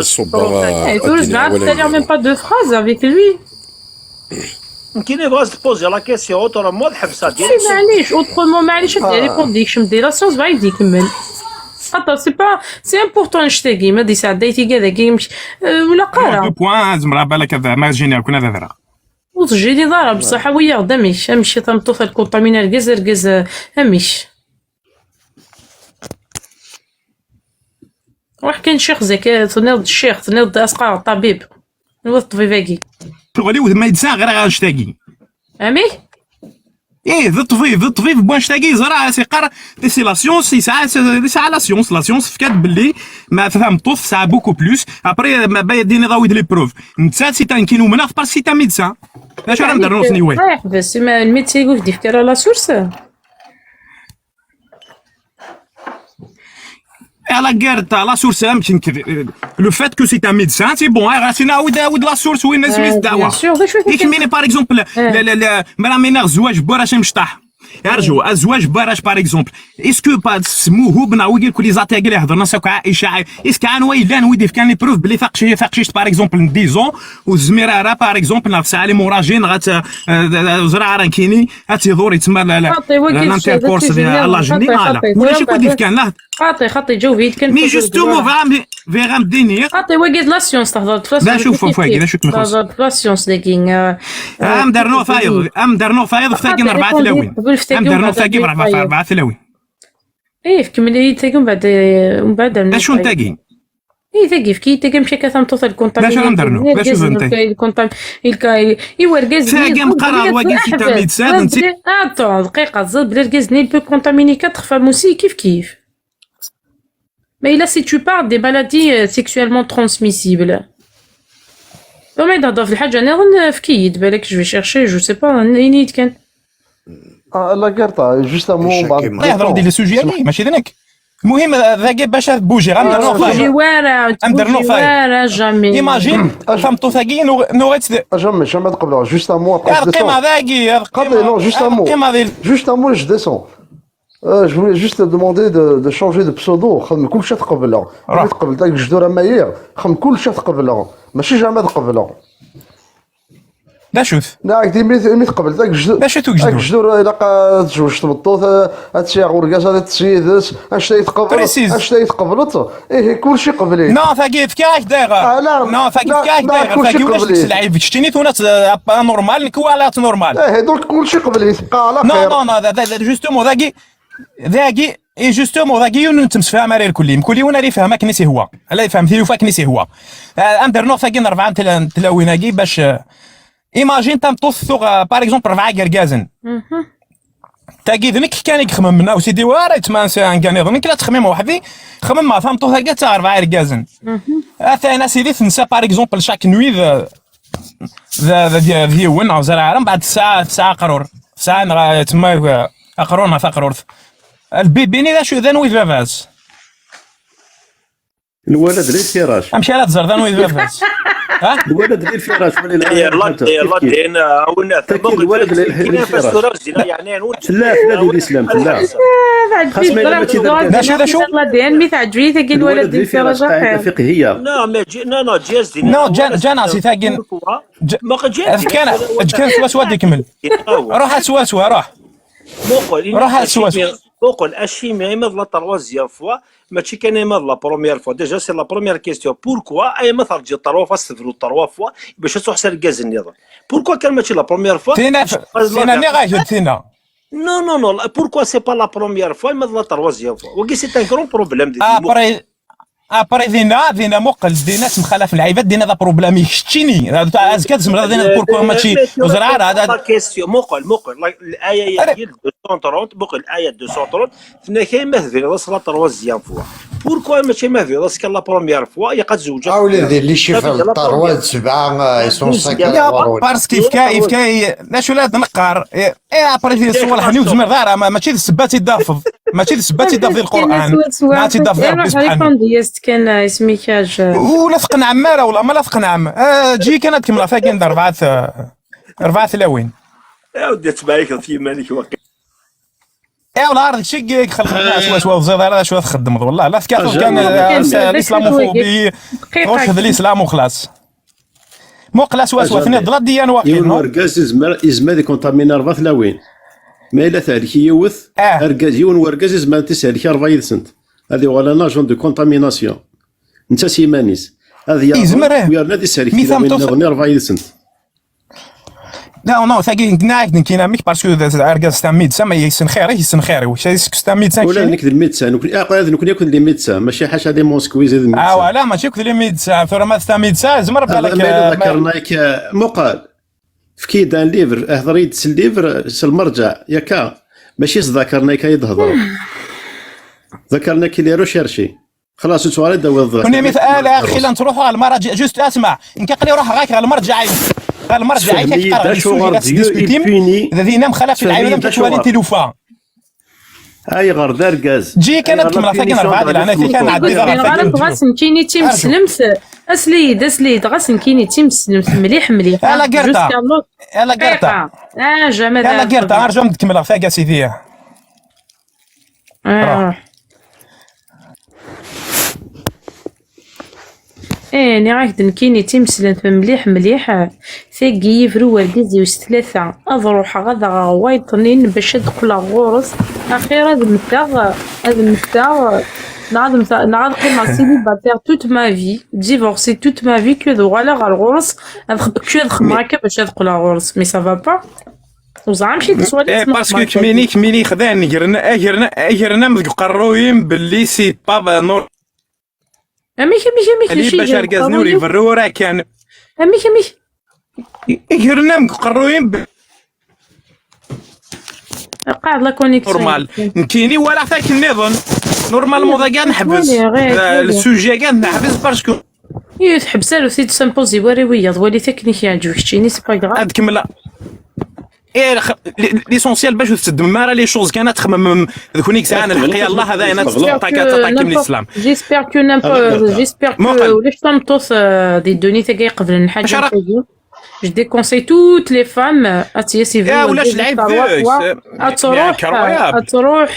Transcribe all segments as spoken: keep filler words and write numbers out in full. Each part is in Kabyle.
ad ṣubbeɣ. Eh, tura zɛad, t'as même pas de phrase avec lui. Nekkini bɣiɣ ad poser la question, autrement ad ḥebseɣ. Eh, maɛlic, autrement maɛlic ad d-répondre, yekcem di la science bɣa ad ikemmel. Xaṭer c'est pas, c'est important annect-agi, ma d-yesɛedday tigad-agi, mec-, eh, ur ilaq ara. Deux points, zemreɣ balak ad ma géniɣ-ken ad adreɣ. Ur tejjiliḍ ara, bṣaḥ awi-yaɣ-d amek, amek i tameṭṭut ad contaminer argaz, argaz, eh, amek. Ruḥ kan ccix Zaka, tenniḍ-d ccix, tenniḍ-d as-qqareɣ ṭṭabib. Anwa ṭṭbib-agi? Tuɣal-iw d ma yedsa ɣriɣ annect-agi. Amek? Ih, d ṭṭbib, d ṭṭbib n wannect-agi yeẓra as iqqar c'est la science, yesɛa, yesɛa la science, la science tefka-d belli ma tameṭṭut tesɛa beaucoup plus. Après, ma ba ad d-tiniḍ awi-d les preuves. Netta c'est un, nekkini umneɣ-t parce que c'est un médecin. D acu ara ndernu s niway? Bes, ma le médecin ur d-yefki ara la source? À la guerre, t'as la source, hein, le fait que c'est un médecin, c'est bon, hein, c'est là où, où la source, où il est, bien sûr, d acu i d-, mais par exemple, le, le, le, ma la menace, زواج بوراش مشطح. Arju, الزواج بوراش, par exemple. Est-ce que pas سموهوب نعوي يقول لي زاتي قال يهضرنا ساكو عائشه؟ Est-ce كان وين لان ويدي كان les preuves بلي فاقشي فاقشيش, par exemple, ديزون وزمير راه, par exemple, نغ تسعى لي موراجي نغ زرع رانكيني هاتي ضوري تما لا لا خاطي وكي الانتركورس ديال الله جني مالا. ولا شي كود كان لا خاطي خاطي جاوبيت كان مي جوستومون فيغام فيغام دينير خاطي وكي لا سيونس تهضر لا شوف فوق لا شوف مخصوص تهضر لا سيونس داكين ام درنو فايض ام درنو فايض فتاكين اربعه تلاوين ام درنو فتاكين اربعه اربعه تلاوين ايه كملي تاكي من بعد من بعد لا شو نتاكي اي تاكي في كي تاكي مشي كثام توصل الكونتاكت لا شو ندرنو لا شو نتاكي الكونتاكت الكاي اي ورقاز تاكي مقرر وكي سيتا ميدسان اه دقيقه زاد بلا رقاز ني بو كونتاميني كتخفى موسي كيف كيف. Mais là, si tu parles des maladies euh, sexuellement transmissibles, وما يتهضر في الحاجة أنا غن في كيد بالك جو شيرشي جو سي با نيت كان. لا كارطة جوستامون بعد يهضر دي لي سوجي هذه ماشي ذنك. المهم ذاك باش بوجي غنبدا نوفاي غنبدا نوفاي وارا جامي ايماجين فهمتو ثاقي نوغيت جامي جامي تقبلوا جوستامون القيمة ذاقي القيمة ذي جوستامون جوستامون جو ديسون. Euh, je voulais juste te demander de, de changer de pseudo. خدم كلشي تقبله. راه. تقبل داك الجدور ماير. خدم كلشي تقبله. ماشي جامع تقبله. لا شوف. لا عندي مي مي تقبل داك الجدور. لا شوف الجدور. داك الجدور الا قا تزوج تمطوط هادشي غوركاس هذا تسيدس اش تيتقبل. بريسيز. اش تيتقبلت. ايه كلشي قبلي. نو ثاقي فكاش دايره. آه لا. نو ثاقي فكاش دايره ثاقي ولا شفت العيب شتيني تونا نورمال نكوالا نورمال. ايه دونك كلشي قبلي تبقى على خير. نو نو نو جوستومون ثاقي ذاكي اي جوستومون ذاكي يون نتمسفها ماري الكل مكولي ونا اللي فهم كني سي هو. لا يفهم ثيو فاكني سي هو. آه، اندر نو ثاكي نرفع تلاويناكي باش ايماجين تام طوث ثوغ بار اكزومبل رفع كركازن. تاكي ذنك كان يخمم منا وسيدي وارا يتمانسى انكاني ذنك لا تخمم وحدي. خمم ما فهم طوث هكا تاع رفع كركازن. اثانا سيدي تنسى بار اكزومبل شاك نويذ. d, d, d yiwen, neɣ ẓriɣ ara, mbeɛd tesɛa, tesɛa aqrur. Tesɛa, neɣ, tma, aqrur neɣ taqrurt. Lbibini d acu, d anwi d baba-s? Lwalad li lfirac. Amek ara tẓer d anwi d baba-s? Ha? Lwalad li lfirac, wali la. Yalla, yalla, din, awin. Taki lwalad li lfirac. Tella, tella di lislam, tella. Xas ma yella mačči d argaz. D acu, d acu? D ayen mi teɛǧeb-iyi tagi, lwalad li lfirac. Qaɛida fiqhiya. Non, mais, non, non, Jazz, din. Non, Jan-, Janasi, tagi. Efk kan, eǧǧ kan swaswa ad ikmel. Ruḥ swaswa, ruḥ. Muqel, ruḥ swaswa. Muqel, acimi, ma d la troisième fois, mačči kan ma d la première fois. Déjà, c'est la première question. Pourquoi, ay ma terǧiḍ trois fois, tebruḍ trois fois, bac ad truḥ s argaz nniḍen? Pourquoi kan mačči la première fois? Tina, tina, nniɣ-ak-d tina. Non, non, non. Pourquoi c'est pas la première fois, ma d la troisième fois? Wagi, c'est un grand problème. Après, Après, dina, dina, muqel, dina, semxalaf lɛibad, dina, d aproblami, keččini. Azekka, tzemreḍ, dina, pourquoi mačči, ur ẓriɣ ara, la question, muqel, muqel, l'aya-agi, deux cent trente, muqel, l'aya deux cent trente, tenna-k, ay ma tebniḍ-as la troisième fois. Pourquoi mačči ma tebniḍ-as kan la première fois, ilaq ad tzewǧeḍ? Ah, ula d les chiffres, trois, d sebɛa, ils sont cinq. Parce que yefka, yefka, d acu la d-neqqar, eh, Eh, après, ti ṣṣwalḥ-nni ur tezmireḍ ara, ma-, mačči d ssebba ad tt-id-tafeḍ. Mačči d ssebba ad tt-id-tafeḍ di Lqur'an. Ma ad tt-id-tafeḍ di Ṛebbi subḥanahu. Kan, isem-ik, ah, ur la tqenɛem ara, wala ma la tqenɛem. Ah, ǧǧi kan ad kemmleɣ tagi n rebɛa, ah, rebɛa tlawin. Ɛawed ad tbarkeḍ f yiman-ik waqil. Eh, wala, ar d kečč i ixelqen swaswa, ur teẓriḍ ara d acu ad txeddmeḍ, wala. La tekkateḍ kan, ah, l'islamophobie, tɣucceḍ l'islam u xlas. Muqel-as swaswa, tenniḍ-d la diyan waqil, yiwen wergaz yezmer, yezmer ad ikuntamini rebɛa tlawin. Ma yella tehlek yiwet, argaz, yiwen wergaz yezmer ad iselek rebɛa yid-sent. Ad yuɣal un agent de contamination. Netta s yiman-is. Ad yernu, yerna ad iselek tlawin nniḍen i rebɛa yid-sent. Non, non, tagi, nniɣ-ak-d nekkini amek, parce que d, d argaz s tamidsa, ma yessen xir-ik, yessen xir-iw. Kra yessekk s tamidsa. Ula d nekk d lmidsa, nekni, ah, d nekni akk d lmidsa, mačči ḥaca d imonskuizi d lmidsa. Ah, wala, mačči akk d lmidsa, tura ma d tamidsa, zemreɣ balak, ma yella, eh, ḍakren-ak, eh, muqel, efk-iyi-d un livre, hder-iyi-d s livre, s lmerǧeɛ, yakka, mačči s ḍakren-ak ay d-hedreɣ. Ḍakren-ak les recherches. Xlas, ur tuɣal ad d-tawiḍ. Kunimi ala, axi la nettruḥu ɣer lmaraǧi, juste asma, nekk aql-i ruḥeɣ-ak ɣer lmerǧeɛ-ik, ɣer lmerǧeɛ-ik, ad k-qqareɣ les sujets ad tesdiskutim, d din amxalaf i lɛayun amek ad twali tilufa. Ayɣer d argaz? Ǧǧi kan ad kemmleɣ tagi n rebɛa di leɛnaya-k, ad nɛeddi ɣer tagi. Ɣas nekkini d timeslemt, asli-yi-d, asli-yi-d, ɣas nekkini d timeslemt mliḥ, mliḥ. Ala gerta, ala gerta. Ah, jamais. Ala gerta, arju ad kemmleɣ tagi a sidi. Ruḥ. Eh, nniɣ-ak-d nekkini d timeslemt mliḥ, mliḥ. Tagi yebru wergaz-iw s tlata. Ad ruḥeɣ ad aɣeɣ wayeḍ-nni bac ad qqleɣ ɣur-s. Axir ad mmteɣ, ad mmteɣ, neɣ ad mmteɣ, neɣ ad qqimeɣ célibataire toute ma vie, divorcée toute ma vie, que ad uɣaleɣ ɣer ɣur-s, ad x-, que ad xedmeɣ akka bac ad qqleɣ ɣur-s. Mais ça va pas. Ur ẓriɣ amek i tettwaliḍ. Eh, parce que kemmini, kemmini xdan, gren, gren, gren-am deg uqerruy-im belli c'est pas normal. Amek, amek, amek, acu bac argaz-nni ur iberru ara kan. Amek, amek? Gren-am deg uqerruy-im be-, qaɛed la connexion. Normal. Nekkini walaɣ-t akken nniḍen. Normalement, dagi ad neḥbes. Le sujet-agi ad neḥbes parce que. Ih, teḥbes, aru-t-id, simpozi war i wiyaḍ, wali-t akken i k-yeɛǧeb keččini, c'est pas grave. Ad kemmleɣ. Eh, l'essentiel bac ur tettxemmim ara les choses kan, ad txemmem d kunwi yesɛan lḥeqq, yallah, ad ayen ad teṭṭakim l'islam. J'espère que n'importe, j'espère que ulac tameṭṭut, euh, di ddunit-agi iqeblen lḥaǧa-agi. Je déconseille toutes les femmes, euh, ad tt-yas ibru. Ulac lɛib deg-s. Ad truḥ, ad truḥ.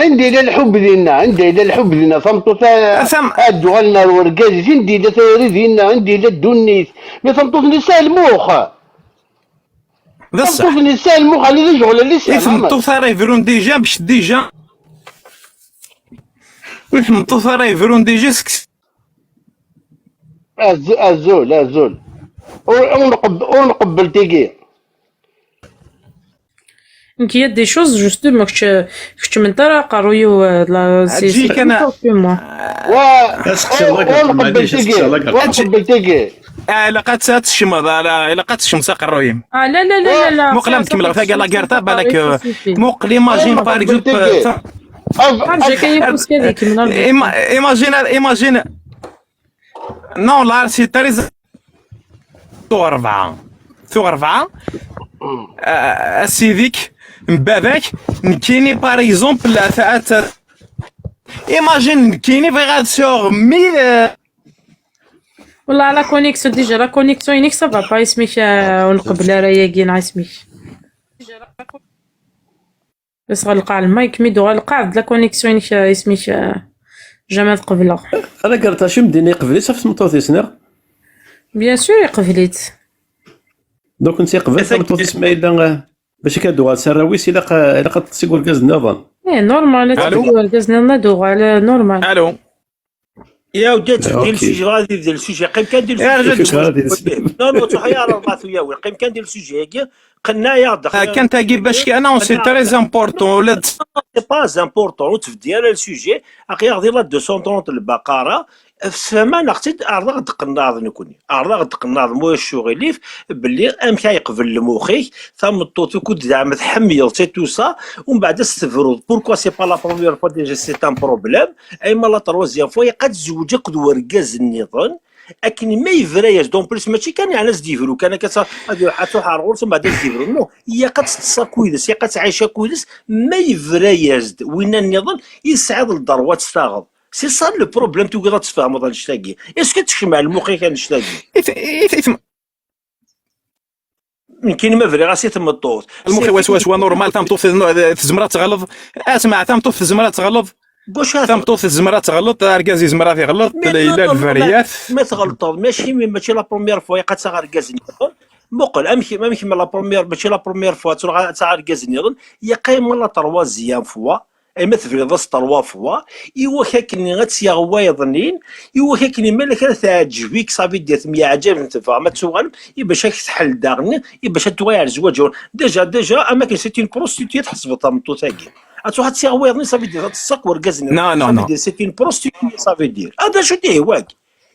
Anda yella lḥub dinna, anda yella lḥub dinna, tameṭṭut ad d-uɣalen ar urgaz-is, anda yella tayri dinna, anda yella ddunit. Mais tameṭṭut-nni tesɛa lmux. D ṣṣeḥ. Tameṭṭut-nni tesɛa lmux, ɛni d ajeɣlal i tesɛa? I tmeṭṭut ara yebrun déjà, bec déjà. I tmeṭṭut ara yebrun déjà seg. Azul, azul. Ur, ur nqeb-, ur nqebbel tigi. Nekk, il y a des choses, justement, kečč, keččment ara aqerruy-iw, euh, la, c'est, c'est plus fort que moi. Wa, ur nqebbel tigi. Ur nqebbel tigi. Ah, ilaq ad tt-, ad tecmeḍ, ala, ilaq ad tecmeḍ s aqerruy-im. Ah, la, la, la, la, la. Muqel, am tkemmleɣ tagi la guerre-a, balak, euh, muqel, imagine, par exemple, euh, ça. Ima-, imagine, imagine. Non, là, c'est très Tuɣ rebɛa. Tuɣ rebɛa. Ah, a sidi-k, n baba-k, nekkini, par exemple, ata, ata, imagine nekkini bɣiɣ ad sɛuɣ mille, euh, Wallah, la connexion, déjà, la connexion, inek, ça va pas, isem-ik, euh, ur nqebbel ara yagi, neɣ isem-ik. Bas ɣelqeɣ lmayk, mi d-uɣaleɣ, qeɛɛed la connexion-inek, euh, isem-ik, euh, jamais ad qebleɣ. Ala, Gertac, imdin iqbel-itt ɣef tmeṭṭut-is, neɣ? Bien sûr, iqbel-itt. Donc, netta iqbel tameṭṭut-is ma yella, euh, bac akka ad d-uɣal s arraw-is, ilaq, euh, ilaq ad teṭṭes i urgaz nniḍen. Eh, normal, ad Allô? Teqbel urgaz nniḍen, ad uɣal, euh, normal. Allô? يا ودي تبدي اوكي. السوجي، غادي يبدا السوجي، قيم كان دير يا رجل. السوجي. غادي يبدا. نو نو، صح يا راه، ما يا وي، قيم كان دير السوجي هاكي. قلنا يا دخل Ah, كانت هاكي باش كي انا سي تري امبورطون ولا سي با امبورطون وتبدي على السوجي. اخي، غادي لا مية وثلاثين البقره. فما نقصد ارض غد قناض نكوني، ارض غد قناض مو الشغليف. باللي امك يقبل المخيك، ثم الطوتو كنت زعما تحميض سي تو سا، ومن بعد استفرض بوركوا سي با لا بروميير فوا ديجا سي ان بروبليم. ايما لا تروازيام فوا يقد تزوج اكد ورقاز النظام. اكن ما يفرياش دون بليس، ماشي كان يعني زديفرو كان كتا هذه حتى حار غورس ومن بعد زديفرو نو، هي قد تتصاكو يدس، هي قد تعيش اكو يدس. ما يفرياش وين النظام يسعد الدار وتستاغض. سي سا لو بروبليم، تو قدرت تفهموا هذا الشتاقي. اسكو تشمع المخيك هذا الشتاقي؟ إث... إث... إث... يمكن ما فري غاسي تمطوط. المخي واش واش هو نورمال، تمطوط تزمرة تغلط. اسمع، تمطوط تزمرة تغلط. واش هذا؟ تمطوط تزمرة تغلط، اركاز يزمر يغلط، مي الا نو، نو، الفريات. ما تغلطوا، ماشي مي-، ماشي لا بروميير فوا قد صغر كاز نيضن. مقل امشي، امشي من لا بروميير، ماشي لا بروميير فوا تروح صغر كاز نيضن. يا قايم لا تروازيام فوا، اي ما تفريض اس تروا فوا. ايوا كاكني غتسيا غوايضنين. ايوا كاكني مالك راه تعجبيك صافي دير ثمية عجب نتفا ما تسوغل. اي باش راك تحل داغني، اي باش تواعر زواج. ديجا ديجا اما كان سيتي بروستيتي تحسب طامطو تاكي. اتو هاد سيا غوايضني صافي دير هاد الصك وركاز نيضن. نو نو صافي نو. دير سيتي بروستيتي صافي دير هذا شو تيه واك.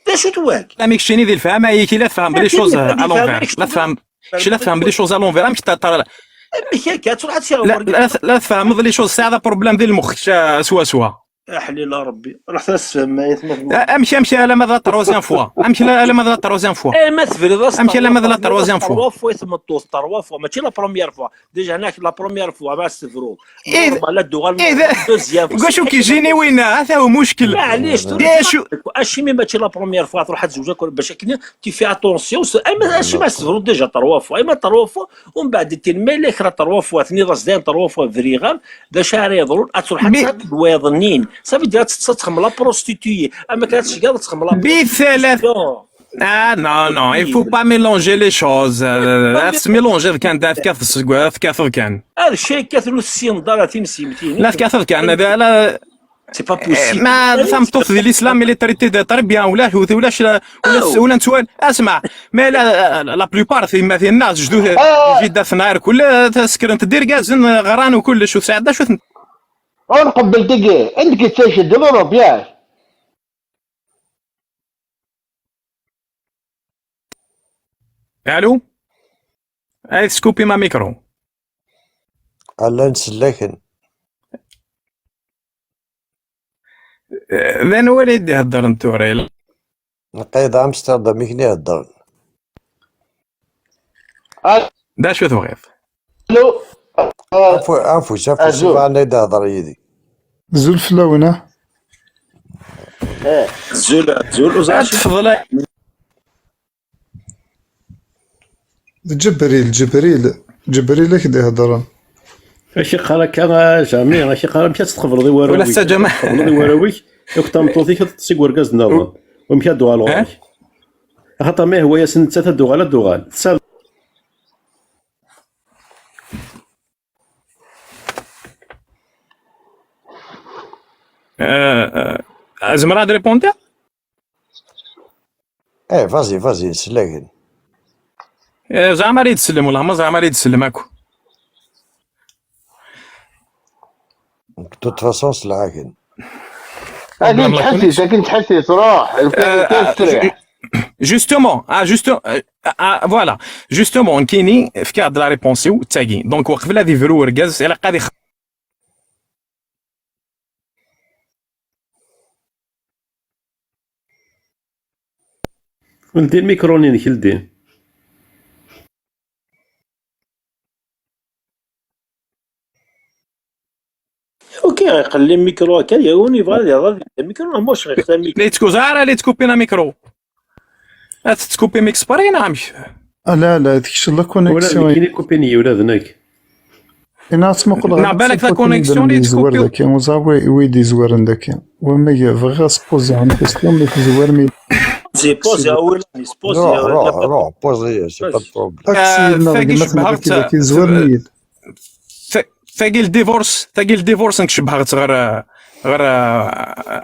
دا شو تواك؟ لا ميك شيني ذي الفهم، هي كي لا تفهم بلي لكن شوز اللي ا لونفير، فهمك لا تفهم. شي لا تفهم بلي شوز ا لونفير، امك تطر. ميكاكا تروح تسيا لا لا لا تفهم لي شوز، سي هذا بروبليم ديال المخ، شا- سوا سوا. احليل ربي، رحت نسفهم ما يثمر. امشي امشي على ماذا تروازيام فوا، امشي لا على ماذا تروازيام فوا. ايه ما تفري راس امشي على ماذا تروازيام فوا. تروا فوا يثمر طوس تروا فوا، ماشي لا بروميير فوا. ديجا هناك لا بروميير فوا ما استفرو. إيه، لا دوغال. إيه، ذا- دوزيام فوا. واش كيجيني وين؟ هذا هو مشكل. معليش، دي شو؟ اشي مي ماشي لا بروميير فوا تروح تزوج كل باش كنا تي في اتونسيون. اما اشي ما استفرو ديجا تروا فوا، اما تروا فوا. ومن بعد تي ما لك راه تروا فوا، ثني راس داين تروا فوا فريغام. دا شعر يضرون اتروح بي- حتى بويضنين. صافي دير تتخم لا بروستيتيي، اما كانت شي كاع تخم لا بثلاث. Ah non, non, il faut pas mélanger les choses. آه، تسميلونجي كان دار كاف السكوات كاف كان. هذا الشيء كثروا السين دار تيمسيمتين. لا كاف كان هذا لا. سي با بوسيبل. ما تمطوط دي الاسلام اللي تريتي دي طربيا ولا هوث ولا شلا ولا س- ولا نتوال اسمع. ما لا لا بلوبار في ما في الناس جدود جدة ثناير كل تسكر انت دير كازن غران وكل شو ساعد شو ثن- ونقبل دقيقة عندك تسجل ديفلوب ياك؟ الو. اي سكوبي ما ميكرو. الله نسلكن. ذا نولي يدي هدر انتو ريل. نقيض امستردام يكني يهدر. دا شو تبغيض؟ الو. آه، عفو عفو شاف أزول. شوف انا يدي هضر يدي. زول فلاونا. زول زول وزعش. تفضل. جبريل جبريل جبريل اك دي هضرن. اش يقال لك انا جميع، اش يقال لك تقبل ذي وراوي؟ ولا حتى جماعة. تقبل ذي وراوي. ياك تمطوطي كتسيق ورقاز نظن. ومشى دوغال ها؟ غورك. خاطر ما هو ياسن نتا دوغال دوغال. تسال. آه، آه، زعما راه ريبوندي؟ ايه فازي فازي نسلكن. آه، زعما راه يتسلم والله، ما زعما راه يتسلم هاكو. توت فاسون سلعاكن. هذه تحسي، لكن تحسي تروح. آه، آه، جوستومون، اه، جوستو، آه، آه، فوالا. جوستومون، كيني فكاع د لا ريبونسيو تاكي. دونك، وقبل هذه فرو ورقاز، على قاعد يخ- ولدي الميكرو نينك لدي. Ok, iqelli micro akka, yiwen yebɣa ad iɣer di micro, moi je reste à micro. Li tkuza ara li tkupi na micro. Ad tetkupi micro spari neɣ amek? Ah, لا لا, هذيك la ولا connexion. كاين كوبيني ولا ذنك. انا تما نقول نعم، بالك la connexion اللي تكوبي. كاين وزعوا وي دي زوار عندك. وما فغا سبوزي عن كيستيون اللي تزوار مي. C'est posé, ah ouais, c'est posé. روح روح روح بوزي، c'est pas de problème. آه، اكسيدنا ثاقي ديما شبهت كي زوار ميت. ث- ثاقي الديفورس، ثاقي الديفورس نك شبهت غير، غير،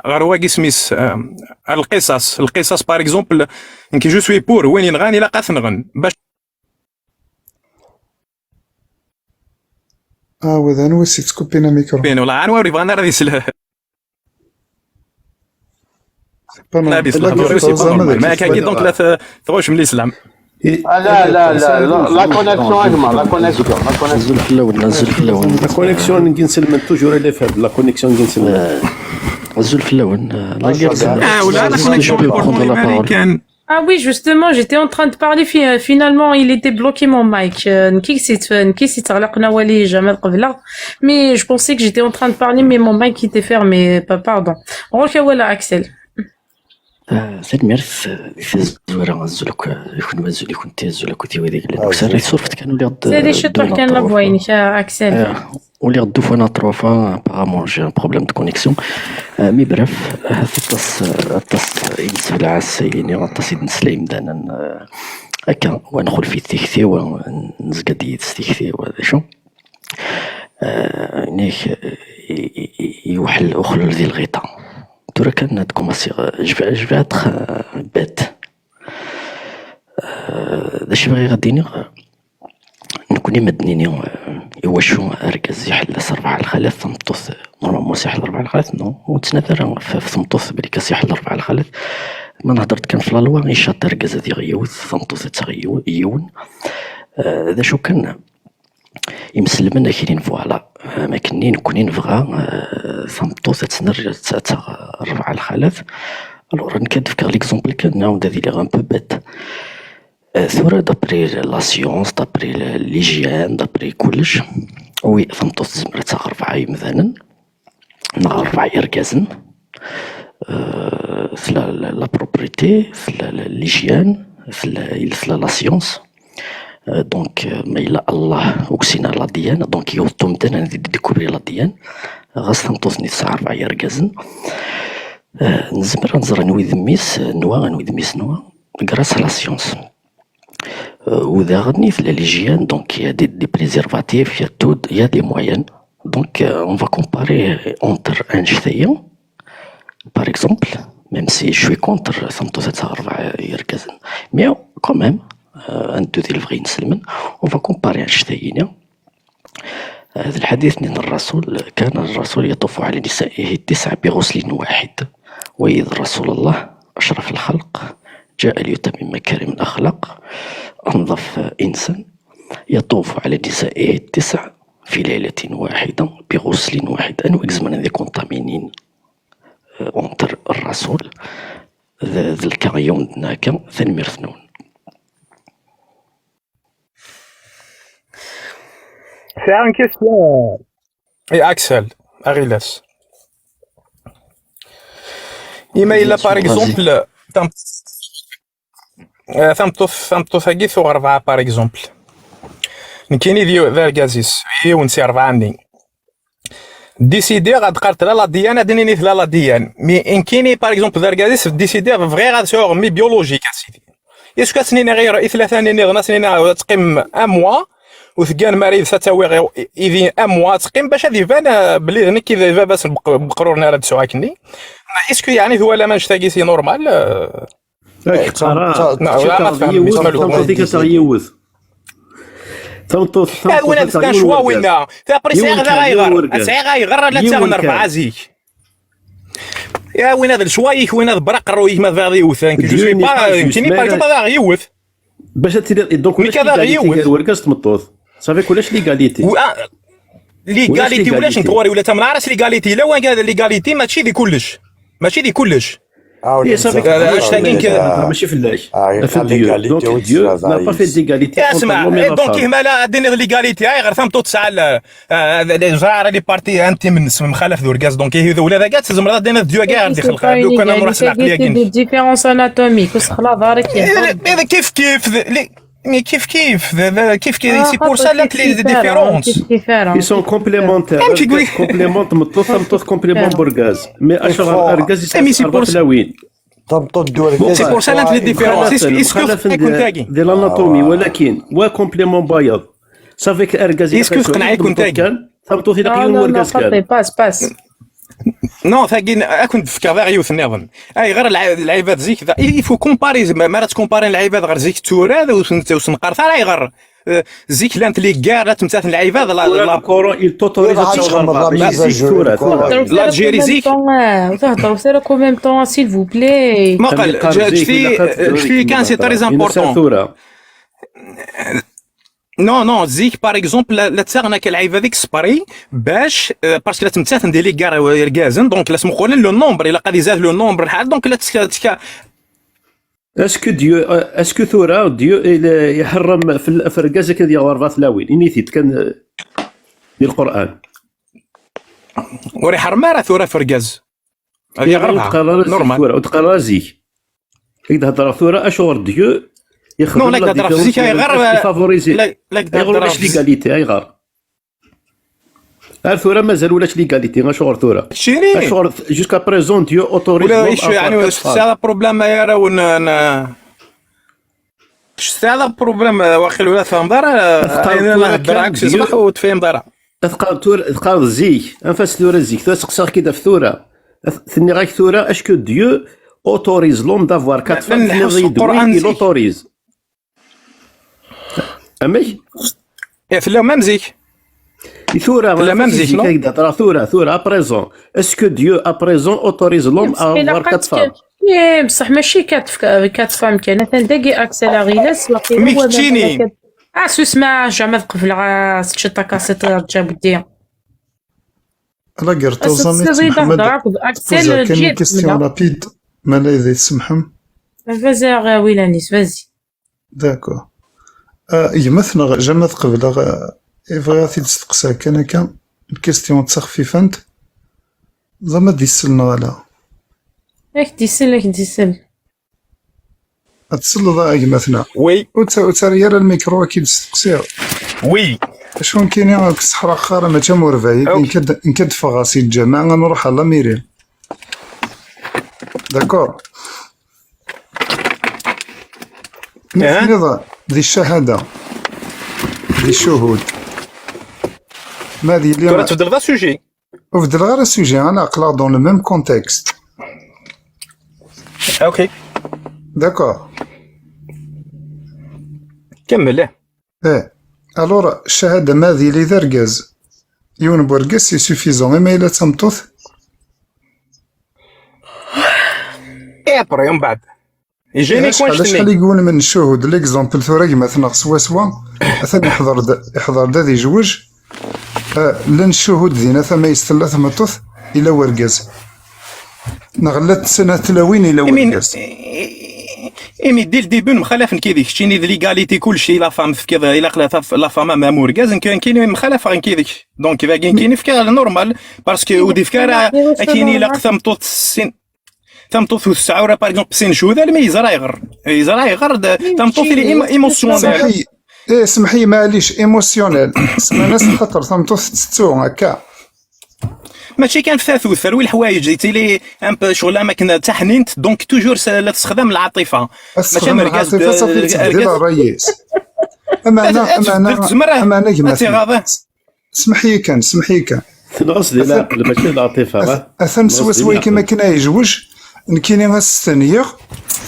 غير واقي سميس، آه، القصص، القصص par exemple. نك je suis pour وين ينغاني لا قاثنغن باش اه وذا نوسي تكوبينا ميكرو. بين ولا عن واري بغانا راه يسلها. بانو. لا دي سلام. زعما ما كاين donc لا ثغوش من الاسلام. Ah, لا لا لا لا, la connexion اجمع, la connexion, la connexion. نزل في الاول، نزل في الاول. La connexion نقي نسلم toujours les faibles, la connexion نقي نسلم. نزل في الاول. لا غير اه ولا لا connexion prendre la parole. Américaine. Ah oui, justement, j'étais en train de parler, fi- finalement, il était bloqué mon mic. Euh, نكيسيت نكيسيت على قناة ولي جمال قبلة. Mais je pensais que j'étais en train de parler, mais mon mic était fermé. Pa- Pardon. غير ولا Axel. آه، سلميرث، آه، في الزورة، الزلك، آه، يكون مزول، يكون تي الزلك وتي ويديك اللي دوك ساري صورفت كان ولي غد سيري شي طرح كان la voix إنك Axel. ولي غد دوفانا trois fois apparemment j'ai un problème de connexion. آه، mais bref، آه، تطس آه، تطس ينسى العاس يليني غطس يدنسلي مدانا. آه، هكا ونخل في التيكتي ونزقد يتستيكتي وهذا شو. آه، نيك، آه، ي- ي- ي- يوحل أخلل ذي الغيطة. ترى كان تكوماسي، آه، je vais, je vais être, آه، bête. آه، ذا شي بغي غاديني، آه، نكوني مدنيني، آه، إوا شو أركز يحل أس ربعة الخلاف ثمطوث، normalement سيحل أربعة الخلاف، نو، وتسنى ثرى في ثمطوث بلي كاس يحل أربعة الخلاف. ما نهضرت كان في la loi، إيش أركز هذه غيوث، ثمطوث تغيو-، يون. آه، ذا شو كان، يمسلمن أكرين فوالا. آه، ما كنين كونين فغا، آه، ثمطوث تسنر تسعة ربعة الخلاف. Alors نكاد فكر l'exemple كان نعاود هذه لي غان بو بيت. آه، ثورة d'après la science، d'après l'hygiène، d'après كلش. وي ثمطوث زمرت ربعة يمذانن. نغ ربع إركازن. آه، في la, la, la propreté، في la, la, l'hygiène، في la, في la, la science. آه، donc، آه، ما إلا الله وكسينا la D N، donc يوم توم دان أنا دي ديكوبري la D N. غاس تنطوثني تسعة ربع إركازن. آه، نزمر نزرن ويد ميس، آه، نوا، غن ويد ميس نوا. Grâce à la science. Euh, وداغني في l'hygiène, donc il y a des, des préservatifs, il y a tout, il y a des moyens. Donc, euh, on va comparer entre un chrétien, par exemple, même si je suis contre ثمطوث تسعة ربع يركزن, mais quand même, euh, un de les vrais musulmans, on va comparer un chrétien. هذا الحديث من الرسول: كان الرسول يطوف على نسائه التسع بغسل واحد، وإذ رسول الله أشرف الخلق جاء ليتمم مكارم الأخلاق، أنظف إنسان يطوف على نسائه التسع في ليلة واحدة بغسل واحد. أنو إكزمنا ذي كونتامينين، آه، أونتر الرسول ذ-، ذلك يوم دناكا ثنميرثنون. C'est une question. Et Axel, Arilas. Il m'a il a par exemple tam- آه، tameṭṭut tameṭṭut-agi tuɣ rebɛa par exemple. Nekkini d yiw- d argaz-is, yiwen si rebɛa-nni. Décidiɣ ad qqarent la la D N, ad d-nini tla la D N. Mi nekkini par exemple d argaz-is, décidiɣ bɣiɣ ad sɛuɣ mmi biologique a sidi. Est-ce que ad s-nini ɣir i tlata-nni nniḍen, ad s-nini ad teqqim un mois, u teggan mara yid-s ad tawi ɣi-, idi un mois ad teqqim bac ad iban, euh, belli d nekk i d baba-s n beq-, beqrur-nni ara d-sɛuɣ akkenni? Est-ce que yeɛni twalam annect-agi c'est normal, euh? Yak qqara Neɣ wala ma tfehmem, yiwet isma tameṭṭut i lxuqun. Taɣ yiwet. Tameṭṭut Ah, win ad fkan ccwa winna. Après sɛiɣ da ayɣer. Ad sɛiɣ ayɣer ad la ttaɣen rebɛa zik. Ya win ad lecwa-ik, win ad braq ṛṛuy-ik ma tebɣiḍ yiwet. Nekk je suis pas, nekkini par exemple ad aɣ yiwet. Bac ad tiliḍ, donc Nekk ad aɣ yiwet. Wergaz tmeṭṭut. Safi ulac l'égalité. L'égalité ulac n tɣuri ula tamnaras l'égalité, la wanga l'égalité mačči di kullec. Mačči di kullec. Yes, avec Anect-agi nekk mاشي fell-ak. Ata Dieu. Donc Dieu n'a pas fait d'égalité entre l'homme et la femme. Donc, ihmala ad d-tiniḍ l'égalité, ayɣer tameṭṭut tesɛa les parties intimes-nnes mxalaf d urgaz, donc ihi ula d akka tzemreḍ ad d-tiniḍ Dieu akka i ɣer d-ixleq, lukan ad nruḥ s lɛeqliya-agi-nnek. Différence anatomique, ur sexlaḍ ara. Kif kif, mais kif kif, kif kif, c'est pour ça llant les différences. Ils sont complémentaires. Complément tmeṭṭut, tameṭṭut complément n urgaz. Mais acuɣer argaz yesɛa tlawin? Tameṭṭut d urgaz. C'est pour ça llant les différences. Est-ce que tqenɛeḍ-iken tagi? Di l'anatomie, walakin wa complément n wayeḍ. Ça fait que argaz est-ce que tqenɛeḍ-iken tagi? Tameṭṭut ilaq yiwen n urgaz kan. Passe, passe. Non, tagi ad ken-d-fkeɣ daɣ yiwet nniḍen. Ayɣer lɛibad zik, il faut comparer, ma ara tcomparen lɛibad ɣer zik d tura, ur sen-neqqaret ara ayɣer. Zik llant les guerres, la ttmettaten lɛibad, la Coran il t'autorise ad txedmeḍ. Zik tura, tura. L'Algérie zik. Ur theddreḍ ara en même temps, s'il vous plaît. Muqel, ǧǧet-iyi kan, c'est très important. Non, non, zik, par exemple, la, la ttaɣen akka lɛibad exprès bac, euh, parce que la ttmettaten di les guerres irgazen, donc la smuqulen le nombre, ilaq ad izad le nombre, lḥal, donc la tka, tka. Est-ce que Dieu, euh, est-ce que tura Dieu iḥerrem f urgaz akken ad yaɣ rebɛa tlawin? Ini-t-id kan, euh, di Lqur'an. Ur iḥerrem ara tura f urgaz. Ad yaɣ rebɛa. Normal. Ur d-qqar ara zik. I d-hedreɣ tura, acuɣer Dieu yexdem la différence, ayɣer favoriser, ayɣer ulac l'égalité, ayɣer? Ar tura mazal ulac l'égalité, acuɣer tura? Acuɣer jusqu'à présent Dieu autorise l'homme à avoir quatre femmes? Tesɛiḍ problème ay arraw n, n, tesɛiḍ problème, waqil ur tfehmeḍ ara ayen la heddreɣ akk si ṣṣbeḥ ur tfehmeḍ ara. Teqqareḍ tura, teqqareḍ zik, anef-as tura zik, tura seqsaɣ-k-id ɣef tura. Tenniɣ-ak tura, est-ce que Dieu autorise l'homme d'avoir quatre femmes? Tenniḍ-iyi-d oui, il autorise. Amek? Tella même zik. I tura, tella même zik, tura, tura, à présent. Est-ce que Dieu, à présent, autorise l'homme à avoir quatre femmes? Eh, بصح ماشي quatre femmes كان، ثان داكي accès la غيلاس. Mais keččini. Ah, susma, jamais قبل غا ستشطا كاسيت جاب ودي. La guerre, Tozan, Axel, une question rapide. Ma la idée, vas-y, Wilanis, vas-y. D'accord. Gma-tneɣ Jamal qebleɣ, bɣiɣ ad t-id-steqsiɣ kan akka, une question d taxfifant. Ẓama ad d-isel neɣ ala? Ad k-d-isel, ad k-d-isel. Ad tselleḍ a gma-tneɣ? Oui. Ur ttari ara lmikru ad k-id-steqsiɣ. Oui. Acu nekkini ur k-sseḥraqeɣ ara, mačči am urbayi, nekk ad ffɣeɣ si lǧameɛ ad nruḥ ɣer lamiri. D'accord. Mi tenniḍ di ccahada, di ccuhud, ma ad yili... Tura tbeddleḍ asujet. Ur beddleɣ ara asujet, ana aql-aɣ dans le même contexte. Ok. D'accord. Kemmel, eh. Eh. Alors, ccahada ma ad yili d argaz, yiwen n wergaz, c'est suffisant, i ma yella d tameṭṭut? Et après, umbeɛd. Acḥal, acḥal i iwulmen n ccuhud, l'exemple tura gma-tneɣ swaswa, atan iḥḍer-d, iḥḍer-d ad izweǧ, llan ccuhud dinna, tama-is tella tmeṭṭut, ila wergaz. Neɣ llant snat tlawin, ila wergaz. Imi dès le début mxalafen kidi, keččini d l'égalité kulci, la femme tefkiḍ, ilaq la femme am urgaz, nekkini mxalafeɣ kidi. Donc dagi nekkini fkiɣ normal, parce que ur d-ifka ara akken ilaq tameṭṭut sin. Tameṭṭut ur tesɛa ara, par exemple, sin ccuhud, almi yeẓra ayɣer. Yeẓra ayɣer tameṭṭut ili émotionnel. Eh, semḥ-iyi, maɛlic, émotionnel. Semman-as xaṭer tameṭṭut tettettu akka. Mačči kan f tatut, terwi leḥwayeǧ, yettili un peu ccɣel am akken d taḥnint, donc toujours la tessexdam lɛaṭifa. Mačči am lɛaṭifa, safi tettbeddil ṛṛay-is. Ameɛna, ameɛna, ameɛna gma-tneɣ. Smeḥ-iyi kan, smeḥ-iyi kan. Tenɣes di leɛqel, mačči d lɛaṭifa. Atan swaswa kan akken ay yejwej, nekkini ad s-stenyiɣ,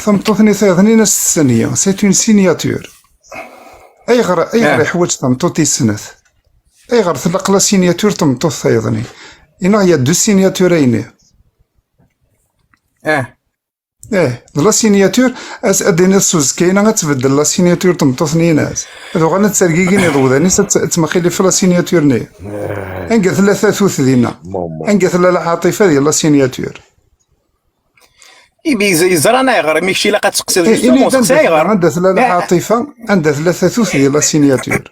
tameṭṭut-nni tayeḍnin ad s-tstenyi. C'est une signature. Ayɣer, ayɣer iḥwaǧ tameṭṭut i snat? Ayɣer tlaq la signature tameṭṭut tayeḍnin? Inaɣ il y a deux signatures ayni. Ah. Eh, d la signature, ad d-tiniḍ s uzekka-ina ad tbeddel la signature tmeṭṭut-nni-ines. Ad uɣalen ad ttergigin iḍewdan-is, ad ttmexilif la signature-nni. Anga tella tatut dinna? Anga tella lɛaṭifa di la signature? Ibi yeẓran ayɣer, mi kečč ilaq ad teqsiḍ, justement, seqsi ayɣer. Anda tella lɛaṭifa, anda tella tatut di la signature?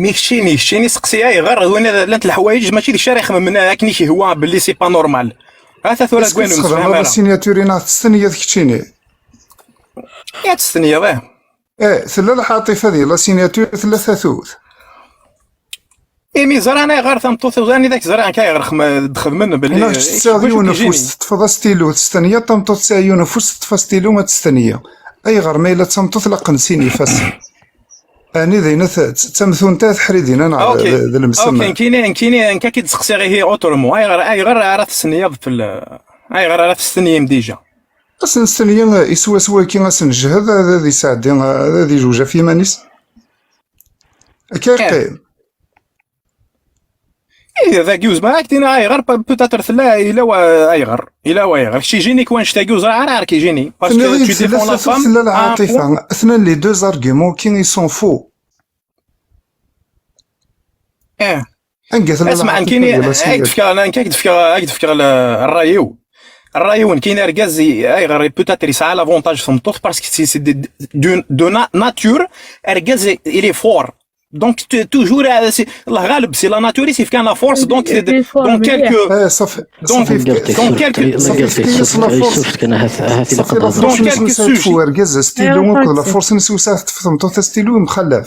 Mi keččini, keččini seqsi ayɣer, win llant leḥwayeǧ mačči d kečč ara ixemmen akken i k-ihwa belli c'est pas normal. Ata tura deg wayen ur nessefham ara. Signature-ina testenyaḍ keččini? Ya testenyaḍ, eh. Eh, tella lɛaṭifa di la signature, tella tatut. Imi ẓran ayɣer tameṭṭut, ẓran idak ẓran ayɣer d-xedmen belli. Ina kečč tessiɣ yiwen ufus, teṭṭfeḍ astilu, testenyaḍ, tameṭṭut tesɛa yiwen ufus, teṭṭef astilu ad testenyi. Ayɣer ma yella d tameṭṭut laqen sin ifassen? Ɛni d ayen d tamtunt-a teḥri dinna neɣ d lemsemma? Ok, nekkini, nekkini, nekk ad k-id-seqsiɣ ihi autrement. Ayɣer, ayɣer ara testenyaḍ fell-, ayɣer ara testenyim déjà? Ad s-nestenyi i swaswa-agi, ad s-nejhed, ad, ad isɛeddi, ad ijuj ɣef yiman-is. Akka yeqqim. Ih, dagi ur zmireɣ ad k-d-iniɣ ayɣer, pe-, peut-être tella, yella wa-, ayɣer, yella wayɣer. Kečč ijini-k wanect-agi ur ẓriɣ ara, ar k-ijini. Parce que tu défends la femme, tella lɛaṭifa. Tnan les deux arguments-agi, ils sont faux. Eh. Anga tella lɛaṭifa, nekkini ad k-d-fkeɣ, ad k-d-fkeɣ, ad k-d-fkeɣ le-, ṛṛay-iw. Ṛṛay-iw nekkini argaz i-, ayɣer peut-être yesɛa l'avantage tameṭṭut, parce que c'est, c'est de, de, de na-, nature, argaz il est fort. Donc, tu, toujours, euh, c'est, Allah ghaleb, c'est la nature, c'est la force, donc, c'est de, donc, quelque, eh, صافي، donc, صافي، donc, quelque, صافي، la force. صافي، la force. Argaz, stylo, la force, c'est ça, c'est ça, c'est ça.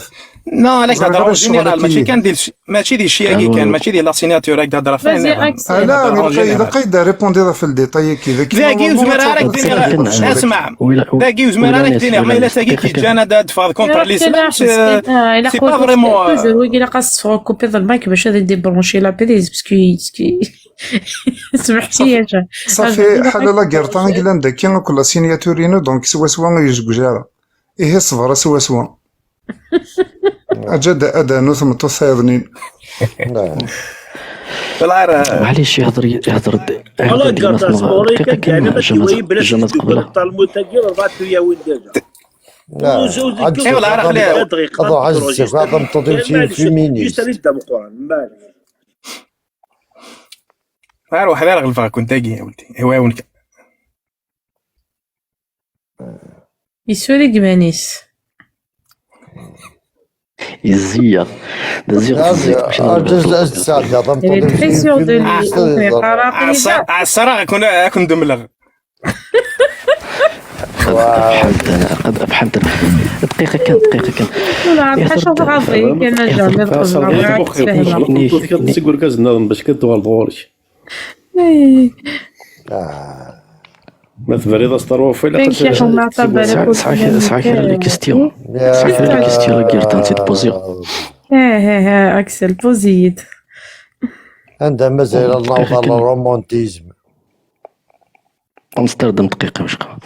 Non, la force, c'est en général, ماشي كان دير شي، ماشي دير شي هاكي كان، ماشي دير la signature هاك تهضر فيها. Vas-y, Axel. لا، إلا قيد، إلا قيد، répondre في le détail كي ذاك. ذاكي وزمير راك ديني، اسمع. ذاكي وزمير راك ديني، ما إلا ذاكي كي جانا دا دفاض contre l'islam، c'est pas vraiment، euh، toujours ويقيلا خاص تفغ كوبي ضد المايك باش هذا يديبرونشي la prise، parce que، parce que، سمحتي يا جا. صافي، حالا لا كارطة، إلا ندكي، ناكل la signature-inu، donc سوا سوا يجوج جارة. إيه، صبر، سوا سوا. أجد أدا نوث مطوث يظنين. معليش، يهضر، يهضر د-، يهضر والله ديما قاطع ثم سبوري دقيقة كان كان ديما جماعة، تيوي بلا جماعة تقول قبل. الطالمو تاكي وربعت ويا وين ديجا. لا، وزوج عاد كيف. إيه والله، راه خليها. دقيقة هذا عزيز، هذا مطوطي شي فيمينيست. يسري الدم قران، مالك. غير واحد، غير غلفة كنت تاكي يا ولدي. إيوا يا ولدي. Yessuli deg iman-is. Yezzi-yaɣ. D aziɣ, tezzi, mačči d aziɣ, aziɣ, aziɣ, aziɣ, aziɣ. Elle est très sûre de lui. Yeqqar aql-i da. Ɛṣa-, ɛṣa-, ad ken-, ad ken-demleɣ. Qad fḥemt, qad fḥemt. دقيقة كان، دقيقة كان. لا، يهضر حاشا د-، غاضي، كان يهضر جامي د-، تقول لك غاضي، تفهمها. تسيق وركاز النظم باش كتوالد غورك. إيه. ما تبريض أسطر وفي لقد كاين شي حومة عطا بالك سعى، سعى، سعى كير لي كيستيون. سعى كير لي كيستيون، لا كير تانسي تبوزيو. ها، ها، ها، أكسل، بوزيد. عندها مازال الله وظل الرومانتيزم. أمستردام دقيقة واش قا.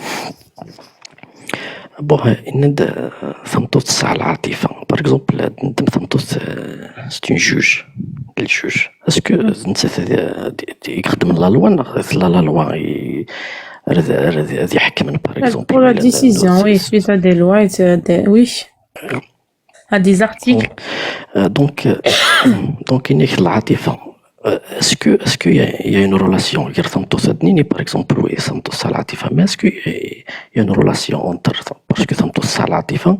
بون، إن د-، ثمطوط تسعى العاطفة. باغ اكزومبل، ندم ثمطوط، آه، سي اون جوج، الجوج. اسكو نتا ث-، دي، دي يخدم لا لوا، نغ لا، لا لوا ي-، رد، رد، رد يحكم، باغ اكزومبل، pour la décision, oui, suite à des lois, et cetera, oui. À des articles. آه، دونك، آه، دونك إنك العاطفة. آه، اسكو، اسكو يا، يا اون رولاسيون غير ثمطوط ثنين، باغ اكزومبل، وي، ثمطوط تسعى العاطفة، مي اسكو يا، يا اون رولاسيون اونتر، باسكو ثمطوط تسعى العاطفة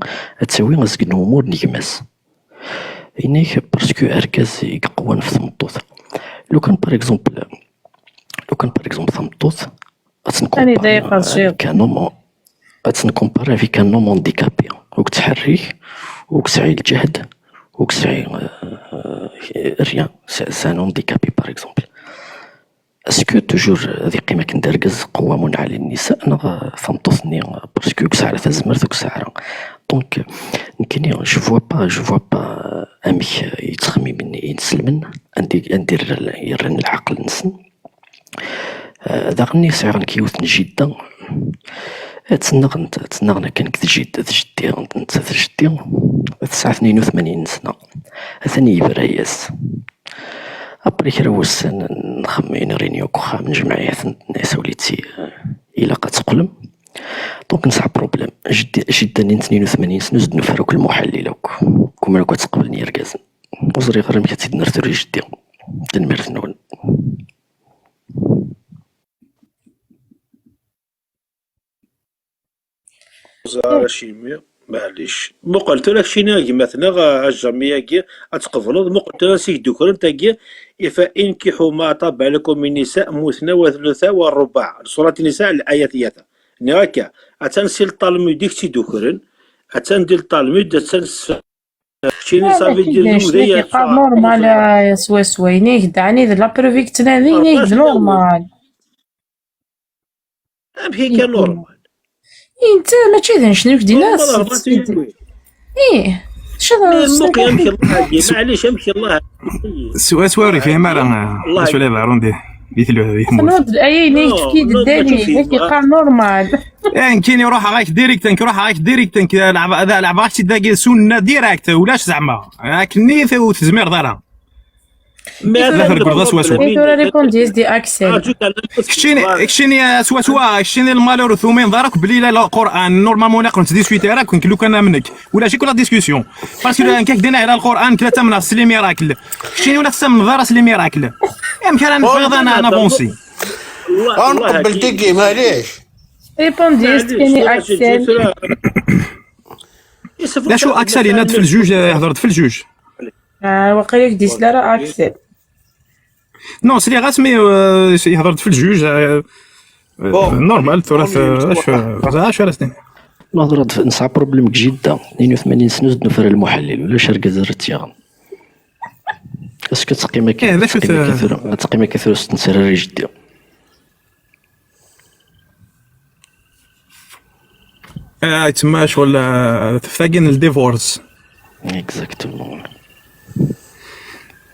تساوي أزق نومور نيكماس. إنك باسكو أركاز يقوان في ثمطوط. لو كان، باغ اكزومبل، لو كان، باغ اكزومبل، ثمطوط، أتنكومباري، أنا داير قرشي. كان نوم-، أتنكومباري في كان نوم اونديكابي. وكتحرك، وكسعي الجهد، وكسعي، آه، ريان. سي، سي ان اونديكابي، باغ اكزومبل. اسكو توجور هذه قيمة كندركز قوام على النساء، نغ ثمطوثني، باسكو كسعرة تزمرت وكسعرة. دونك، نكني، جو فوا با، جو فوا با، أمك يتخمي مني ينسلمن، عندي، عندي الر-، يرن العقل نسن. آه، داغني سعرن كيوت نجدة. تسنغن، تسنغن كان كتجد، تجدي، نتا تجدي. تسعة اثنين وثمانين سنة. أثني يبريس. أبري كرا وسن نخمين رينيو كوخا من جمعية ناس وليتي، آه، إلا قد تقلم. دونك نسعى بروبليم. جدي، جدة نين اثنين وثمانين سنة زد نفرق المحلل لوك. كما لو كتقبلني ركازن. وزري غير مكتب نرتو ريش دي. تنميرت نون. Acimi, maɛlic. Muqel tura keččini a gma-tneɣ, a Jami-agi, ad tqebleḍ. Muqel tura seg d-ukren tagi, ifa inkiḥu ma ṭaba lakum min nisa mutna wa tluta wa rrubaɛ. Surat Nisa, l-ayat yata. Nniɣ akka, attan si le Talmud i k-tt-id-ukren, attan di le Talmud, attan s-, keččini ça veut dire d uday. Normal, ah, swaswa. Ini-ak-d, ɛni d la preuve i yettnadi, ini-ak-d normal. Amek akka normal? I netta mačči d anecnuk di nas. Ih, amek Allah. Maɛlic, amek Allah. Swaswa ur yefhim ara, ah, acu la iḍerrun di, di tlu-, di tmurt. Aya ini-ak-d Dani, amek yeqqar normal. Eh, nekkini ruḥeɣ-ak direct, nekk ruḥeɣ-ak direct, nekk leɛbeɣ-ak-tt-id dagi sunna direct, ulac zeɛma. Akken-nni ur tezmireḍ ara. Ma la tregleḍ swaswa. Tura répondez di Axel. Keččini, keččini swaswa, keččini lmalur ur tumineḍ ara akk belli la Lqur'an. Normalement ur neqq-, nettdiscuti ara, nekk lukan amnek. Ulac-ik la discussion. Parce que nekk ak-d-iniɣ la Lqur'an, nekk la ttamneɣ s les miracles. Keččini ur la tettamneḍ ara s les miracles. Amek ara neffeɣ ad n-avancer? Ur nqebbel tigi, maɛlic. Répondez, keččini Axel. D acu Axel yenna-d f ljuj, eh, yehder-d f ljuj? Ah, waqila k-d-isla ara Axel. Non, sliɣ-as, mais, euh, yehder-d f ljuj, euh, euh, normal, tura, euh, acu, acu ara s-tini? Nehder-d, nesɛa problème deg jidda, tnin u tmanyin sna ur d-nufra lmuḥellil, ulac argaz ara tt-yaɣen. Est-ce que ad teqqim akka, eh, d acu ad teqqim akka tura, ad teqqim akka tura s tnesrar i jeddi? Ah, yettma ccɣel, ah, teftagin n divorce. Exactement.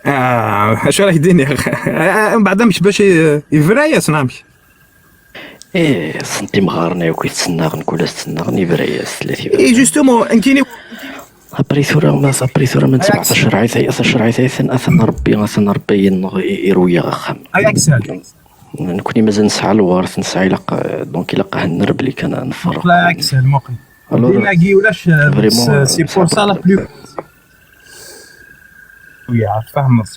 Ah, acu ara k-d-iniɣ? Ah, mbeɛd amek bac i-, yebra-yas, neɣ amek? Eh, sent imɣaren akk i tsennaɣen, kul ass tsennaɣen, yebra-yas, tella tibra. Et justement, nekkini. Après tura, ma, après tura, ma netbeɛ tacerɛit, tacerɛit, atan, atan Rebbi, atan Rebbi yenneɣ i-, iruyeɣ axxam. Ay Axel. Nekkni mazal nesɛa lweṛt, nesɛa ilaq, donc ilaq ad nner belli kan ad nferreq. Muqel ay Axel, muqel. Alors, dinagi ulac, euh, vraiment, c'est, euh, c'est pour ça la plus. Wiyaɛ, tfehmeḍ.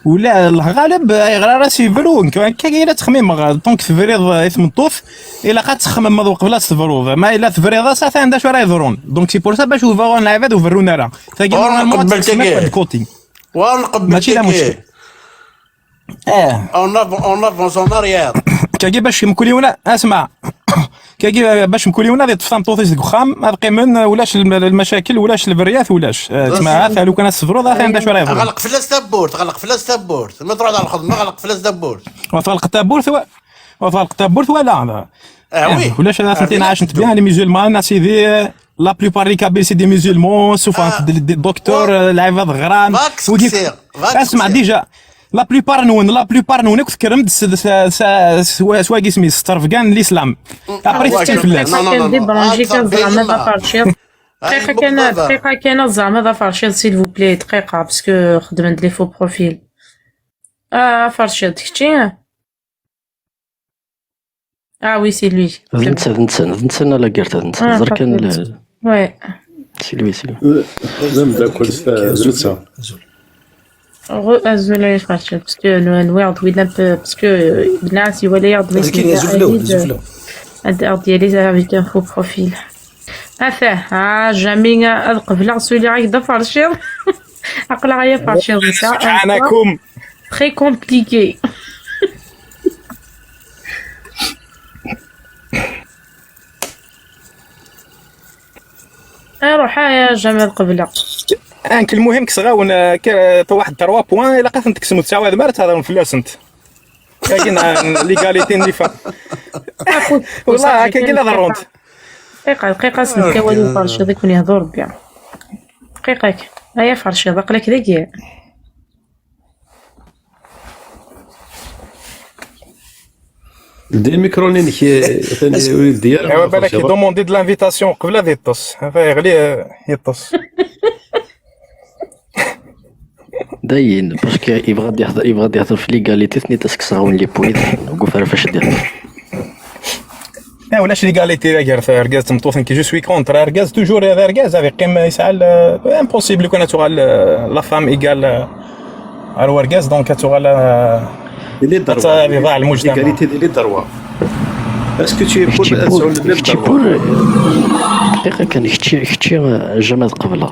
Ula lɣaleb ayɣer ara s-yebru, nekk akka i la ttxemmimeɣ, donc tebriḍ i tmeṭṭut, ilaq ad txemmemeḍ uqbel ad s-tebruḍ, ma yella tebriḍ-as atan d acu ara yeḍrun. Donc c'est pour ça bac ur berrun lɛibad ur berrun ara. Tagi normalement ad txemmem ad côté. Ur nqebbel tigi. Mačči d amuckel. Eh. On av-, on avance en arrière. Kagi bac mkul yiwen, asma. Kagi bac mkul yiwen ad yeṭṭef tameṭṭut-is deg uxxam, ad qqimen, ulac lm-, lmacakil, ulac lberyat, ulac. Eh, tma, ata lukan ad tebruḍ, atan d acu ara yeḍrun. Ɣleq fell-as tawwurt, ɣleq fell-as tawwurt. Ma tṛuḥ ɣer lxedma, ɣleq fell-as tawwurt. Ɣleq tawwurt, wa-, ɣleq tawwurt, wala. Ah, eh, oui. Ulac, ah, atenti ɛacent bien, les musulmans, a sidi, eh, la plupart des Kabyles, c'est des musulmans, souvent, des, des docteurs, eh, lɛibad ɣran. Wigi, asma, déjà, la plupart nwen, la plupart nwen, akk tekkrem-d s, s, s, s, s wagi isem-is, s ttrebga n l'islam. Après, tettili fell-as. Non, non, non, non. Débrancher kan, zeɛma d aferciḍ. Dqiqa kan, dqiqa kan, zeɛma d aferciḍ, s'il vous plaît, dqiqa, parce que xedmen-d les faux profils. Ah, aferciḍ, kečči? Ah oui, c'est lui. D netta, d netta, d netta a la guerre, d netta. Ah, ẓer kan. Ouais. C'est lui, c'est lui. D ameddakel, d netta. Azul ay Farid, parce que nwiɣ d win, parce que Bnas iwala-yaɣ-d. Ad aɣ-d-yali avec un faux profil. Ata, ah, Jami, ad qebleɣ suliɣ-ak-d aferciḍ. Aql-aɣ ay aferciḍ netta. Très compliqué. Aruḥ, aya Jamal qebleɣ. Ank, lmuhim, kkseɣ-awen, eh, k-, eh, واحد trois points, ilaq ad ten-tekksem, ur tesɛiw ara ma ara thedrem fell-asent. Kagi n, n l'égalité n les femmes. Wallah, akka i la ḍerrunt. Dqiqa, dqiqa, send kan wali uferciḍ i kun-yehdu Rebbi. Dqiqa kan. Aya ferciḍ, aql-ak dagi. Ldi lmikru-nni-inek, eh, atan ur yeldi ara. Ewa, balak i demandé de l'invitation qbel ad yeṭṭes. Ata yeɣli, eh, yeṭṭes. Dayen, parce que yebɣa ad yehder, yebɣa ad yehder f l'égalité, tenniḍ-as kkseɣ-awen les points, deg ufaraf acu d-yehder. Eh, ulac l'égalité gar argaz d tmeṭṭut, nekk je suis contre. Argaz, toujours d argaz, ad yeqqim yesɛa l-, impossible kan ad tuɣal, eh, la femme égale, eh, ar urgaz, donc ad tuɣal, eh, ad iḍaɛ lmujtama. L'égalité di les droits. Est-ce que tu es pour Kečči ad pour, sɛun le même kečči droit? Pour, dqiqa kan, kečči, kečči, euh, jamais ad qebleɣ.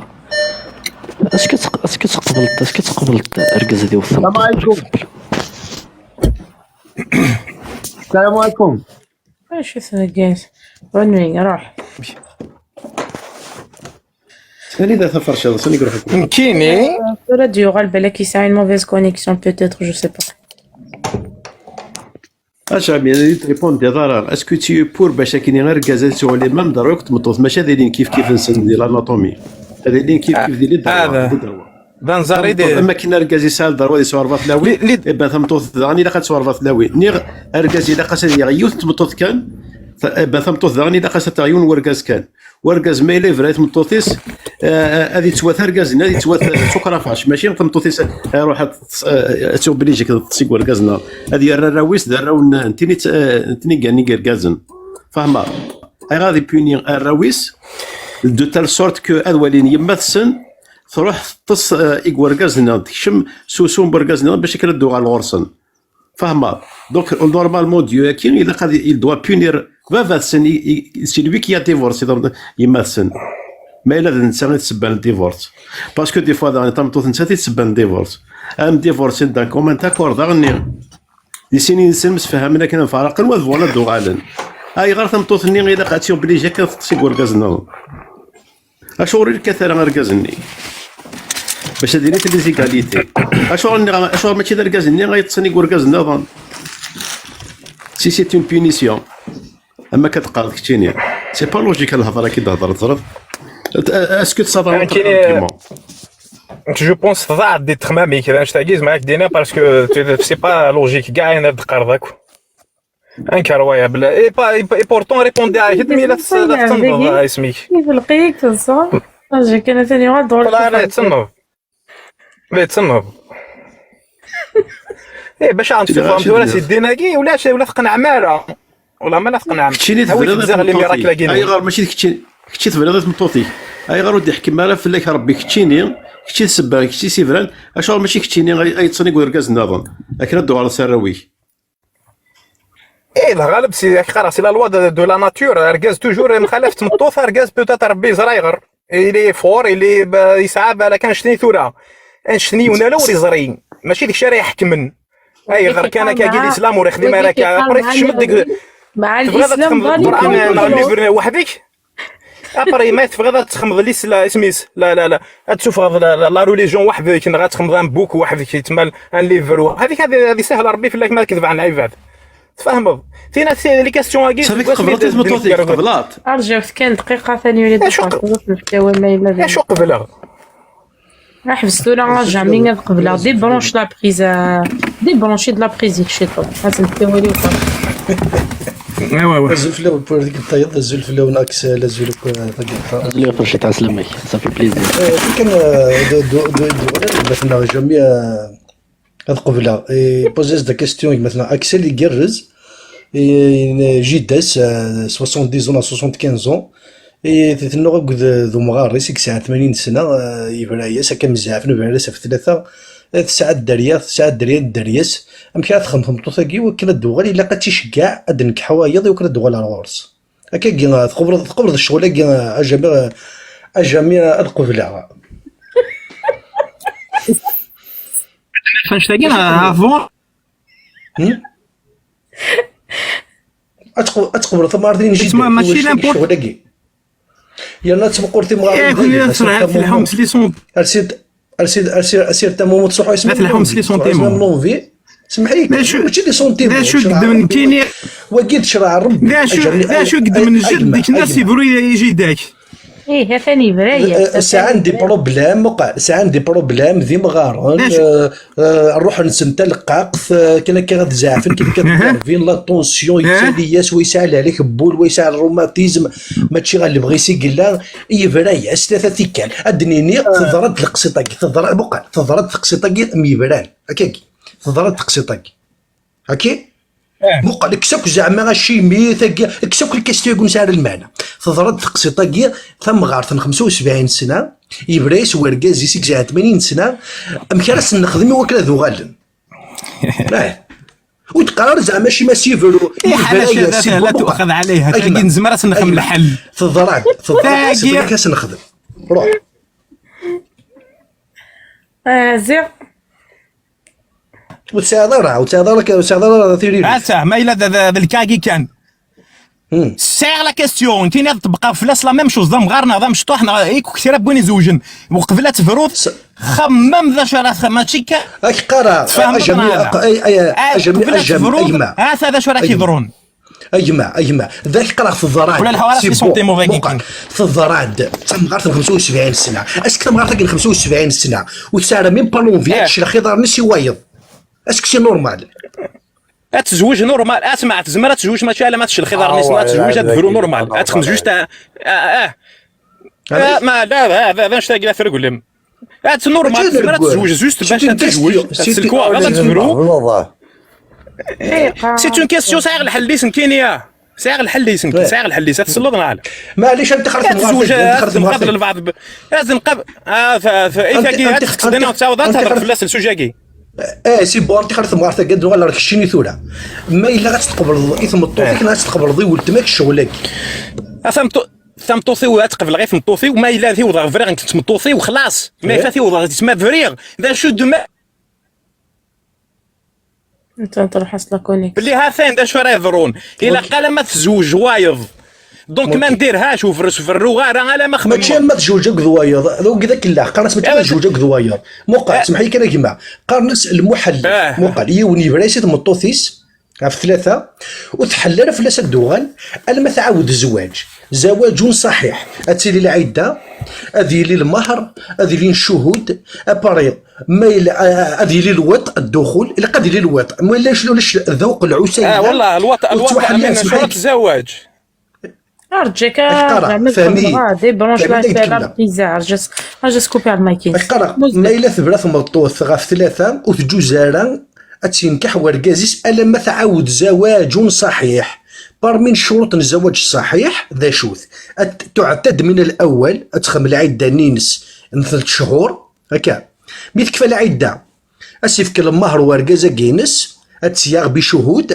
Est-ce que tq-, est-ce que tqebleḍ, est-ce que tqebleḍ argaz ad iwet tameṭṭut, par Salam alaikum. Exemple? Salam alaikum. Acu tneggas? Bonne nuit, ruḥ. Sani da taferciḍ, sani iruḥ akk. Nekkini. Tura ad yuɣal balak yesɛa une mauvaise connexion peut-être, je sais pas. Acami ad yi-trépondiḍ ara, est-ce que tu es pour bac akken argaz ad sɛun les mêmes droits que tmeṭṭut, maca ad ilin kif kif-nsen di l'anatomie, ad ilin kif kif di les droits, Hada. Di droits. D anẓar i d. Am akken argaz yesɛa le droit ad yesɛu ṛebɛa tlawin, Li- li- eh ben tameṭṭut daɣen ilaq ad tesɛu ṛebɛa tlawin. Niɣ argaz ilaq-as ad yaɣ yiwet n tmeṭṭut kan, ta- eh ben tameṭṭut daɣen ilaq-as ad taɣ yiwen n urgaz kan. Urgaz ma yella yebra i tmeṭṭut-is, eh, ad yettwat argaz-nni, ad yettwat, eh, d tukrafac, mačči tameṭṭut-is, eh, ruḥ ad tt-, eh, ad tt-oblige ad teṭṭes i urgaz-nni. Ad yerr arraw-is d arraw n, n tin i tt-, eh, n tin i igan i yergazen. Fehmeḍ? Ayɣer ad ipuni arraw-is? De telle sorte que ad walin yemma-tsen, truḥ teṭṭes, eh, i urgaz-nni, tekcem s usu n urgaz-nni bac akken ad d-tuɣal ɣur-sen. Fehmeḍ? Donc, normalement, Dieu-agi, ilaq ad, il doit punir baba-tsen, i, i, c'est lui qui a divorcé, donc, yemma-tsen. Ma yella d netta i d ssebba n divorce. Parce que des fois, daɣen, tameṭṭut nettat i d ssebba n divorce. Am divorce, d'un commun accord, daɣen, di sin yid-sen msefhamen akken ad mfaraqen, wa ad bɣun ad d-uɣalen. Ayɣer tameṭṭut-nni ilaq ad tt-oblige akken ad teṭṭes i urgaz-nniḍen? Acuɣer ur yekkat ara argaz-nni? Bac ad ilit les égalités. Acuɣer nniɣ, acuɣer mačči d argaz-nni ay yeṭṭsen i urgaz-nniḍen? Si c'est une punition. Am akka d-teqqareḍ keččini. C'est pas logique lhedra-agi d-thedreḍ, teẓriḍ? Est-ce que tessawḍeḍ Nekkini, argument? Je pense tḍaɛeḍ di texmam-ik, d annect-agi zemreɣ ad k-d-iniɣ, parce que tu- c'est pas logique, kra ayen ara d-teqqareḍ akk. Incroyable. Et, pas, et, et pourtant, répondre à mi la tess-, la tettenneḍ isem-ik. Ifelq-ik teḍsa. Aji kan atan yuɣal ḍur. Wala la tettenneḍ. La tettenneḍ. Eh, bac ad tfehmeḍ tura si ddin-agi, ulac, ula tqenɛem ara. Wala ma la tqenɛem. Keččini tebɣiḍ i tmeṭṭut-ik. Ayɣer mačči d kečči, kečči tebɣiḍ i tmeṭṭut-ik? Ayɣer ur d-iḥkem ara fell-ak Rebbi keččini? Kečči d ssebba, kečči s ibran. Acuɣer mačči keččini ay, ay yeṭṭsen i urgaz nniḍen? Akken ad d-tuɣaleḍ s arraw-ik. Eh, d aɣaleb, si ak qqareɣ, c'est la loi de, de la nature. Argaz toujours mxalaf tmeṭṭut, argaz peut-être Rebbi yeẓra ayɣer. Il est fort, il est, ba, yesɛa bala kan annect-nni tura. Annect-nni yiwen ala ur yeẓri. Mačči d kečč ara iḥekmen. Ayɣer kan akka, l'islam ur ixdim ara akka. Après, tekcmeḍ deg, tebɣiḍ ad txedmeḍ Lqur'an neɣ livre weḥd-k? Après, ma tebɣiḍ ad txedmeḍ l'isla-, isem-is, la, la, la, ad tsuffɣeḍ la, la, la religion weḥd-k, neɣ ad txedmeḍ un book weḥd-k, yettmal un livre weḥd-k, ad, ad isahel Rebbi fell-ak ma ad k-tebɛen lɛibad. Tfehmeḍ? Tina, ti-, les questions-agi, Safi tqebleḍ i tmeṭṭut-ik, tqebleḍ. Arǧut kan dqiqa, tani ula d acu qebleɣ? Acu qebleɣ? Ḥbes tura, à jamais ad qebleɣ. Débranche la prise, euh, débranche-d la prise-ik ciṭuḥ. Ad sen-tawali uqerru. Ouais, ouais, ouais. Azul fell-awen, pour deg tayeḍ, azul fell-awen, Axel, azul akk, euh, tagiṭart. Azul akk, Racid, ɛeslama-k. Ça fait plaisir. Euh, kan, euh, de, de, de, de, de, gma-tneɣ Jami, euh, ad qebleɣ. Et poser la question, gma-tneɣ Axel, igerrez. Et, euh, jida-s, euh, soixante-dix ans, soixante-quinze ans. Et tennuɣ akked d umɣar-is i yesɛa tmanyin sna, euh, yebra-yas, akka mzeɛfen, yebra-yas ɣef tlata. Eh, tesɛa dderya, tesɛa dderya, dderya-s. Amek ara texdem tmeṭṭut-agi, wakken ad d-tuɣal, ilaq ad tt-iceggeɛ, ad d-nekkeḥ wayeḍ, iwakken ad d-tuɣal ar ɣur-s. Akkagi, eh, tqebleḍ, tqebleḍ ccɣel-agi, eh, a Jami, eh, a Jami, eh, ad qebleɣ. Annect-agi, avant. Hmm? Ad tqu-, ad tqebleḍ tamɣart-nni n jida-k, mačči n'importe. Ccɣel-agi. Yerna ad tmeqqer timɣarin. Eh, kul ass telḥum s les sentiments. Arsid, arsid, arsid, arsid tamumut suḥu isem. Telḥum s les sentiments. Même l'envie. Semmeḥ-iyi, mačči les sentiments. D acu i yeddmen nekkini? Wagi d ccreɛ Rebbi. D acu, d acu i yeddmen jedd-k, nnas yebru i jida-k? Ih, atan yebra-yas. Eh, eh, sɛan des problèmes, muqel, sɛan des problèmes d imɣaren, eh, eh, ṛṛuḥ-nsen taleqqaqt, eh, kan akka ad zeɛfen, kan akka ad ɣerbin, la tension, yettali-yas, wa yesɛa lehlak n wul, wa yesɛa rrumatism, mačči ɣer lebɣi-s i yella, yebra-yas tlata tikkal. Ad d-nini, teḍra-d teqsiṭ-agi, teḍra, muqel, teḍra-d teqsiṭ-agi, myebran, akkagi, teḍra-d teqsiṭ-agi. Aki? Muqel, kkes akk zeɛma acimi, tagi, kkes akk lkastyo-agi ur nesɛi ara lmeɛna. Teḍra-d teqsiṭ-agi, tamɣart n xemsa u sebɛin sna, yebra-yas wergaz-is i yesɛa tmanyin sna, amek ara sen-nexdem i wakken ad uɣalen? Ah. Ur teqqar ara zeɛma acimi as-yebru. Iḥala cada la tuxad ɛlayha, tagi nezmer ad s-nexdem lḥel. Teḍra-d, teḍra-d, tagi ad s-nexdem. Ruḥ. Ah, ziɣ. Ur tesɛiḍ ara, ur tesɛiḍ ara, ur tesɛiḍ ara tiririt. Ata, ma yella d, d, d lkagi kan. Hmm. Sɛiɣ la question, tini ad ṭebbqeɣ fell-as la même chose, d amɣar neɣ d amecṭuḥ neɣ i kra n win izewjen. Uqbel ad tebruḍ, xemmem d acu ara txemmem, mačči kan. Ad k-qqareɣ, tfehmeḍ ajami, neɣ ala? Ay, ay, ah, ajami, qbel ad ajami, tebruḍ, a gma. Ata d acu ara k-yeḍrun. A gma, a gma, d ak-qqareɣ teḍra-d. Wala lhawa ara s-, les sentiments dagi. Muqel, teḍra-d d tamɣart n xemsa u sebɛin sna. Ask tamɣart-agi n xemsa u sebɛin sna. Ur tesɛi ara même pas l'envie ad teclex iḍarren-is i wayeḍ. Ask c'est normal. Ad tezweǧ normal. Asma, tezmer ad tezweǧ, mačči alamma teclex iḍarren-is, ad tezweǧ, ad tebru normal. Ad texdem juste, ah, ah, ah. Ma, la, d, d, d anect-agi la treglem. Ad normal, tezmer ad tezweǧ, juste bac ad tezweǧ, ad tselkew, ad tebru. C'est une question, sɛiɣ lḥell-is nekkini, ah. Sɛiɣ lḥell-is nekkini, sɛiɣ lḥell-is, ad tselleḍ neɣ ala? Maɛlic, ad txertem ɣer tagi, ad txertem ɣer tagi. Ad tenqabel lbeɛḍ, ad tenqabel, ah, i tagi, ad txeddem, ad tɛawed ad tehder fell-as le sujet-agi. Eh, c'est bon, ad tixer temɣart-agi, ad nuɣal ɣer keččini tura. Ma yella ad tqebleḍ i tmeṭṭut-ik, neɣ ad tqebleḍ i weltma-k ccɣel-agi. A tameṭṭu-, tameṭṭut-iw ad tqebleɣ i tmeṭṭut-iw, ma yella ad iwḍeɣ briɣ nekk d tmeṭṭut-iw, xlaṣ. Ma yella ad iwḍeɣ, ma briɣ, d acu d ma- Netta truḥ-as la connexion. Belli ha-t-an d acu ara yeḍrun. Ilaq alamma tezweǧ wayeḍ. Donc ma ndirhac ur berruɣ ara alamma xemmemeɣ. Mačči alamma tezweǧ akked wayeḍ, d wagi d akellax, qqaren-as mačči alamma tezweǧ akked wayeḍ. Muqel, semmeḥ-iyi kan a gma, qqaren-as lmuḥell. Muqel, yiwen yebra-yas i tmeṭṭut-is ɣef tlata, ur tḥell ara fell-as ad d-tuɣal alamma tɛawed zzwaǧ. Zawaǧun ṣaḥiḥ. Ad tili lɛidda, ad yili lmehr, ad ilin ccuhud, apari, ma yella, a-, a-, ad yili lwiṭ, dduxul, ilaq ad yili lwiṭ. Ma yella ulac, ulac ddewq, lɛusa yellan, ur tettwaḥell ara, semmeḥ-iyi. Arǧa-k, zeɛma txedmeḍ, ah, débranche la télé, arǧa-s, arǧa-s kupiɣ lmayk-is. Qqareɣ, ma yella tebra tmeṭṭut ɣef tlata, ur tǧuz ara ad tenkeḥ wergaz-is alamma tɛawed zawaǧun ṣaḥiḥ. Parmi n ccuruṭ n zawaǧ ṣaḥiḥ, d acu-t? Ad tuɛtad min al-awwal, ad texdem lɛidda-nni-ines n telt cchur, akka. Mi tekfa lɛidda, ad s-ifk lmehr wergaz-agi-ines, ad tt-yaɣ bicuhud.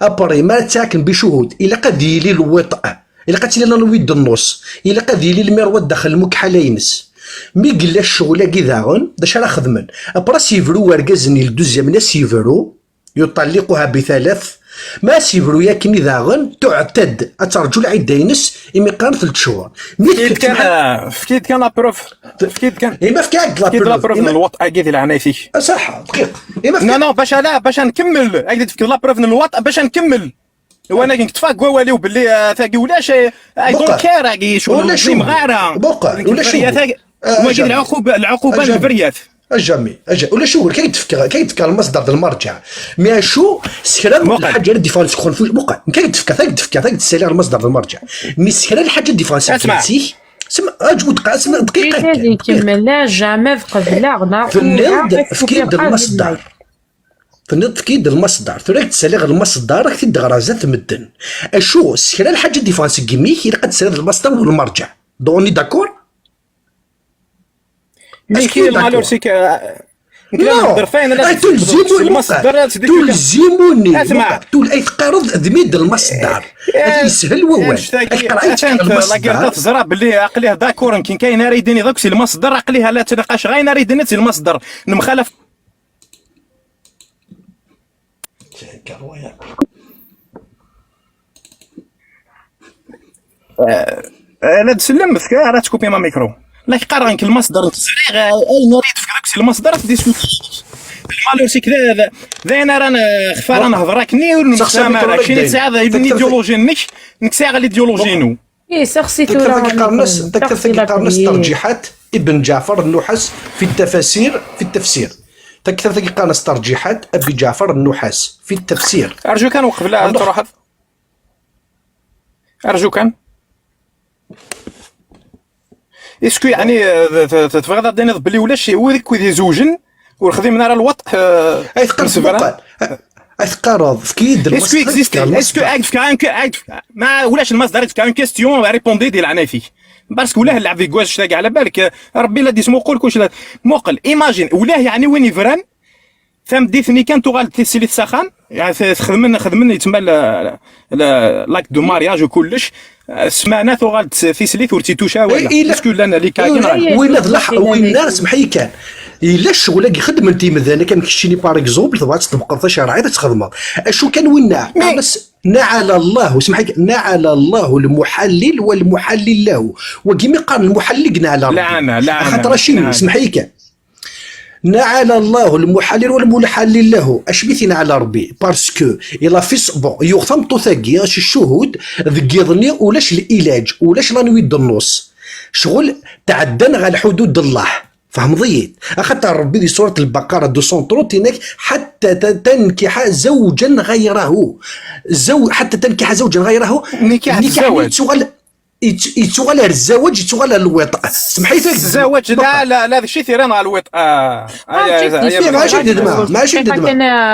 Après, mi ara tt-akken bicuhud, ilaq ad yili lwiṭ, ilaq ad tili la lwiṭ d nnus, ilaq ad yili lmirwa daxel lmukḥala-ines. Mi yella ccɣel-agi daɣen, d acu ara xedmen? Après, ad s-yebru wergaz-nni, le deuxième-nni ad s-yebru, يطلقها بثلاث. Ma as-yebru yakan i daɣen, tuɛtad ad terǧu lɛidda-ines imi qqaren telt cchur. Mi tefka kan, fki-d kan la preuve. Fki-d kan. Ima fkiɣ-ak-d la preuve. Fki-d la preuve n lwaṭ-agi di leɛnayt-ik. Ṣaḥa, dqiq. Ima fkiɣ. Non, non, bac ala, bac ad nkemmel. Ad k-d-fkeɣ la preuve n lwaṭ bac ad nkemmel. Wanagi nekk ṭṭfeɣ deg wawal-iw belli, ah, tagi ulac, eh, I don't care, agi ccɣel ur ẓrimeɣ ara. Muqel, ulac ugur. Wagi d lɛuquba, lɛuquba n lberyat. Ajami, aja-, ulac ugur, kan d-fkeɣ, kan d-fkeɣ lmasdar d lmarǧa. Mi acu, s kra n lḥaǧa ara d-yeffɣen seg uxenfuc, muqel, kan d-fkeɣ, kan d-fkeɣ, kan d-ssaliɣ lmasdar d lmarǧa. Mi s kra n lḥaǧa d-yeffɣen seg iles-ik, sem-, aǧ-, ur dqa-, sem-, dqiqa kan, dqiqa. Ikemmel, la, jamais qebleɣ, la, tenniḍ-d, fkiɣ-d lmasdar. Tenniḍ-d fki-d lmasdar. Tura ad k-d-saliɣ lmasdar, ad k-t-id-ɣreɣ zdat medden. Acu, s kra lḥaǧa d-yeffɣen seg imi-k, ilaq ad d-tesaliḍ lmasdar u lmarǧa. Donc, on est d'accord? Est-ce que d'accord? Nekk d lmalur sik, eh, nekk d lmalur fayen, la tulzimuni, lmasdar, tulzimuni, tul-, ay teqqareḍ d mi d lmasdar. Eh, yeshel wawal. Ay teqqar, ay teqqar lmasdar. Teẓra belli aql-i d'accord, nekk kayen ara yi-d-tiniḍ akk si lmasdar, aql-i la ttnaqaceɣ ayen ara yi-d-tiniḍ si lmasdar. Nemxalaf. Eh, eh, la d-sellem, tefka ara tkupi ma mikro. La k-qqareɣ nekk lmasdar, nekk ẓriɣ, eh, ayen ara yi-d-tefkeḍ akk si lmasdar, ad t-diskutiɣ. Lmalur sik d, d, d ayen ara n-, xef ara nehder akkenni, ur nemsefham ara. Keččini tesɛiḍ l'idéologie-nnek, nekk sɛiɣ l'idéologie-inu. Ih, seɣti tura. Taktabt-agi qqaren-as, taktabt-agi qqaren-as Terǧiḥat Ibn Ǧeɛfer Nnuḥas fi tafasir, fi tafsir. Taktabt-agi qqaren-as Terǧiḥat Abi Ǧeɛfer Nnuḥas fi tafsir. Arju kan uqbel ad truḥeḍ. Arju kan. Est-ce que, yeɛni, eh, t-, t-, tebɣiḍ ad d-tiniḍ belli ulac wid akk i izewjen ur xdimen ara lwaṭ, eh, ay teqqareḍ, muqel, ay teqqareḍ, fki-yi-d lmasdar. Est-ce que existe? Est-ce que ad fkeɣ, ad fkeɣ, ma ulac lmasdar, ad fkeɣ une question, répondez di leɛnayt-ik. Parce que ulah lɛeb deg wazec tagi, ɛla balek, eh, Rebbi la d-ismuqul kullec la. Muqel, imagine, ulah yeɛni win yebran, Tameddit-nni kan tuɣal-d tislit s axxam, xedmen, xedmen yetma l'acte de mariage u kullec. Ssmana tuɣal-d tislit ur tt-ituc ara wala. Est-ce que llan les cas-agi neɣ ala? Winna d laḥ, winna, semḥ-iyi kan. Yella ccɣel-agi xeddmen-t imdanen, am keččini, par exemple, tebɣa ad tṭebqeḍ tacerɛit, ad txedmeḍ. Acu kan winna, mais naɛala Llah, semḥ-iyi kan, naɛala Llah lmuḥallil walmuḥallil lahu. Wagi mi qqaren lmuḥallil, neɛala Rebbi. Laɛana, laɛana, axaṭer acimi, laɛana. Semḥ-iyi kan. Naɛala Llah lmuḥallil walmuḥallil lahu. Acimi t-ineɛla Rebbi? Parce que il a fait, bon, yuɣ tameṭṭut-agi, accuhud, deg yiḍ-nni ulac lilaǧ, ulac la nuit de noces. Ccɣel tɛeddan ɣer lḥudud n Llah. Fehmeḍ-iyi-d? Axaṭer Rebbi di surat Lbaqara deux cent trente, yenna-k: حتى تنكح زوجا غيره. Zew-, حتى تنكح زوجا غيره. Nikaḥ, nikaḥ zzawaj. Yettuɣal, yett-, yettuɣal ar zzawaj, yettuɣal ar lwiṭ. Semḥ-iyi kan. Zzawaj, la, la, la, d cci tiran ɣer lwiṭ. Ah, ah, ah, mačči d ddemma,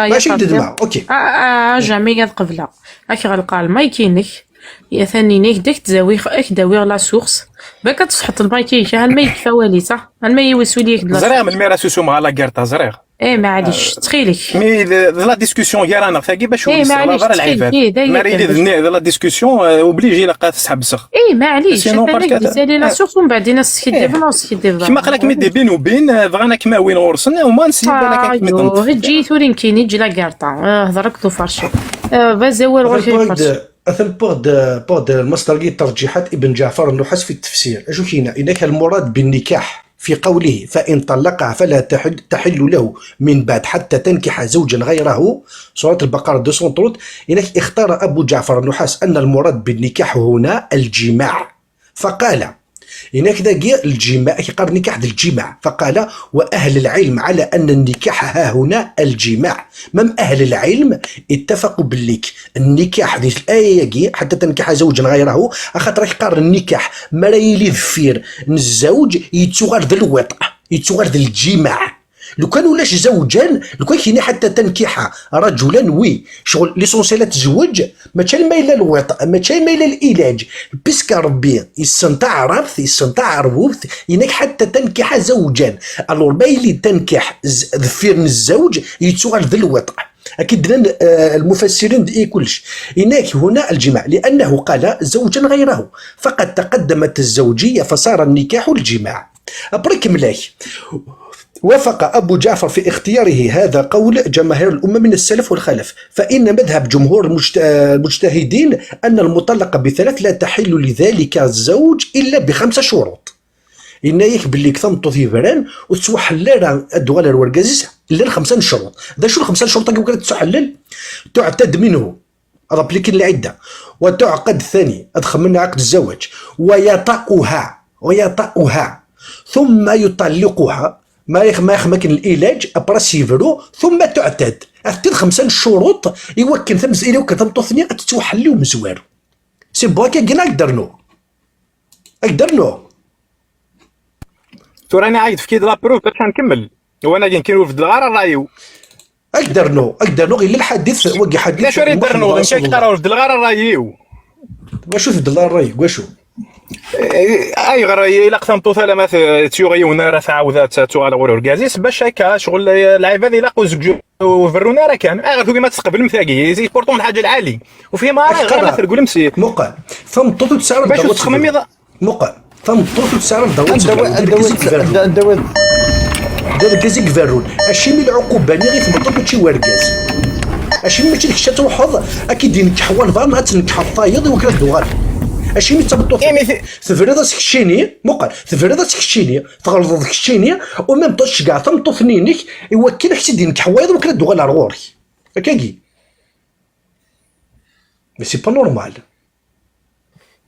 mačči d ddemma. Ok. Ah, ah, ah, jamais ad qebleɣ. Ak ɣelqeɣ lmayk-inek. Atan-inek, d ak-d-awiɣ, ak-d-awiɣ la source. Bak ad tesḥeṭ lmayk-ik, alma yekfa wali, sax? Alma yiwi suli ak-d la source. Ẓriɣ melmi ara susumeɣ a la guerre-ta, ẓriɣ. Eh, maɛlic, ttxil-k. Mi d, d la discussion gar-aneɣ tagi, bac ur nesseɣlaḍ ara lɛibad. Mara yili d, d la discussion, euh, obligé ilaq ad tesḥebseɣ. Eh, maɛlic, sinon, atan ak-d-isali la source, umbeɛd in as-skiddiben, ur skiddiben. Kemm aql-ak mi d-ibin ubin, euh, bɣan ad kem-awin ɣur-sen, au moins, si balak ad kem-id-neṭṭef. Eǧǧ-iyi tura nekkini, eǧǧ la guerre-ta. Eh, hder akked uferci. Eh, baz awal ɣur-k ay uferci. Atan pour d, pour d lmasdar-agi, terǧiḥat Ibn Ǧeɛfer Nnuḥas fi tefsir. Acu k-yenna? Yenna-k: المراد بالنكاح في قوله: فإن طلقها فلا تحل، تحل له من بعد حتى تنكح زوجا غيره. Surat Al-Baqara deux cent trente. Yenna-k: اختار أبو جعفر النحاس أن المراد بالنكاح هنا الجماع. فقال، Yenna-k dagi lǧimaɛ, ak-iqqar nikaḥ d lǧimaɛ. فقال: وأهل العلم على أن النكاح ها هنا الجماع. Même أهل العلم اتفقوا belli nikaḥ di l'aya-agi, حتى تنكح زوجا غيره, axaṭer ak-qqaren nikaḥ, mi ara yili deffir n zzawj, yettuɣal d lwiṭ, yettuɣal d lǧimaɛ. Lukan ulac زوجا, lukan k-yenna حتى تنكح رجلا, oui, ccɣel l'essentiel ad tezweǧ, mačči alma yella lwiṭ, mačči alma yella lilaǧ, puisque Rebbi yessen taɛrabt, yessen taɛerbubt, yenna-k حتى تنكح زوجا. Alors, ma yili tankiḥ z-, deffir n zzawj, yettuɣal d lwiṭ. Akka i d-nnan, eh, lmufassirin d i kullec. Yenna-k هنا الجماع، لأنه قال زوجا غيره، فقد تقدمت الزوجية فصار النكاح الجماع. Après kemmel-ak. وافق أبو جعفر في اختياره هذا قول جماهير الأمة من السلف والخلف، فإن مذهب جمهور المجت-، المجتهدين أن المطلقة بثلاث لا تحل لذلك الزوج إلا بخمسة شروط. Yenna-yak belli deg tameṭṭut yebran ur tettwaḥell ara ad d-tuɣal ar wergaz-is, llan xemsa n ccuruṭ. D acu lxemsa n ccuruṭ-agi wakken ad tettuḥellel? تعتد منه, ad aplikin lɛidda. وتعقد ثاني, ad xemmen ɛaqd zzawaj. ويطأها, ويطأها. ثم يطلقها. Ma ix-, ma ixem akken lilaǧ, après yebru, ثم تعتد. Ad tettid xemsa n ccuruṭ i wakken tamz-, i wakken tameṭṭut-nni ad tettwaḥell i umezwaru. Si bwakagi ad k-d-rnuɣ. Ad k-d-rnuɣ. Tura-nni ad k-d-fkiɣ la preuve bac ad nkemmel. Wanagi nekkin ur beddleɣ ara ṛṛay-iw. Ad k-d-rnuɣ, ad k-d-rnuɣ, yella lḥadit, wagi ḥadit. D acu ara d-rnuɣ? D nekk ay k-qqareɣ ur beddleɣ ara ṛṛay-iw. Wacu tbeddleḍ ṛṛay-ik? Wacu? Eh, ayɣer ilaq tameṭṭut alamma t-, tt-yuɣ yiwen ara tɛawed ad t-, tuɣal ɣur urgaz-is, bac akka ccɣel, eh, lɛibad ilaq ur zg-, ur berrun ara kan. Ayɣer tugim ad tqeblem tagi? Pourtant lḥaǧa lɛali. Ur fhimeɣ ara ayɣer ma treglem si. Muqel, tameṭṭut ur tesɛi ara bac ur tettxemmimeḍ. Muqel, tameṭṭut ur tesɛi ara lderwa ad tebder, d argaz i iberrun. D argaz i iberrun. Acimi lɛuquba-nni i tmeṭṭut mačči i wergaz? Acimi mačči d kečč ad truḥeḍ, ad k-id-inkeḥ walbeɛḍ, ad tnekḥeḍ tayeḍ i wakken ad d-tuɣal? Acimi d tameṭṭut? Imi t- Tebriḍ-as keččini, muqel, tebriḍ-as keččini, tɣelḍeḍ keččini, u même temps tceggɛeḍ tameṭṭut-nni-inek i wakken ad k-id-inkeḥ wayeḍ i wakken ad d-tuɣal ar ɣur-k. Akkagi. Mais c'est pas normal.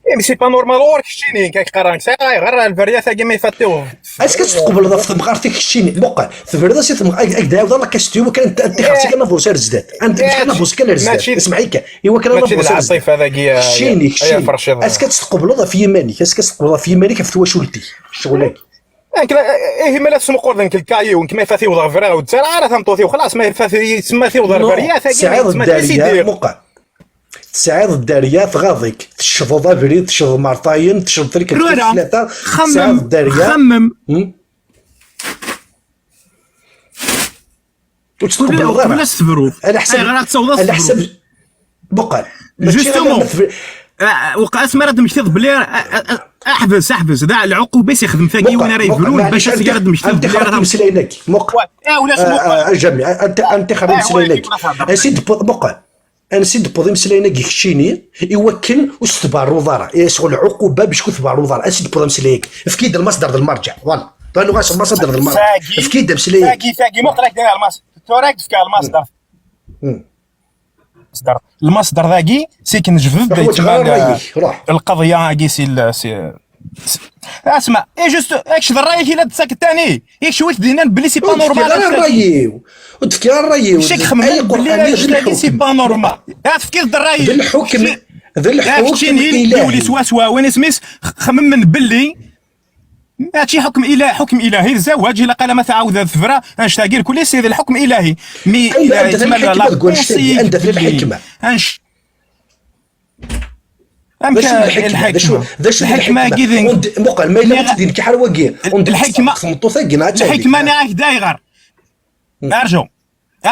Eh, mais c'est pas normal ɣur-k keččini, nekk ak-qqareɣ, nekk sɛiɣ ayɣer ar lberyat-agi ma ifatiɣ. Est-ce que ad tt-tqebleḍ ɣef temɣart-ik keččini? Muqel, tebriḍ-as i temɣart, ak, ak d-ɛawdeɣ la question, i wakken ad, ad tixer si kan avance ar zdat. Ad tixer avance kan ar zdat. Mačči d, ismeɛ-ik, i wakken ad mačči d avance ar zdat. Lɛaṭifa dagi, keččini, keččini. Est-ce que ad tt-tqebleḍ ɣef yiman-ik? Est-ce que ad tt-tqebleḍ ɣef yiman-ik, ɣef twacult-ik? Ccɣel-agi. Nekk la, ihi ma la tesmuqquleḍ nekk lkayi-w, nekk ma ifat-iw d ɣer briɣ, ur d-ttarraɣ ara tameṭṭut-iw, xlaṣ, ma ifat-i, ma t-iwḍ ɣer briɣ, tagi, tesɛiḍ dderya, muqel. Tesɛiḍ dderya, tɣaḍ-ik. Tecceḍeḍ abrid, tecceḍeḍ mertayen, tecceḍeḍ tikkelt tis tlata, tesɛiḍ dderya. Xemmem. Hmm? Ur tt-tqebbleḍ ara. Qbel ad s-tebruḍ. Ala ḥsab, ala ḥsab. Muqel. Justement. Waqila asmi ara d-tmektiḍ belli, aḥbes, aḥbes, da lɛuquba i s-ixdem tagi win ara yebrun, bac asmi ara d-tmektiḍ belli ara tmektiḍ. Muqel. Muqel. Jami, anti xerri imeslayen-agi. Ansi d-tewweḍ, muqel. Ansi d-tewweḍ imeslayen-agi keččini, i wakken ur s-tberruḍ ara. Sɣel lɛuquba bac ur tberruḍ ara. Ansi d-tewweḍ imeslayen-agi. Efk-iyi-d lmasdar d lmerǧeɛ. Voilà. Tura nuɣal s lmasdar d lmerǧeɛ. Efk-iyi-d imeslayen-agi. Tagi, tagi, muqel ak-d lmasdar. Tura ak-d-fkeɣ lmasdar. Lmasdar. Lmasdar dagi, si k-nejbed-d, lqeḍya-agi si, si, si, asma, et juste, kečč d ṛṛay-ik i la d-tettakeḍ tani, i kečč wi k-d-yennan belli c'est pas normal. Ur d-fkiɣ ara ṛṛay-iw, ur d-fkiɣ ara ṛṛay-iw. Kečč i ixemmen belli annect-agi c'est pas normal. Ad tefkiḍ-d ṛṛay-ik. D lḥukm, d lḥukm ilahi. Swaswa, win isem-is, xemmen belli Mačči ḥukm ila-, ḥukm ilahi, zzawaj, ilaq ala ma tɛawed ad tebra, annect-agi lkulli, c'est lḥukm ilahi. Mi anda tella lḥikma deg wannect-agi? Anda tella lḥikma? Anc-, amek lḥikma? Lḥikma-agi d, muqel, ma yella ur tt-id-yenkeḥ ara wagi, lḥikma, lḥikma-nni ak-d ayɣer. Arju,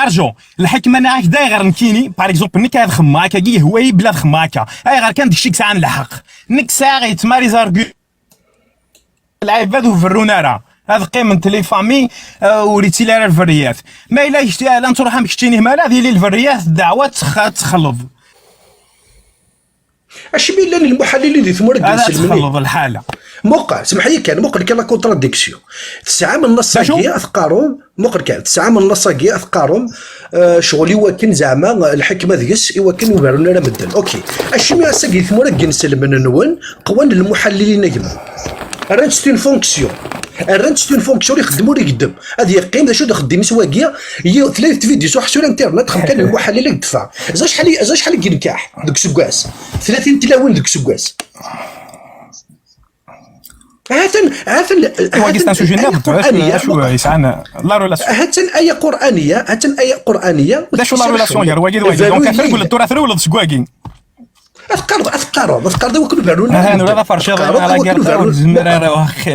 arju, lḥikma-nni ak-d ayɣer nekkini, par exemple, nekk ad xemmeɣ akka, yehwa-yi bla ad xemmeɣ akka. Ayɣer kan d kečč i yesɛan lḥeqq? Nekk sɛiɣ yettmari zargu. Lɛibad ur berrun ara, ad qqiment les familles, ur ittili ara lberriyat. Ma yella kečč, la n-truḥ am keččini, ma la ad yili lberriyat, ddeɛwa ad tex-, ad texleḍ. Acimi llan lmuḥallilin di tmura n yinselmen? Ad texleḍ lḥala. Muqel, semḥ-iyi kan, muqel kan la contradiction. Tesɛam nnaṣ-agi, ad teqqarum, Muqel kan, tesɛam nnaṣ-agi, ad teqqarum, ccɣel i wakken zeɛma lḥikma deg-s, i wakken ur berrun ara medden. Ok. Acimi ass-agi di tmura n yinselmen-nwen qwan lmuḥallilin a gma? Rran-tt s une fonction. Rran-tt s une fonction, ur ixeddem ur igeddem. Ad yeqqim, d acu d axeddim-is wagi? Tella tvidyu s uḥsul internet, xam kan lmuḥallil ad d-teffeɣ. Ẓer acḥal i, ẓer acḥal i yenkeḥ deg useggas? Tlatin n tlawin deg useggas. Hatan, hatan, wagi c'est un sujet nniḍen, acu yesɛan la relation. Hatan aya qur'aniya, hatan aya qur'aniya. D acu la relation gar wagi d wagi? Donc, ad trewleḍ tura, trewleḍ seg wagi. Ad teqqareḍ, ad teqqareḍ, ad teqqareḍ i wakken ur berrun ara medden. Ula d aferciḍ, ad teqqareḍ i wakken ur berrun ara medden.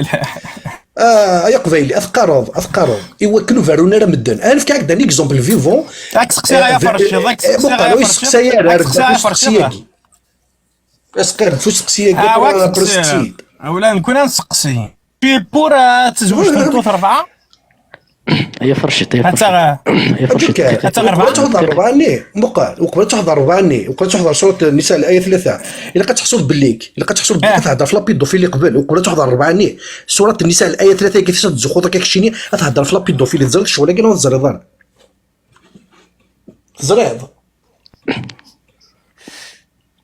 Ah, ay aqbayli, ad teqqareḍ, ad teqqareḍ i wakken ur berrun ara medden. Ad nefk-ak-d un exemple vivant. Ad k-seqsiɣ ay aferciḍ, ad k-seqsiɣ ay aferciḍ. Ad k-seqsiɣ ay aferciḍ. Asqerdef usteqsi-agi. Ah, wak teqsiḍ. Awla, nekkni ad nseqsi. Tu es pour, euh, ad tezweǧ tmeṭṭut rebɛa? Ay aferciḍ, ay aferciḍ. Ay aferciḍ. Ad taɣ rebɛa? Uqbel ad tuḥḍer rebɛa-nni, muqel, uqbel ad tuḥḍer rebɛa-nni, uqbel ad tuḥḍer surat Nisa, l'aya tlata. Ilaq ad teḥsuḍ belli, ilaq ad teḥsuḍ belli ad tehder f la pédophilie qbel, uqbel ad tuḥḍer rebɛa-nni. Surat Nisa, l'aya tlata, agi tis ad tzuxxuḍ akka keččini, ad tehder f la pédophilie, teẓriḍ ccɣel-agi neɣ ur teẓriḍ ara? Teẓriḍ?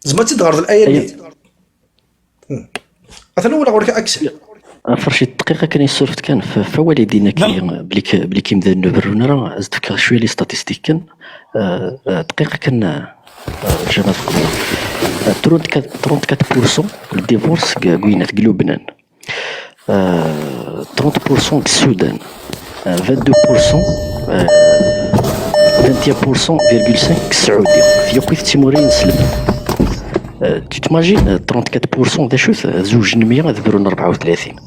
Tzemreḍ ad tt-id-teɣreḍ l'aya-nni? Atan walaɣ ɣur-k Axel. Aferci, dqiqa kan, yessuref-d kan f, f awal i d-yenna Kili, bli k-, bli k imdanen ur berrun ara, ad s-d-fkeɣ cwiya les statistiques kan, euh, euh, dqiqa kan, euh, euh, Ǧamal Qemla. Euh, trente-quatre, trente-quatre pour cent le divorce deg, deg winat, deg Lubnan. Euh, trente pour cent deg Sudan, euh, vingt-deux pour cent, euh, vingt et un pour cent virgule cinq deg Saudi. Yakk i d timura inselmen. Euh, tu t'imagines, euh, trente-quatre pour cent d acu-t, euh, zuǧ n mya ad brun rebɛa u tlatin.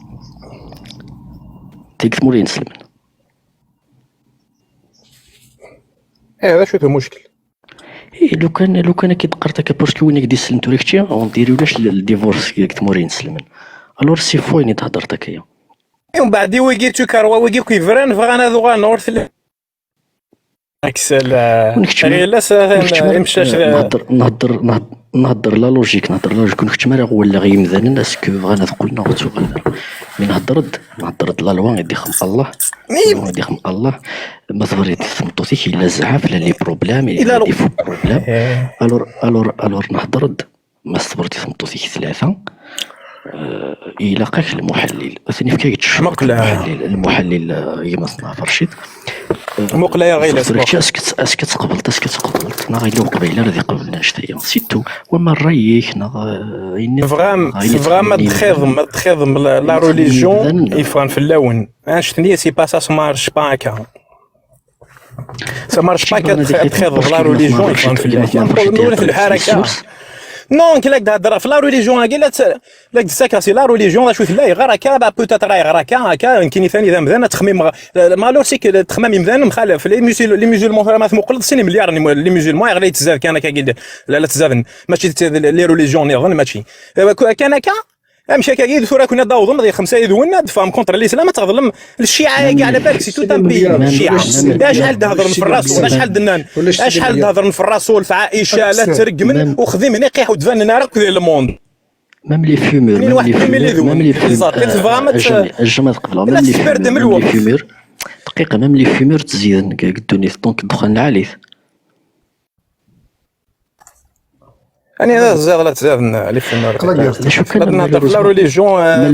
Tagi timura inselmen. Eh, d acu-t umuckel? Eh, lukan, lukan akka d-qqart akka, parce que win i k-d-isellen tura kečči, on dirait ulac le, le divorce deg tmura inselmen. Alors, c'est faux ayen i d-theddreḍ akka-ya. Umbeɛd i wigi d tukerwa, wigi akk yebran, bɣan ad uɣalen ɣur tella. Aksel, eh, ɣilas, eh, imcac, eh, nehder, nehder, nehder, nehder la logique, nehder la logique. Ur keččem ara ɣer wallaɣ yimdanen, est-ce que bɣan ad qqlen neɣ ur ttuɣalen ara. Mi nehder-d, nehder-d la loi i d-ixem Allah. La loi i d-ixem Allah. Ma tebriḍ i tmeṭṭut-ik, yella zzɛaf, yella les problèmes, yella les faux problèmes. Alors, alors, alors, nehder-d, ma tebriḍ i tmeṭṭut-ik tlata, euh, ilaq-ak lmuḥallil. Ad ten-ifk-ak-d ccruṭ, lmuḥallil, lmuḥallil, euh, gma-tneɣ Fercit. Muqel ay aɣilas, muqel. Est-ce que, est-ce que tqebleḍ, est-ce que tqebleḍ, neɣ yella uqbayli ara d-iqeblen annect-aya? C'est tout. Wama ṛṛay-ik, neɣ, euh, ayen tebɣam, neɣ ayen tebɣam ad txedmem, ad txedmem la, la religion, yeffɣen fell-awen. Annect-nni, c'est pas ça, ça marche pas akka. Ça marche pas, ad txedmeḍ la religion, yeffɣen fell-ak. Ur tleḥḥu ara akka. Non, nekk la d-heddreɣ ɣef la religion-agi, la tt-, la d-ttakeɣ si la religion, d acu tella, yeɣra akka, bah, peut-être yeɣra akka, akka, nekkini tani d amdan, ad ttxemmimeɣ, euh, malur c'est que ttxemmam imdanen mxalaf, les musul-, les musulmans, tura ma tmuqleḍ, sin imelyaren n les musulmans, ayɣer la yettzad kan akka, la, la ttzaden, mačči d, d, les religions nniḍen, mačči. Euh, kan akka, amek akka, tura kun ad d-awḍem di xemsa yid-wen, ad teffɣem contre l'islam, ad teɣḍlem. Lciɛa-agi, ɛla balek, c'est tout un pays. Lciɛa. Acḥal d-hedren f Rasul, acḥal d-nnan, acḥal d-hedren f Rasul, f Ɛica, la ttreggmen, u xdimen iqiḥ u d-banen ara akk di le monde. Même les fumeurs, même les fumeurs, même les fumeurs, euh, jamais, jamais ad qebleɣ, même les fumeurs, même les fumeurs, دقيقة, même les fumeurs ttziden deg, deg ddunit, donc ddexxan lɛali-t. Ani d aziḍ la ttzaden les fumeurs. D acu kan, la religion, euh,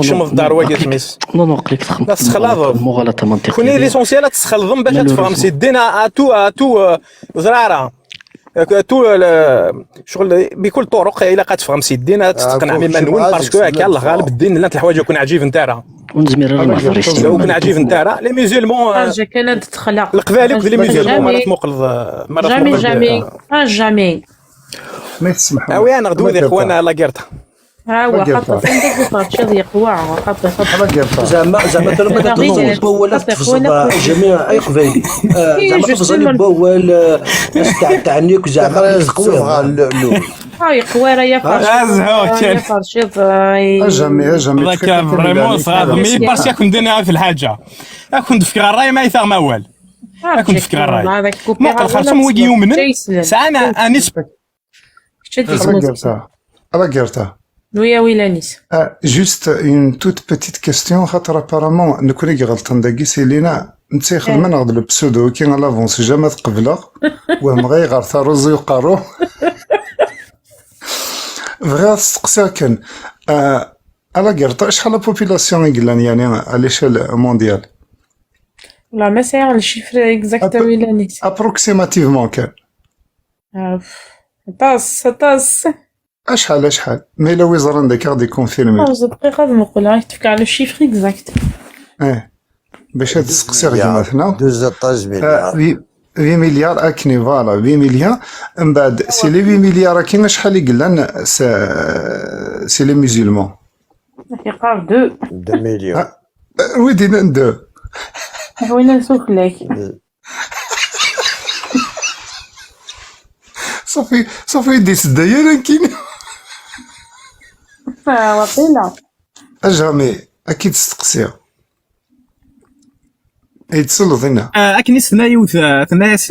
txemmeḍ-d ar wagi tmis. Non, non, qlek txemmeḍ. La tessexlaḍeḍ. Muɣala tamantiqit. Kuni l'essentiel ad tessexlaḍem bac ad teffɣem si ddin, à tout, à tout, euh, ẓrara. Tout, euh, le, ccɣel, bikul ṭuruq, ilaq ad teffɣem si ddin, ad teqneɛem iman-nwen, parce que akka, Allah ɣaleb, ddin, llant leḥwayeǧ ur ken-ɛǧibent ara. Ur nezmir ara ad nehder i sslam. Ur ken-ɛǧibent ara. Les musulmans, euh, leqbayel akk d les musulmans, ma ara tmuqleḍ, euh, ma ara tmuqleḍ, euh, jamais. Ah, jamais. Ma tsemḥem. Awi-aneɣ-d wid iqwan la guerre. Ah, wa xaṭer kan d acu terciḍ yeqwa, xaṭer, xaṭer. Zeɛma, zeɛma tura ma tebẓeḍ wawal ad tefẓeḍ, ah, jami ay qbayli. Ah, zeɛma tebẓeḍ wawal, ah, asteɛteɛ-nni akk zeɛma teqwiḍ. Ah, yeqwa ara ya terciḍ, ah, ya terciḍ, ah, ay. Jamais, jamais. Vraiment, tɣaḍem-iyi, parce que ad ken-d-iniɣ ɣef lḥaǧa. Ad ken-d-fkeɣ ṛṛay ma ay taɣem awal. Ad ken-d-fkeɣ ṛṛay. Muqel xersum wigi yumnen, sɛan anis. Kečč ad d-ismut. Ala gerta. Ala gerta. Nuya wilan-is. Ah, juste une toute petite question, xaṭer apparemment, nekkni i iɣelṭen dagi, c'est Lina, netta ixdem-aneɣ-d le pseudo, qui à l'avance, jamais ad qebleɣ, wehmeɣ ayɣer tarreẓ i uqerru. Bɣiɣ ad steqsiɣ kan, ah, ala gerta, acḥal la population i yellan, yani, à l'échelle mondiale? Wallah, ma sɛiɣ le chiffre exact, wilan-is. Approximativement kan. Ah, aṭas, aṭas. Acḥal, acḥal? Ma yella wi ẓran daki, ad ikunfirmi. Ah, dqiqa ad muqleɣ, ad k-d-fkeɣ le chiffre exact. Eh, bac ad tseqsiɣ gma-tneɣ. Douze milliards. Ah, huit, huit milliards, akken, voilà, huit milliards. Mbeɛd, si les huit milliards akin, acḥal i yellan s, si les musulmans? Yeqqar deux. Deux millions. Ah, ah, wi d-yennan deux? Win n sufella-k. Safi, safi, ur d-isedday ara nekkini. Ah, waqila. A Jami, ad k-id-steqsiɣ. Ay d-selleḍ inna. Ah, akken i s-tenna yiwet, ah, tenna-yas.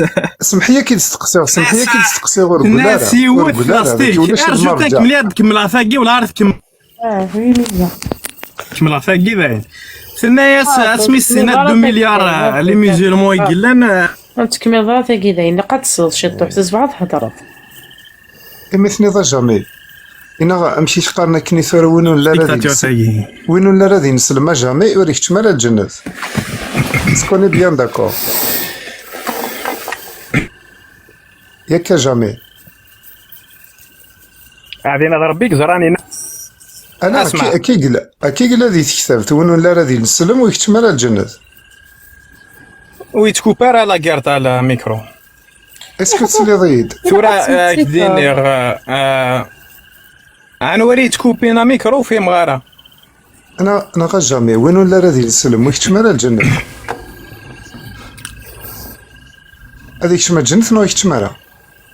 Semḥ-iyi ad k-id-steqsiɣ, semḥ-iyi ad k-id-steqsiɣ, ur rewwel ara. Tenna-yas yiwet, ur rewwel ara, dagi ulac lmerǧa. Rju, ad kemmleɣ tagi, wala ara tkemmel. Ah, oui, oui, oui. Kemmleɣ tagi dayen. Tenna-yas, ah, asmi s-tenna deux milliards, ah, les musulmans i yellan, ah. Ur tettkemmileḍ ara tagi dayen, ilaq ad tesleḍ ciṭuḥ, tzebɣeḍ ad thedreḍ. Imi tenniḍ a Jami, inaɣ amek i t-qqaren akken i tura win ur nelli ara d-ines-, win ur nelli ara d-ineslem a Jami, ur ikeččem ara lǧennet. Est-ce qu'on est bien d'accord? Yak a Jami. Ɛdin ad Rebbi yeẓran ina. Ala, asma. Aki, aki yella, aki yella di tektabt, win ur nelli ara d-ineslem, ur ikeččem ara lǧennet. Ur yettkup ara la guerre tala micro. Est-ce que tesliḍ-iyi-d? Tura, eh, ak-d-iniɣ, eh, eh, anwa ara yettkupin amikru, ur fhimeɣ ara. Neɣ, neɣ a Jami, win ur nelli ara d-ineslem, ur ikeččem ara lǧennet. Ad ikeččem lǧennet neɣ ur ikeččem ara?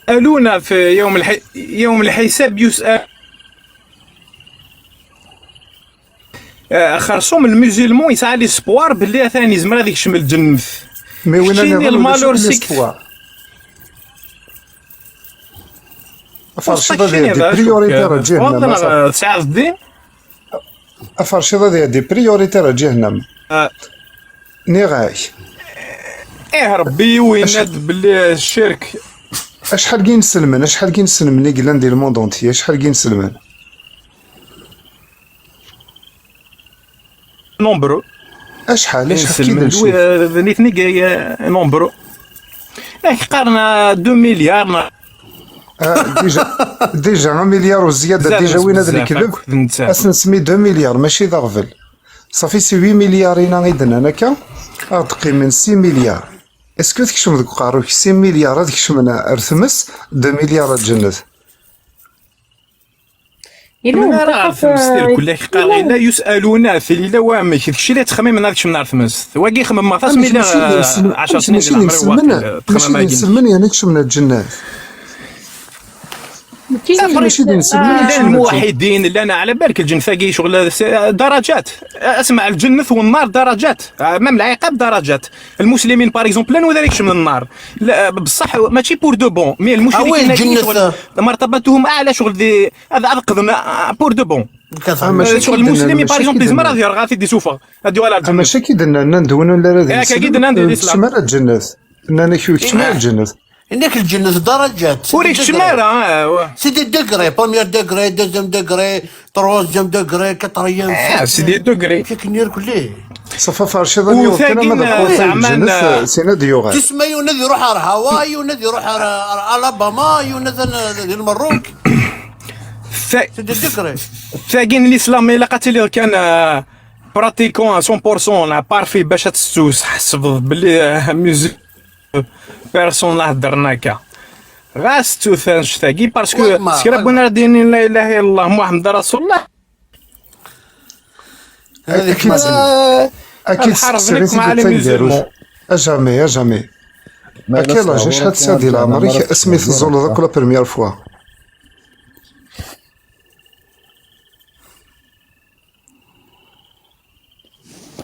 Aluna fi yawm lḥi-, yawm lḥisab yus'al. Eh, xersum lmuzulman yesɛa l'espoir belli atan yezmer ad ikcem lǧennet. Mais win-a nniḍen ulac akk l'espoir. Aferciḍ ad iɛeddi prioritaire ar ǧahennam. Tesɛiḍ ddin? Aferciḍ ad iɛeddi prioritaire ar ǧahennam. Ah. Nniɣ-ak. Ih, Rebbi yuwin-ad belli ccirk. Acḥal n yinselmen, acḥal n yinselmen i yellan di le monde entier, acḥal n yinselmen? Nombreux. Acḥal, acḥal n yinselmen, d nitni i, eh, nombreux. Ak qqaren, ah, deux milliards, neɣ Ah, déjà, déjà, un milliard u zzyada, déjà win ad nekdeb, ad s-nsemmi deux milliards, mačči d aɣbel. Safi, si huit milliards-ina i d-nnan akka, ad ɣ-d-qqimen six milliards. Est-ce que tekcem deg uqerru-k six milliards ad kecmen ar tmes, deux milliards ar lǧennet? Yella Kemmel ara ɣer tmest, irkul-ak qqar yella yus'aluna, tili la wamek, d kečč i la yettxemmimen ad kecmen ar tmest. Wagi xemmemeɣ-t asmi lliɣ ɛecr snin di leɛmer-iw, txemmam-agi. Llan lmuwaḥidin, llan ɛla balek lǧennet-agi, ccɣel, eh, darajat. Asma, lǧennet u nnar darajat. Ah, même lɛiqab darajat. Lmuslimin, par exemple, llan wid ara ikecmen nnar. La, bṣaḥ, mačči pour de bon, mais lmucrikin-agi, ccɣel, martabatuhum aɛla, ccɣel di, ad, ad qḍen, ah, pour de bon. Ccɣel lmuslimi, par exemple, yezmer ad yerɣ, ad t-id-isuffeɣ, ad yuɣal ar lǧennet. Mačči akka i d-nnan, nnan d win ur la ara d-islam, ur tekcem ara lǧennet. Nnan-ak ur tekcem ara lǧennet. Inna-k lǧennet darajat. Ur ikcem ara, ah, wa. C'est des degrés, premier degré, deuxième degré, troisième degré, quatrième, ah, c'est des degrés. Akken irkelli. Ṣafa farciḍ, u tagi, zeɛma, lǧennet, ah, sin ad yuɣal. Tisma yiwen ad iruḥ ar Hawaii, yiwen ad iruḥ ar, ar Alabama, yiwen ad, di Lmerruk. C'est des degrés. Tagi n l'islam ilaq ad tiliḍ kan, ah, pratiquant à cent pour cent, la parfait, bac ad tessus-, tḥesbeḍ belli, ah, musulman. Personne la heddren akka. Ɣas ttut annect-agi, parce que s kra n win ara d-yinin la ilaha illallah Muḥemmed Rasulullah. Ad k-id-sseqsiɣ i tidet taneggarut. A jamais, a jamais. À quel âge, acḥal tesɛiḍ di leɛmer-ik asmi teẓẓuleḍ akk la première fois?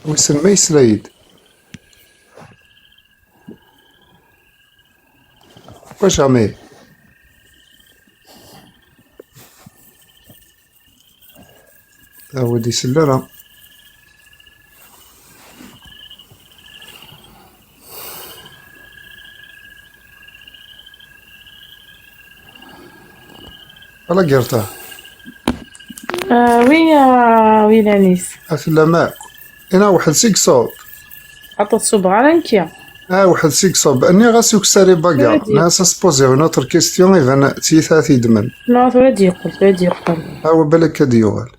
Wissen ma yesla-yi-d. Wa jamais. Awi-d isell ara. Ala gerta. Ah, oui, ah, oui, Lanis. A fell-am akk. Ina weḥd seg ṣub. Aṭas ṣubeɣ ara nekki. Ah, weḥd seg ṣub. Nniɣ-as ukessar i baga. Nniɣ-as ad s-poser une autre question, iban d tiyita ad t-yeddmen. Non, tura ad d-yeqqel, tura ad d-yeqqel. Ah, wa balak ad d-yuɣal.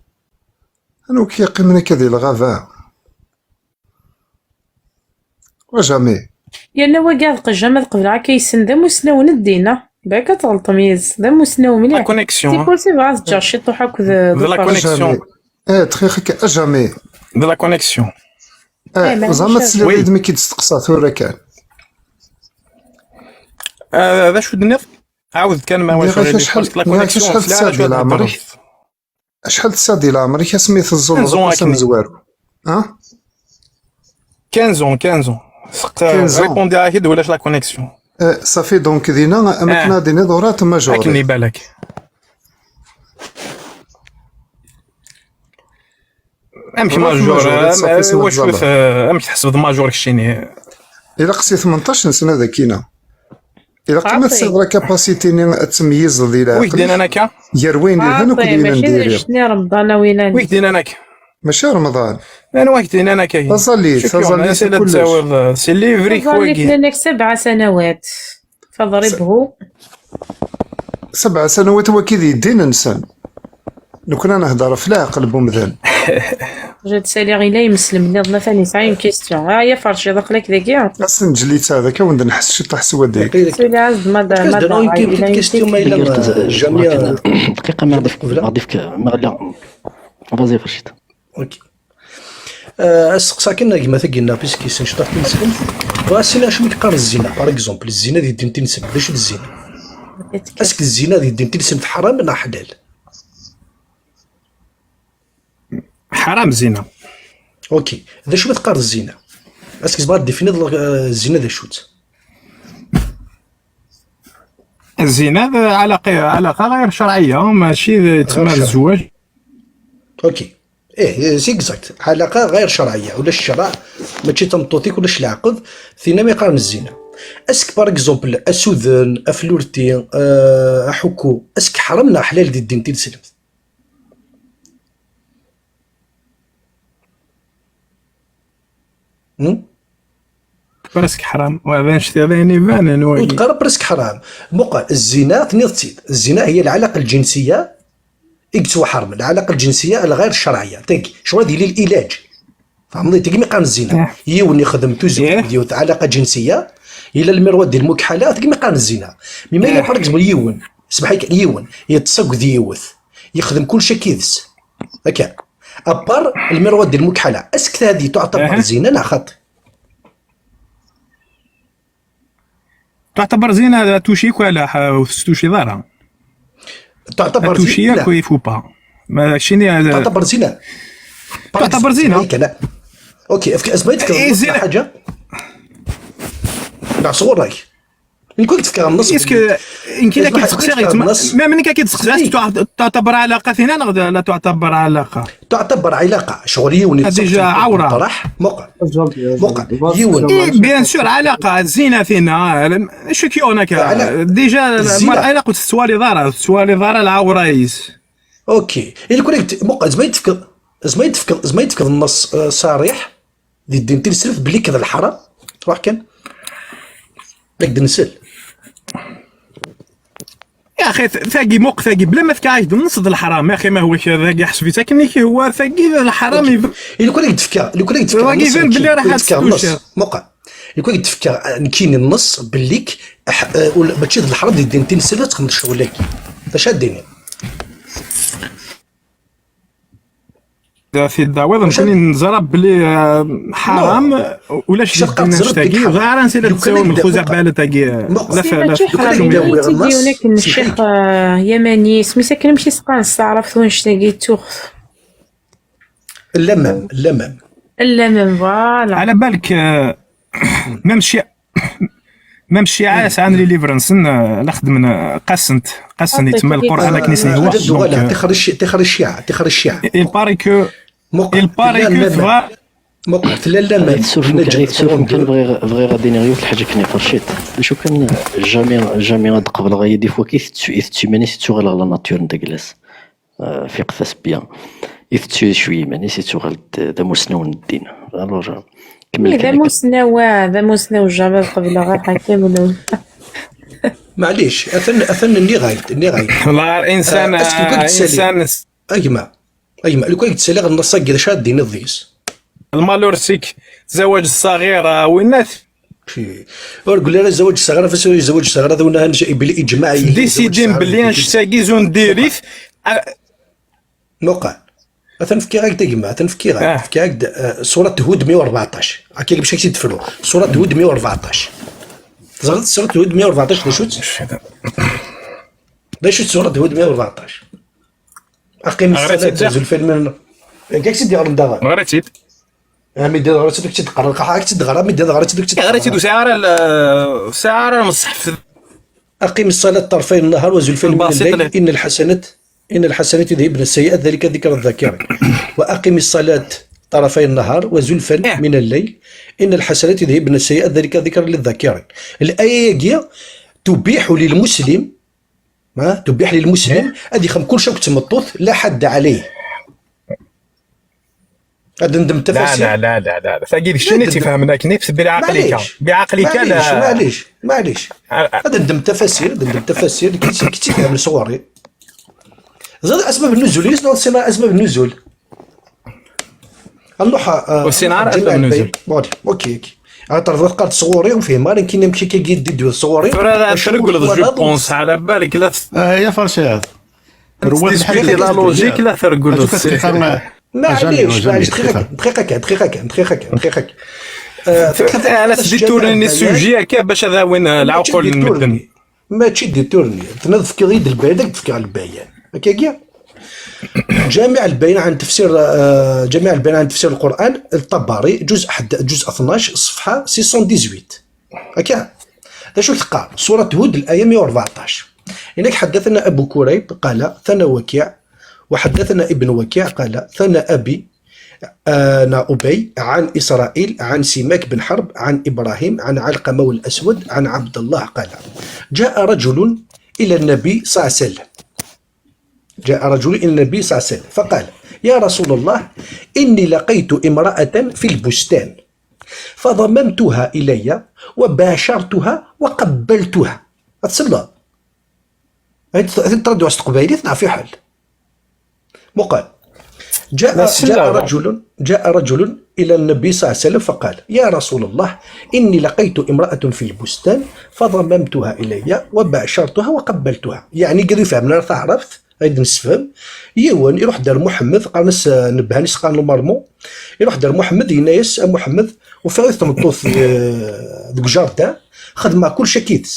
Anwa k-yeqqimen akka di lɣaba? Wa jamais. Yerna wagi ad qejjem ad qebleɣ akka yessen d amusnaw n ddin, ah. Balak ad tɣelṭem yid-s, d amusnaw mliḥ. La connexion, tikkelt i bɣiɣ ad ǧǧeɣ ciṭuḥ akked d la connexion. Eh, txix akka, a jamais. De la connexion. Eh, zeɛma tesliḍ-d mi k-id-steqsa tura kan. Eh, d acu d-tenniḍ? Ɛawed kan ma wacu. Nniɣ-ak acḥal, nniɣ-ak acḥal tesɛiḍ di leɛmer-ik? Acḥal tesɛiḍ di leɛmer-ik asmi teẓẓulleḍ ass amezwaru? Ha? Quinze ans, quinze ans. Quinze ans. Répondiɣ-ak-id ulac la connexion. Eh, safi, donc, dina, am akken ad d-tiniḍ, ur ɛad majeur. Akken ibalak. Amek majeur? Wacu, amek tḥesbeḍ majeur keččini? Ilaq si tmenṭac n sna dagina. Ilaq ma tesɛiḍ la capacité-nni ad tmeyyizeḍ di leɛqel-ik gar wayen yelhan akked wayen n diri. Wi k-d-yennan akka? Mačči Remḍan. Anwa k-d-yennan akka? Taẓallit, taẓallit, kullec. C'est livre-ik wagi. Taẓallit, nnan-ak sebɛa sanawat. Tadribhu. Sebɛa sanawat wagi d yeddin-nsen. Nekni ad nehder ɣef leɛqel n umdan. Jad saliɣ ila imeslem nniḍen atan yesɛa une question. Ah, ya Ferciḍ, aql-ak dagi? Asenǧel yettɛad akka, wen-d-nḥess ciṭṭaḥ s wadeg. Sali-as-d ma da, ma da, une petite question, ma yella, euh, Jamia. Dqiqa, ma ɣ-d-ifk, ma ɣ-d-ifk, ma ɣ-d-ifk, ma ɣ-d-ifk. Vas-y, Ferciḍ. Ok. Euh, asteqsi kan a gma-tagi-nneɣ, puisque yessen ciṭṭaḥ tineslemt. Bɣiɣ ad s-iniɣ acu i yeqqaren zzina, par exemple, zzina di ddin tineslemt, d acu d zzina? Est-ce que zzina di ddin tineslemt ḥram neɣ ḥlal? Ḥram zzina. Ok, d acu i teqqareḍ zzina? Est-ce que tzemreḍ ad d-tefiniḍ, euh, zzina d acu-tt? Zzina d ɛalaqa, ɛalaqa ɣir cerɛiyya, mačči d, tsemma d zzwaǧ. Ok. Ih, c'est exact. Ɛalaqa ɣir cerɛiyya. Ulac ccreɛ, mačči d tameṭṭut-ik, ulac leɛqed, tin-am iqqaren zzina. Est-ce que, par exemple, asuden, aflurti, euh, aḥukku, est-ce que ḥram neɣ ḥlal di ddin tineslemt? Hmm? Presque ḥram. Wa d anect-, d ayen ibanen, wagi. Ur teqqar presque ḥram. Muqel, zzina, tenniḍ-tt-id. Zzina هي العلاقة الجنسية i yettwaḥermen. العلاقة الجنسية الغير شرعية. Tagi, ccɣel ad yili lilaǧ. Tfehmeḍ? Tagi mi qqaren zzina. Yiwen yexdem tuzzuft akked yiwet, ɛalaqa ǧensiya, yella lmirwa di lmukḥala, tagi mi qqaren zzina. Mi ma yella, par exemple, yiwen, smeḥ-ik, yiwen yeṭṭes akked yiwet, Yexdem kullec akka yid-s. Akka. Apar lmirwa di lmukḥala. Est-ce que هذه تعتبر زنا neɣ xaṭi? تعتبر زنا، لا توشيك ولا ح-، وتستوشي ضارة. تعتبر زنا؟ توشيك ويفو با. ما شيني هذا؟ تعتبر زنا؟ تعتبر زنا؟ هيك لا. اوكي، افك اسمعي تفكر إيه، زنا. حاجة. لا، صور رايك. يكون تفكر النص. اسكو يمكن لك تسقسي غير تما؟ ما منك كي تسقسي، تعتبر علاقة ثينا ولا لا تعتبر علاقة؟ تعتبر علاقة شغلية ونتصف ديجا عورة. طرح مقع. مقع. إيه، بيان سور، علاقة زينة ثينا. شو كي هناك؟ ديجا المرأة علاقة سوالي ضارة، سوالي ضارة العورة يس. اوكي. إلا كنت مقع، زعما يتفكر، زعما يتفكر، زعما يتفكر النص، آه، صريح. دي الدين تنسلف بلي كذا الحرام. روح كان. لك دنسل. يا أخي، ث-، ثاقي موق، ثاقي بلا ما تكايد النص د الحرام. يا أخي، ما هو كذا، ثاقي حسبي تاكني كي هو ثاقي الحرام. أوكي. يب-، لو كنت تفكر، لو كنت تفكر النص، لو كنت تفكر النص، موقع. لو كنت تفكر، آه، نكيني النص بليك، أح-، آه، ولا-، ماشي د الحرام دي الدين تنسلف تخمد الشغل لك. فاش هاد الدنيا؟ في الدعوة نكون نزرب بلي، آه، حرام. ولاش شفقة دينا تزرب نشتاقي كيك حرام. غير نسينا لو كان تساوي من يبدا خوزة موقع. بالة تاكي. موقع. لا ف-، لا لو كان فكرة يبدا يوم موقع. تيدي هناك الشيخ، آه، يمني، سميتها كلمة شي سقان، استعرفت ونشتاقي توخ. اللمم، اللمم. اللمم، فوالا. على بالك، آه، ميم شي مام الشيعة يسعان لي ليفرنسن، آه، لا خدمنا قاسنت، قاسن يتم القرآن كنيسني هو. تخرج، تخرج الشيعة، تخرج الشيعة. Il paraît que، il paraît que تبغى مقتل لا لا ما يتسوف يمكن، يتسوف يمكن بغي، بغي غادي نغيو في الحاجة كني فرشيط. شو كان جامي، جامي غاد قبل غاية دي فوا كي يتسو-، يتسو ماني يتسو غير لا ناتور ندقلس. آه، فيق ثاس بيان. يفتشي شوية، ماني سي تغال د-، ذا مسنون الدين. الوغ، كمل إيه، ذا كلامك. مسنوى، ذا مسنوى جامي قبل غير حكي منو. معليش، أثن، أثن ني غايت، ني غايت. والله الإنسان، آه، أسكو كنت تسالي؟ إنسان س- أجمع، أجمع. لو كنت تسالي غير النص كذا شاد دين الضيس. المالور سيك، زواج الصغيرة، وينات؟ شي. ورقل لنا الزواج الصغيرة، فسوي الزواج الصغيرة، ذو نهان شيء بالإجماع، ديسيدين باللي نشتاقي زون ديريث. موقع. أتنفكي غاك تجمع، أتنفكي غاك، آه. تفكي غاك د-، آه، سورة هود مية وأربعتاش. هكا باش كي تدفلو. سورة هود مية وأربعتاش. زغلت سورة هود مية وأربعتاش، لا شوت؟ لا شوت سورة هود مية وأربعتاش. أقيم الصلاة، زلفان من، كاك سيدي غلط دابا. غريتيد. آه، ميدان غريتيد كنت تقرا القحا، كنت تقرا، ميدان غريتيد كنت تقرا. غريتيد وسعر ال-، سعر المصحف. أقم الصلاة طرفي النهار وزلفا من الباسط الليل، له. إن الحسنات، إن الحسنات يذهبن السيئات، ذلك ذكرى الذاكرين. وأقم الصلاة طرفي النهار وزلفا إيه. من الليل، إن الحسنات يذهبن السيئات، ذلك ذكرى للذاكرين. الآية يجي تبيح للمسلم، ها؟ تبيح للمسلم إيه. أن يخم كل شيء تمطوث، لا حد عليه. هذا ندم لا، التفاسير. لا، لا، لا، لا. لا، تفهمنا كني بعقلك. معليش. بعقلك، معليش، لا. معليش، معليش. آه، آه. هذا ندم التفاسير، ندم التفاسير، كي تس-، كي تفهم صغوري. زاد أسباب النزول، يسمع السنة أسباب النزول. نروح، آه، وسينا عارف جميع أسباب النزول. البيت. بون، أوكي، أوكي. أنا تعرف قرأت صغوري وفهم، أنا كي نمشي كي يدي دو صغوري. ترى هذا وشنو ترقل هو جو الهضم؟ بونس على بالك، لا. آه، يا فرشاد. رواد تسبيكي الحاجة لا لوجيك، لا ترقل. أتوقع تفهم. معليش، جميل، معليش، جميل. دقيقة، دقيقة، دقيقة، دقيقة، دقيقة. آه، على سيدي تورني السوجي هكا باش هذا وين العقول المدن. ماشي دي تورني، تنفكر غير البيان، داك تفكر على البيان. هكا كيا. جامع البيان عن تفسير، آه، جامع البيان عن تفسير القرآن، الطبري، جزء حد، جزء اثناش، صفحة ستمية وثمانية وتسعين. هكا. دا شو تقال؟ سورة هود، الآية مية وأربعتاش. إنك حدثنا أبو كريب قال: ثنى وكيع، وحدثنا ابن وكيع قال: ثنى أبي، آه، نا أبي، عن إسرائيل، عن سماك بن حرب، عن إبراهيم، عن علقمة والأسود، عن عبد الله قال: جاء رجل إلى النبي صلى الله عليه وسلم. جاء رجل إلى النبي صلى الله عليه وسلم فقال: يا رسول الله، إني لقيت امرأة في البستان فضممتها إلي وباشرتها وقبلتها. أتصلى. هاي ترد واش تقبايلي تنعرف في حل. مقال. جاء، لا، سلا، جاء لا. رجل، جاء رجل إلى النبي صلى الله عليه وسلم فقال: يا رسول الله، إني لقيت امرأة في البستان فضممتها إلي وباشرتها وقبلتها. يعني قالوا فهمنا، عرفت؟ Ay d-nessefhem. Yiwen iruḥ-d ar Muḥemmed, qqaren-as, eh, Nebhan i s-qqaren normalement. Iruḥ-d ar Muḥemmed, yenna-yas: "A Muḥemmed, ufiɣ-it tmeṭṭut, eh, deg ujardin, xedmeɣ kullec akkid-s."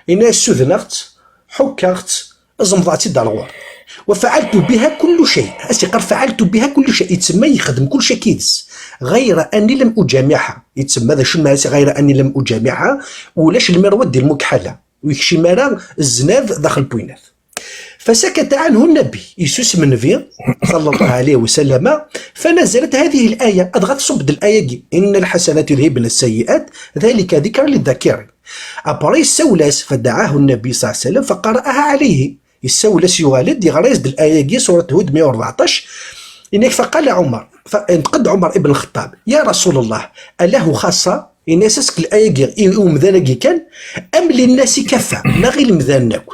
Yenna-yas: "Sudneɣ-tt, ḥukkeɣ-tt, zemḍeɣ-tt-id ar ɣur-m." "وفعلت بها كل شيء." As-iqqar: "فعلت بها كل شيء." Yettsemma yexdem kullec akkid-s. "غير أني لم أجامعها." Yettsemma d acu n-, "غير أني لم أجامعها." Ulac lmirwad di lmukḥala. Ur yekcim ara zznad daxel n winat. فسكت عنه النبي, yessusem Nnbi, صلى الله عليه وسلم, فنزلت هذه الآية, dɣa tṣubb-d laya-agi: "إن الحسنات يذهبن السيئات، ذلك ذكرى للذاكرين." Après, yessawel-as, فدعاه النبي صلى الله عليه وسلم فقرأها عليه. Yessawel-as, yuɣal-d, yeɣra-yas-d laya-agi, surat Hud meyya u rbeɛṭac, yenna-k: "فقال عمر", fa-, yenṭeq-d Ɛumar ibn Lxeṭṭab: "يا رسول الله، أله خاصة؟" Yenna-yas: "Est-ce que laya-agi i, i umdan-agi kan, أم للناس كافة, neɣ i lemdan akk?"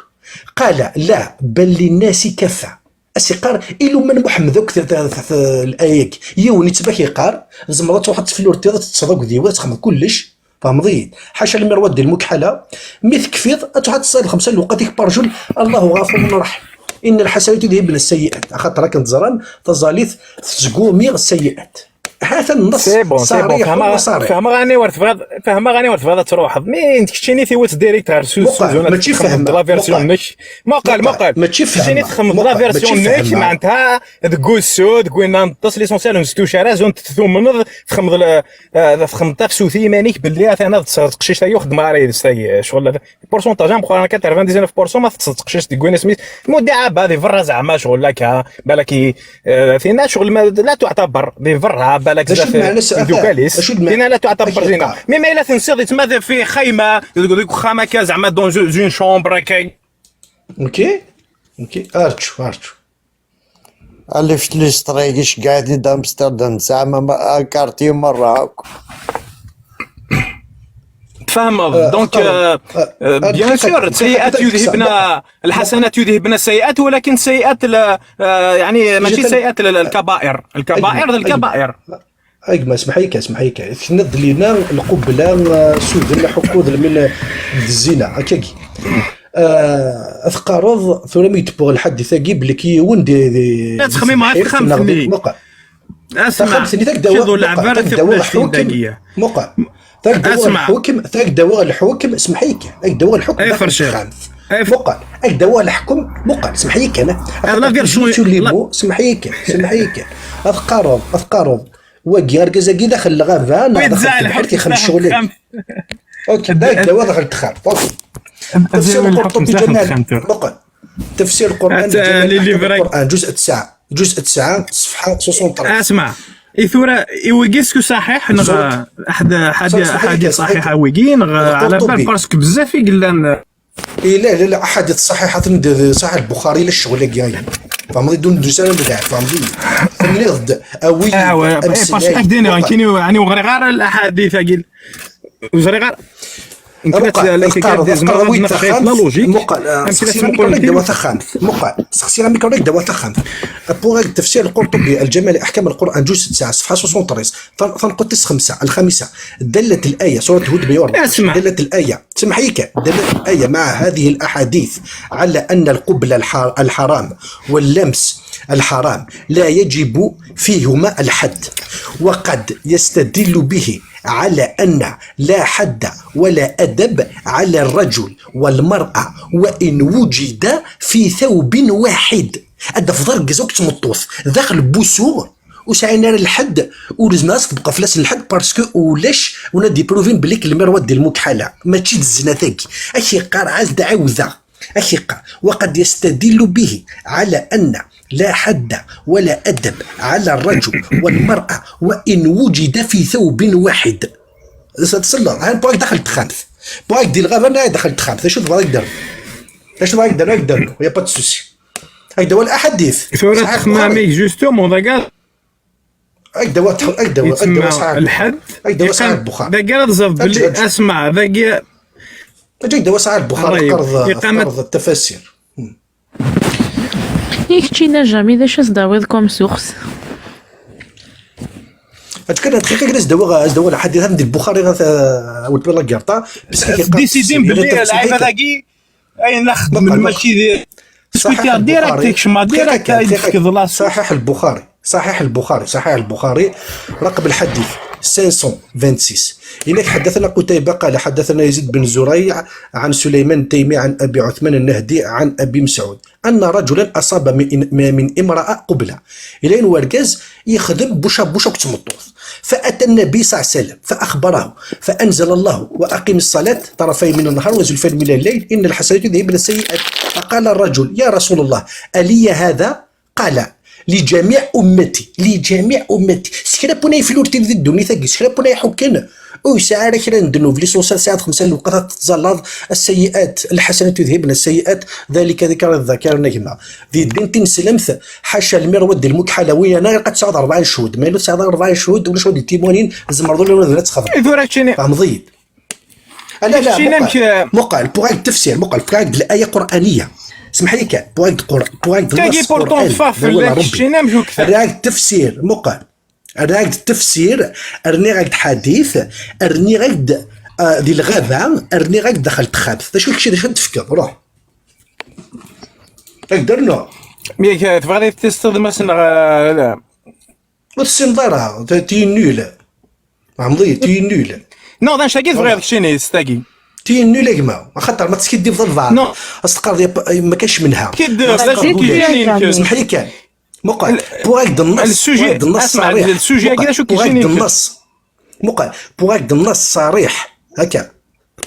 قال: "لا، بل للناس كافة." As-iqqar: "I lumma n Muḥemmed akk t-, t-, t-, t-, laya-agi." Yiwen yettbak yeqqar: "Tzemreḍ ad truḥeḍ teflurtiḍ, ad teṭṭseḍ akked yiwet, ad txedmeḍ kullec." Tfehmeḍ-iyi? Ḥaca lmirwad di lmukḥala, mi tekfiḍ, ad truḥeḍ ad teṣliḍ lxemsa n lewqat-ik par jour, Allahu ɣafurun raḥim. "إن الحسنات يذهبن السيئات." Axaṭer akken teẓram, taẓallit tettgumi ssayiat. Ha-t-an nneṣ. C'est bon, c'est bon. Ṣariḥ, fehmeɣ, ṣariḥ. Fehmeɣ ani ur tebɣiḍ, fehmeɣ ani ur tebɣiḍ ad truḥeḍ. Mi d keččini tiwet direct ɣer Suzu, muqal, mačči fehmeɣ, muqal. Mačči fehmeɣ, muqal, muqal. Mačči fehmeɣ, keččini txedmeḍ la version-nnek, meɛnta deg ussu, deg winna n ṭṭes, l'essentiel ur nestuc ara, zun tumneḍ, txedmeḍ le-, eh, txedmeḍ tafsut i yiman-ik belli atan ad tesɛuḍ teqcict-agi ur xeddmeɣ ara yid-s tagi, eh, ccɣel, pourcentage ameqqran, quatre-vingt-dix-neuf pour cent ma teṭṭseḍ teqcict deg win isem-is, mudiɛaba di berra zeɛma ccɣel akka, balak i, eh, tinna ccɣel ma, la tuɛtaber di berra, balak zdat idukkal-is, tinna la tuɛtaber dinna. Mi ma yella tensiḍ yettma fi xayma, deg, deg uxxam akka zeɛma dans une chambre akka. Ok, ok, arǧu, arǧu. Alif tlistri iceggeɛ-it-id Amsterdam, tesɛam ama-, akarti merra akk. Tfehmeḍ? Donc, euh, euh, bien sûr, السيئات يذهبن الحسنات يذهبن السيئات, ولكن السيئات لا, euh, يعني, ماشي السيئات ال-, الكبائر. الكبائر ذا الكبائر. A gma, smeḥ-iyi kan, smeḥ-iyi kan. Tenniḍ-d lina lqubla, ah, suden, aḥukku d lmin d zzina, akkagi. Ah, ad teqqareḍ, tura mi d-tewweḍ lḥadit-agi, belli k-, yiwen di, di, la ttxemmimeɣ ɣef texxamt-nni. Muqel. Taxxamt-nni, tak-d-awiɣ, muqel, tak-d-awiɣ lḥukem. Muqel. Tak-d-awiɣ lḥukem, tak-d-awiɣ lḥukem, smeḥ-iyi kan. Tak-d-awiɣ lḥukem daxel texxamt. Muqel, tak-d-awiɣ lḥukem, muqel, smeḥ-iyi kan. La version, smeḥ-iyi kan, smeḥ-iyi kan. Ad teqqareḍ, ad teqqareḍ. Wagi, argaz-agi daxel lɣaba, neɣ daxel tebḥirt, ixdem ccɣel-agi. Ok, da, da, wa daxel texxamt. Ok. Tafsir Lqurṭubi, ǧamal. Muqel. Tafsir Lqurṭan, ǧamal, Lqurṭan, ǧuz tesɛa. Ǧuz tesɛa, ṣṣefḥa soixante-treize. Asma, i tura, i wigi sku ṣaḥiḥ, neɣ ḥad, ḥad, ḥad ṣaḥiḥ a wigi, neɣ ɛla bal, parce que bezzaf i yellan. Ila, la, la, aḥadit ṣaḥiḥaten d, d Ṣaḥiḥ Lbuxari, la ccɣel-agi, ay. Tfehmeḍ, i d-ur d-nusi ara nebdeɛ, tfehmeḍ-iyi? Tenniḍ-d, awi amsellay. Parce que ak-d-iniɣ, nekkini, ɛni ur ɣriɣ ara laḥadit-agi. Ur ẓriɣ ara. Muqel, la logique. Muqel, ah, sexsi amek ara ak-d-awiɣ taxxamt. Muqel, sexsi amek ara ak-d-awiɣ taxxamt. Pour tafsir Lqurṭubi, Lǧamal i Aḥkam Lqur'an, ǧuz tesɛa, ṣṣefḥa soixante-treize, tan-, tanqut tis xemsa, lxamisa. دلت الآية، سورة هود مية وأربعة وعشرين. دلت الآية، سمح لي، دلت الآية مع هذه الأحاديث على أن القبلة الح-، الحرام واللمس الحرام لا يجب فيهما الحد، وقد يستدل به على أن لا حد ولا أدب على الرجل والمرأة وإن وجد في ثوب واحد. Ad tafeḍ argaz akked tmeṭṭut daxel n wusu, ur sɛin ara lḥedd, ur nezmir ad s-tebqa fell-asen lḥedd, parce que ulac win ad d-ipruvin belli lmirwad di lmukḥala mačči d zzna-tagi. Ak-iqqar, ɛad ɛiwdeɣ, ak-iqqar: وقد يستدل به على أن لا حد ولا أدب على الرجل والمرأة وإن وجد في ثوب واحد. Tselleḍ, ha, pour daxel texxamt. Pour di lɣaba, na daxel texxamt. Acu tebɣa ad ak-d-rnu? Acu tebɣa ad ak-d-rnu? Ak-d-rnu, y a pas de souci. Ak-d-awiɣ laḥadit. Tura ttxemmam-ik, justement, dagi. Ak-d-awiɣ, ak-d-awiɣ, ak-d-awiɣ Ṣaḥiḥ Lbuxari. Ak-d-awiɣ Ṣaḥiḥ Lbuxari. Dagi ara tẓeḍ belli, asma, dagi. Ak-d-awiɣ Ṣaḥiḥ Lbuxari, teqqareḍ, teqqareḍ tafasir. I keččini, Jami, d acu as-d-tawiḍ comme source? Ad kan dqiqa kan, as-d-awiɣ, as-d-awiɣ laḥadit, atan di Lbuxari, ɣer ta-, awel la guerre, ta-, parce que décidé belli lɛibad-agi, ayen la xeddmen mačči d Twitter direct, tkecmeḍ direct, ay d-tefkeḍ la source. صحيح البخاري، صحيح البخاري، صحيح البخاري، رقم الحديث خمسمية وستة وستين. إنك حدثنا قتيبة قال: حدثنا يزيد بن زريع عن سليمان التيمي عن أبي عثمان النهدي عن أبي مسعود أن رجلا أصاب من، من امرأة قبلة. إلى أن ورقاز يخدم بوشا بوشا كتمطوط. فأتى النبي صلى الله عليه وسلم فأخبره، فأنزل الله: وأقم الصلاة طرفي من النهار وزلفا من الليل إن الحسنات يذهبن السيئات. فقال الرجل: يا رسول الله، ألي هذا؟ قال: لجميع أمتي، لجميع أمتي. Sekra n win ay iflurtin di ddunit-agi, sekra n win ay iḥukken, ur yesɛi ara kra n ddnub, l'essentiel tesɛiḍ xemsa n lewqat ad tettẓallaḍ, السيئات، الحسنات يذهبن السيئات، ذلك ذكرى للذاكرين a gma. Di ddin tineslemt, ḥaca lmirwad d lmukḥalawi, ana ilaq ad tesɛuḍ rebɛa n cchud, ma yella ur tesɛiḍ ara rebɛa n cchud, ulac wad yettimunin, tzemreḍ ula d ad txedmeḍ. I tura keččini? Fehmeḍ-iyi? Ah, la, la, keččini muqel, amek, eh, muqel, pour-ak-d tefsir, muqel, pour-ak-d l'aya qur'aniya. Smeḥ-iyi kan, pour-ak-d qur-, pour-ak-d tagi nnaṣ pourtant qur'ani, teffeɣ d awal fell-ak, Rebbi. Keččini amek ur k-tefhem? Rriɣ-ak-d tefsir, muqel. Rriɣ-ak-d tefsir, rniɣ-ak-d, ah, di lɣaba, rniɣ-ak-d daxel texxamt. D acu kečči, d acu ad d-tefkeḍ? Ruḥ. Ad k-d-rnuɣ. Mi k-, tebɣiḍ ad testiḍ Mass neɣ, ah, la? Ur tessineḍ ara, t'es nul. Fehmeḍ-iyi, t'es nul. Non, d annect-agi tebɣiḍ keččini, s tagi. T'es nul a gma, axaṭer ma teskiddibeḍ albaɛḍ. Non. As teqqareḍ yap-, ma kac menha. Kid, d acu keččini? Smeḥ-iyi kan. Muqel, pour-ak-d nnaṣ, le sujet, pour-ak-d nnaṣ, asma, ṣṣarih. Le sujet-agi d acu keččini? Muqel, pour-ak-d nnaṣ. Muqel, pour-ak-d nnaṣ ṣṣarih. Akka.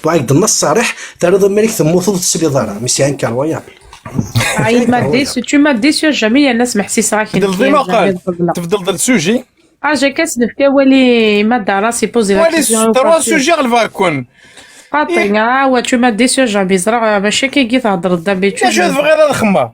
Pour-ak-d nnaṣ ṣṣarih, terriḍ iman-ik temmuteḍ ur tesliḍ ara. Mais c'est incroyable. Ah, il m'a déçu, tu m'as déçu, jamais, yerna smeḥsiseɣ-ak. Tebdel di muqel, tebdel d le sujet. Ah, j'ai qu'à se faire wali ma dara, c'est poser la question. Wali trois sujets ɣelbeɣ-ken. Qaṭi, ah, ouais, tu m'as déçu, jamais, ẓriɣ, mačči akka i theddreḍ d'habitude. D acu tebɣiḍ ad xemmeɣ?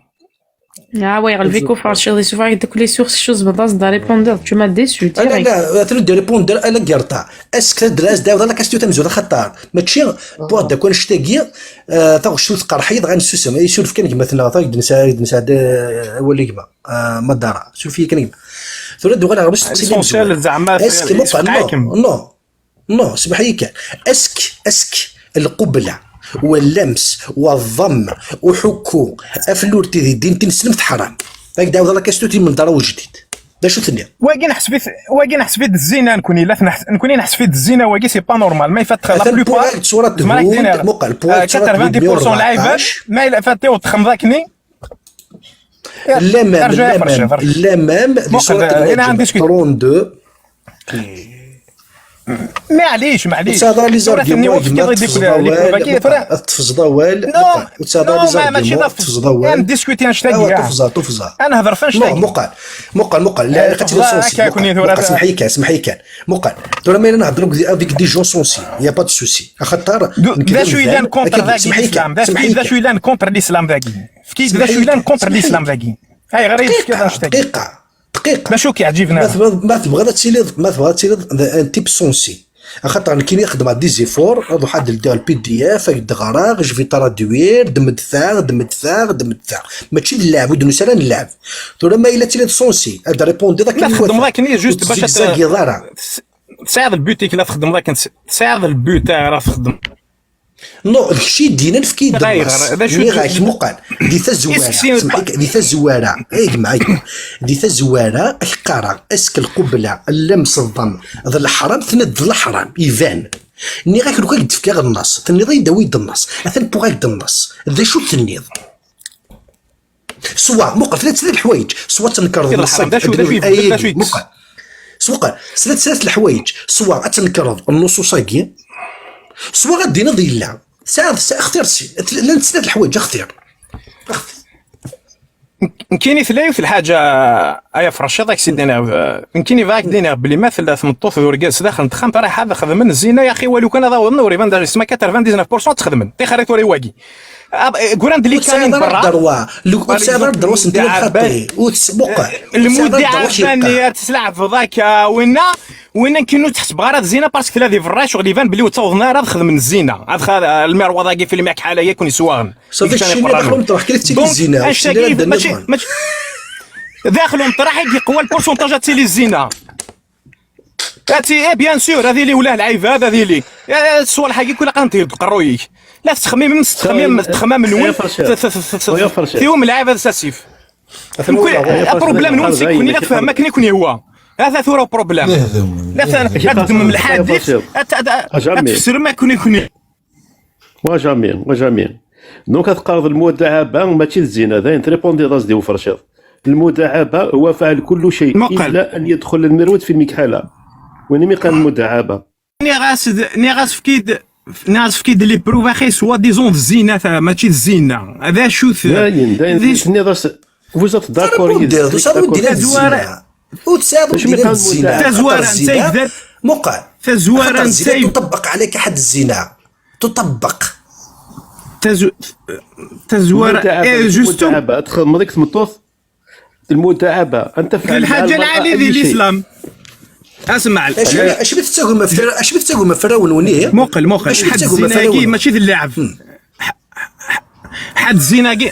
Ah, ouais, ɣelbeɣ-ik uferciḍ, isuffeɣ-ak-d akk les sources, tcuzbeḍ-as-d, répondre, tu m'as déçu, direct. Ah, la, la, tella-d répondre, ala gerta. Est-ce que tedra-as-d, ɛawed ala question tamezwarut, axaṭer mačči, pour d akk annect-agi, eh, taɣect-iw tqerḥ-iyi, dɣa nessusem. Isuref kan gma-tneɣ, ta, i d-nesɛa, i d-nesɛa, eh, awal i gma, eh, ma dara. Suref-iyi kan gma. Tura ad d-uɣaleɣ ɣer usteqsi-nni amezwaru. L'essentiel, zeɛma, est-ce que, muqel, non, non. Non, smeḥ-iyi kan. Est-ce que, est-ce que lqubla, wa llems, wa ḍḍem, uḥukku, aflurti di ddin tineslemt ḥram? Ad ak-d-ɛawdeɣ la question-agi min ddar ujdid. D acu tenniḍ? Wagi neḥseb-it, wagi neḥseb-it d zzina, nekkni la tneḥs-, nekkni neḥseb-it d zzina, wagi c'est pas normal. Ma ifat la plupart, pour-ak-d surat Hud, muqel, pour-ak-d surat Hud quatre-vingt-dix pour cent n lɛibad, ma ifat txemḍ akkenni. La même, la même, la même, di surat Hud, trente-deux. Maɛlic, maɛlic. Ur tesɛiḍ ara les arguments, gma, ad tefẓeḍ awal, ad tefẓeḍ awal. Non, non, ma, mačči d afeẓ-, tefẓeḍ awal. Ad ndiskuti annect-agi. Awa, tefẓeḍ, tefẓeḍ. Ad nehder f annect-agi. Non, muqel, muqel, muqel. La, eh, tefẓeḍ akka, muqel, smeḥ-iyi kan, smeḥ-avec des gens sensés, y a pas de souci. Axaṭer d acu yellan contre dagi l'islam? D acu yellan contre l'islam dagi? Efk-iyi-d d acu yellan contre l'islam dagi. Ayɣer i d-tefkiḍ annect-agi? دقيقة، دقيقة. D acu k-iɛǧiben ara? Ma tebɣiḍ, ma tebɣiḍ ad tiliḍ, ma tebɣiḍ ad tiliḍ d un type sensé. Axaṭer nekkini xedmeɣ des efforts, ad ruḥeɣ ad ldiɣ le P D F, ad d-ɣreɣ, je vais traduire, d medfeɣ, d medfeɣ, d medfeɣ. Mačči d llɛeb, ur d-nusi ara n llɛeb. Tura ma yella tiliḍ sensé, ad d-répondiḍ akken iwata. La txeddmeḍ akken, juste bac ad tzaggiḍ ara. Tesɛiḍ le but-ik, la txeddmeḍ akken, tesɛiḍ le but ara txeddmeḍ. Non, d kečč i d-yennan efk-iyi-d nniɣ-ak, muqel, di tazwara, smeḥ-ik, di tazwara, ay gma, ay gma, di tazwara, ad k-qqareɣ, est-ce que lqubla, llems, ḍḍem, d leḥram? Tenniḍ d leḥram, iban. Nniɣ-ak, lukan ad k-d-fkiɣ nnaṣ, tenniḍ-iyi-d awi-d nnaṣ, atan pour-ak-d nnaṣ, d acu tenniḍ? Swa, muqel, tella snat leḥwayeǧ, swa ad tnekreḍ nnuṣ-agi, muqel. Swa, sla-, snat leḥwayeǧ, swa ad tnekreḍ nnuṣuṣ-agi, swa ad d-tiniḍ yella. Tesɛiḍ, tesɛiḍ, xtir si, llant snat leḥwayeǧ, xtir. Nekkini tella yiwet lḥaǧa, ay afraciḍ, ak-id-iniɣ, nekkini bɣiɣ ak-d-iniɣ belli ma tella tmeṭṭut d urgaz sdaxel n texxamt, raḥ ad xedmen zzina, yaxi walu kan ad awḍen ur iban d acu, yesma quatre-vingt-dix-neuf pour cent ad t-xedmen. Tixer i tura i wagi. Ab-, eh, ggran-d les cas-nni n berra. Ur tesɛiḍ ara ddrew-, ur tesɛiḍ ara ddrew-, ur tesɛiḍ ara ddrew-, ur tes-, muqel. Lmuddi ɛebban, ad teslɛbeḍ akka, winna, winna nekkini ur tt-ḥesbeɣ ara d zzina, parce que tella di berra, ccɣel iban belli ur ttawḍen ara ad xedmen zzina. Ad xa-, lmirwaḍ-agi, film-agi ḥala yakk n yeswaɣen. Safi, keččini daxel umeṭreḥ kan i tettili zzina, ur tesɛiḍ ara ddrew-, mačči, mačči, daxel umeṭreḥ i yeqwa le pourcentage ad tili zzina. Ati, eh, bien sûr, ad ili ula lɛibad, ad ili. Eh, ṣṣwalḥ-agi kul aqan-t-id qerruy-ik. La tettxemmimem s ttxemmim, ttxemmam-nwen, t-, t-, t-t-, tiwum lɛibad s asif. Mkul, problème-nwen c'est que la tfehmem akken i ken-yehwa. Ata tura problème. La t-, ad tdemmem lḥadit, ad, ad, ad tfesrem akken i ken-yehwa. Moi jamais, moi jamais. Donc ad teqqareḍ lmudaɛaba mačči d zzina, dayen trépondiḍ-as-d i uferciḍ. Lmudaɛaba هو فعل كل شيء إلا أن يدخل المرود في المكحلة. Win imi qal lmudaɛaba. Nniɣ-as d, nniɣ-as fki-d, nniɣ-as fki-d les preuves axi soi-disant d zzina ta, mačči d zzina. D acu-t? Dayen, dayen, tenniḍ-as, vous êtes d'accord yid-s. Tazwara, tazwara n taygdat. Muqel. Tazwara n taygdat. تطبق عليك حد الزنا. تطبق. Tazu-, tazwara, eh, justement. Txedmeḍ-ik tmeṭṭut. المداعبة، أن تفعل مع المرأة أي شيء. الحاجة العالية ديال الإسلام. اسمع. اش اش بتسوي مفر اش بتسوي مفر ونونيه؟ موقل، موقل. حد الزناقي ماشي ذي اللعب. حد الزناقي،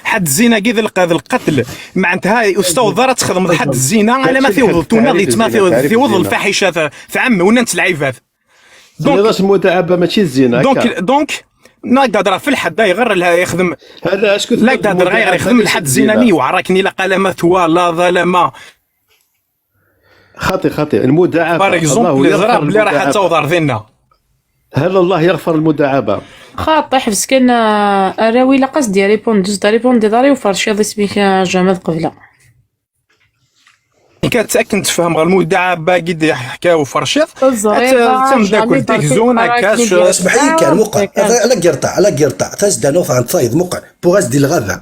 حد الزناقي ذي الق-، ذي القتل. معناتها أستاذ ضرة تخدم حد الزنا على ما تيوض التونة، ما تيوض الفاحشة في عم وننت العيبات. Donc, المداعبة ماشي الزنا، donc, donc, نقدر في الحد يغير لها يخدم. هذا اش كنت لا قادر غير يخدم الحد الزيناني وعراكني لا قلمة ولا ظلمة. خاطي، خاطي. المداعبة. Par exemple, الله يغفر المداعبة. هل الله يغفر المداعبة؟ خاطي حفظ كان، آه، الراوي لا قصدي ريبوند، دوز ريبوند داري وفرشي اسمك جامد قبله. كتاكن تفهم غير المدعبه قد حكاو فرشيط. تمداكل تكزون هكا. اسمح لي كان مقر. لا قرطع، لا قرطع. تاز دانو فان تصايد مقر. بوغاز دي الغابه.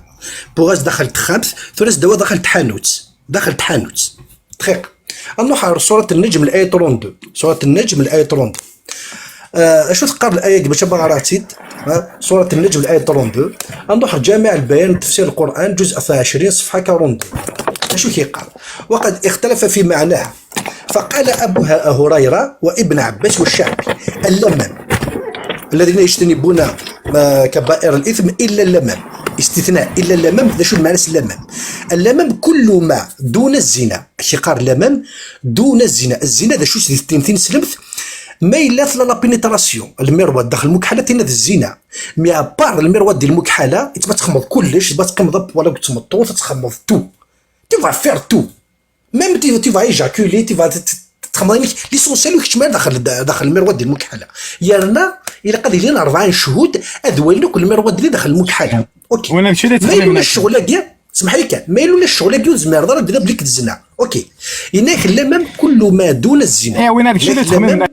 بوغاز دخل تخامس. ثلاث دوا دخل تحانوت. دخل تحانوت. دقيق. نروح على سورة النجم الآية ثلاثة وعشرين. سورة النجم الآية ثلاثة وعشرين. آه، شو تقرا الآية قبل شباب راتيد؟ ها؟ سورة النجم الآية ثلاثة وعشرين. نروح جامع البيان تفسير القرآن جزء اثناعش صفحة أربعة وعشرين. شو كيقال؟ وقد اختلف في معناها. فقال أبو ه-، هريرة وابن عباس والشعبي: اللمم الذين يجتنبون، آه، كبائر الإثم إلا اللمم. استثناء، إلا اللمم، ذا شو معنى اللمم؟ اللمم كل ما دون الزنا. كيقال اللمم دون الزنا. الزنا ذا شو سدي التين تين سلمت؟ ما إلا ثلا لا بينيتراسيون، المروة داخل المكحلة تينا ذا الزنا. مي أبار المروة ديال المكحلة، تبغى تخمض كلش، تبغى تقمض ولا تمطوط، تخمض تو. Tu vas faire tout. Même tu, tu vas éjaculer, tu vas ت-، ت-، تخمم ليسونسيال وكتشمل داخل، داخل المروه ديال المكحله. يا رنا، الا قد لينا اربعه شهود، اذوينك المروه ديالي داخل المكحله. اوكي. وانا هادشي اللي ما يلون الشغل كاع، سمح لي كاع، ما يلون الشغل كاع زمير ضرب بلا بليك الزنا. اوكي. انك اللمم كل ما دون الزنا. ايه، وين هادشي اللي تخمم؟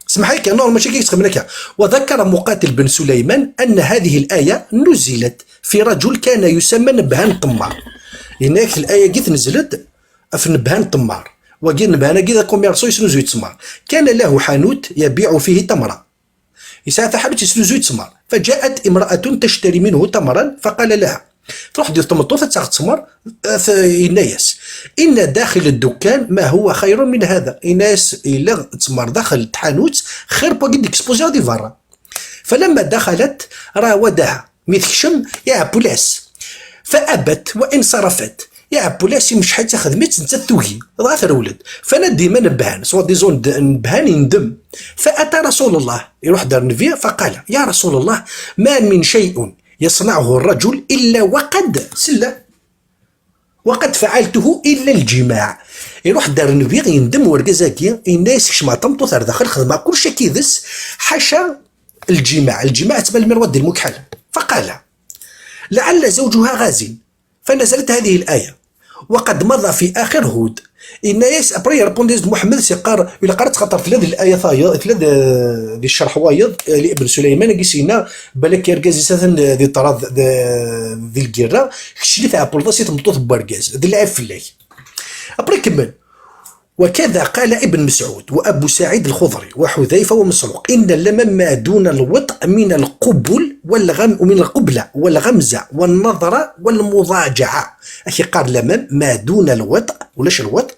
سمح لي كاع، نورمال ماشي كيف تخمم لك. وذكر مقاتل بن سليمان ان هذه الايه نزلت في رجل كان يسمى نبهان الطمار. انك الايه كيف نزلت، في نبهان تمار. وقيل نبهان كذا كوميرسو يسنو زوج تمار. كان له حانوت يبيع فيه تمرة. يسعى حانوت يسنو زوج تمار. فجاءت امرأة تشتري منه تمرا فقال لها، تروح دير تمطوط تاخذ تمر، آه، ف-، ينايس: إن داخل الدكان ما هو خير من هذا. ينايس إلا تمر داخل الحانوت خير بوكي ديكسبوزي هذه برا. فلما دخلت راودها. مي تكشم يا بولاس. فأبت وانصرفت. يا بولاس مش حتى خدمت انت توهي. ضغط الولد. فندم نبهان، سوا ديزون د-، نبهان يندم. فأتى رسول الله، يروح دار النبي فقال: يا رسول الله، ما من شيء يصنعه الرجل إلا وقد سلى. وقد فعلته إلا الجماع. يروح دار النبي يندم ورقزاكي، إن يسكش مع طمطو ثار داخل خدمة كل شيء كيدس، حاشا الجماع. الجماع تبع المروة ديال المكحل. فقال: لعل زوجها غازي. فنزلت هذه الآية: وقد مضى في آخر هود. إن يس أبري يربونديز محمد سيقار، إلا قرأت خاطر في هذه الآية ثايض، في هذا، ذي الشرح وايض، آه، لابن سليمان، قيسينا، بالك يرقز يساثن ذي طراد، ذي، ذي القيرة، كشلي تاع بولطاسي تمطوط بارقاز، ذي العيب في الله. أبري كمل. وكذا قال ابن مسعود وأبو سعيد الخضري وحذيفة ومسروق: إن اللمم ما دون الوطء من القبل والغم-، من القبلة والغمزة والنظرة والمضاجعة. أكي قال لمم ما دون الوطء، ولاش الوطء؟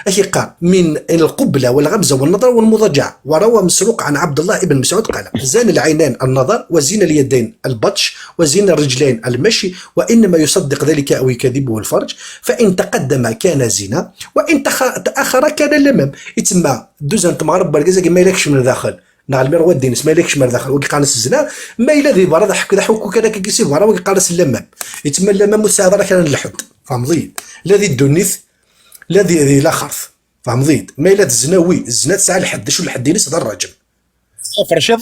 أكي قال من القبلة والغمزة والنظر والمضاجعة. وروى مسروق عن عبد الله بن مسعود قال: زان العينين النظر، وزين اليدين البطش، وزين الرجلين المشي، وإنما يصدق ذلك أو يكذبه الفرج، فإن تقدم كان زنا، وإن تخ-، تأخر كان لمم. يتسمى دوزان تمغرب برقزة ما يلكش من الداخل. نهار المير ودينس ما يلكش من الداخل، ويقال الزنا، ما إلا ذي برا ضحك، ضحك وكذا كيسي برا ويقال اللمم. يتسمى اللمم مساعدة راه كان اللحد. فهمضي؟ لا ذي الدنيث، لا ذي، ذي لا خرف. فهمضيد؟ ما إلا تزنا وي، الزنا تسعى الحد، شو الحد ينس هذا الرجم. فرشيض.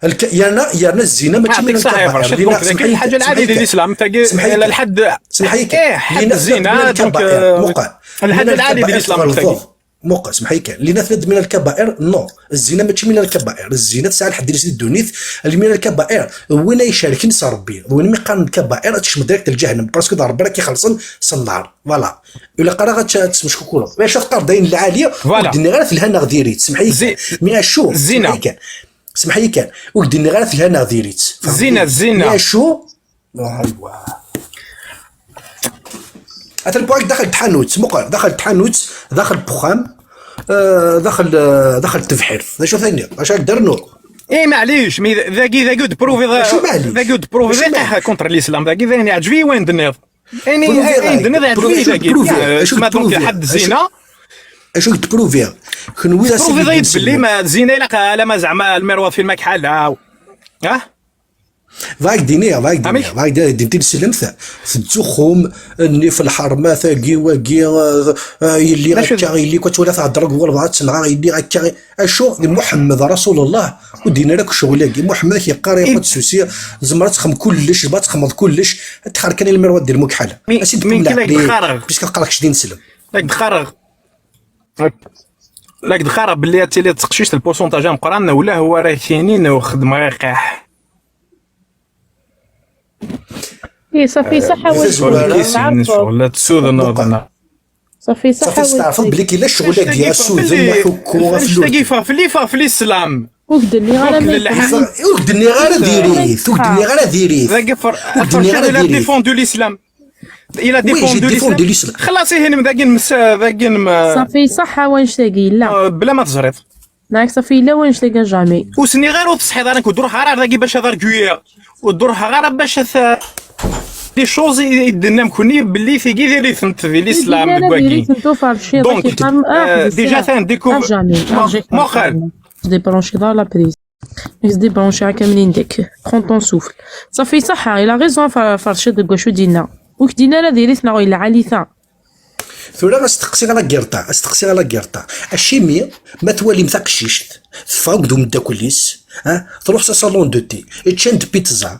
الك-، يانا، يانا الزنا ماشي من يعطيك الصحة يا الكبائر. فرشيض. لينا، دونك ذاك سمحي لي، الحاجة العادية سمحي لي. ديال الإسلام، تاكي سمحي لي. الحد، سمحي لي. إيه، حد لينا الزنا، من دونك، الكبائر. آه، مقا. الحاجة من العادية ديال الكبائر الإسلام، تاكي. الظلم. مقا، سمحي لي. لينا ثلاث من الكبائر، نو. الزنا ماشي من الكبائر. الزنا تسعى الحد ينس الدنيث، اللي من الكبائر. وين يشاركني صار ربي؟ وين ما يقارن الكبائر، تشمل ديريكت الجهنم. باسكو دار ربي راكي خلصن ص النهار. فوالا. إلا قرا غتسمش كوكولا. باش تقار داين العالية، فوالا. ودني غير في الهنا غديريت. سمحي لي. زي-، مي شو؟ الزنا. سمحي لي كان. سمحي لي كان. ودني غير في الهنا غديريت. الزنا، الزنا. مي شو؟ آه، أيوا. هذا البوعك داخل تحانوت، مقر، داخل تحانوت، داخل بخام، آه، داخل، آه، داخل التبحير. شو ثاني؟ اش درنو؟ اي، معليش، مي ذاكي، ذاكي ود بروفي، ذا-، شو معليش؟ ذاكي ود بروفي، شو ذاكي معليش؟ كونتر الاسلام، ذاكي ذاكي يعجبني وين دنيض. يعني، بروفي يعني، غاية. دنيض يعجبني بروفي، ذاكي. بروفي. آه، شو تسمى دونك بروفي؟ الحد شو الزينة. اش قلت بروفي؟ كنوي راسي بروفي غير باللي ما زينة، لا قال ما زعما الميروات في الماك حالة. ها؟ ضايق دينيا، ضايق دينيا، عميك؟ ضايق دينيا، دينتي بسلمت. تتزخم، اني في الحرمة، ثاقي، واقي، آه، آه، يلي لا، شو هكا، يلي كنت ولا تهضر، قول بغات تنغى، يلي هكا. اشو؟ محمد رسول الله، ودينا لك شغل ياكي. محمد كيقرا، ياخذ سوسي، زمرة تخم كلش، با تخمض كلش، تخار كان المروه دير مكحله. مي-، اسي مين تقول كي لا لا، يدخرغ؟ بيسك قالك شدين سلم. لا يدخرغ. لا يدخرغ باللي هاتي لي تسقشيش البورسونتاج مقران ولا هو راه كاينين وخدم غير قاح. إيه، صافي، صحة. آه، واش تقول؟ كيسين نعرفو. شغل لا تسوذ نوضنا. صافي، صافي، صحة واش تستعرف تقول؟ بلي كاين لا شغل فاش تاقي كيا فا-، سوذ فاش، ما حكو فاش غفلوت. تاقي فا-، في اللي فا-، في الإسلام. وقد اللي غير وقد ما اللي يكون. حاجة. وقد اللي غير ديريت، وقد اللي غير ديريت. ذاك فر-، وقد اللي فرشة غير إلا ديريت. ديفوندو الإسلام. إلا وي، جي ديفوندو ديفوندو الإسلام. الإسلام. خلاص، إيه، هنا ذاك نمس-، ذاك نم-، صافي، صحة واش تاقي، لا. آه، بلا ما تزريط. ناك صافي، لا وين شتي جامي. وسني غير وتصحيح، انا كنت نروح غير داكي باش هذا ركويا، ونروح غير باش هذا لي شوز يدنا مكوني باللي في كي ديري ثنت في الاسلام ديكواكي. دونك، آه، ديجا ثان ديكو-، آه، جامي. آه، مو-، جي مو خير. ديبرونشي دار لا بريز. ديبرونشي هكا منين ديك. برون طون سوفل. صافي صح، الا غيزون فرشي ديك واش دينا. وك دينا راه ديريتنا غير العالي ثا. ثورة استقسي على قيرطا، استقسي على قيرطا. الشيمي ما توالي مثاق الشيشت. فاوك دو مداكليس، ها؟ تروح سا صالون دو تي، تشند بيتزا،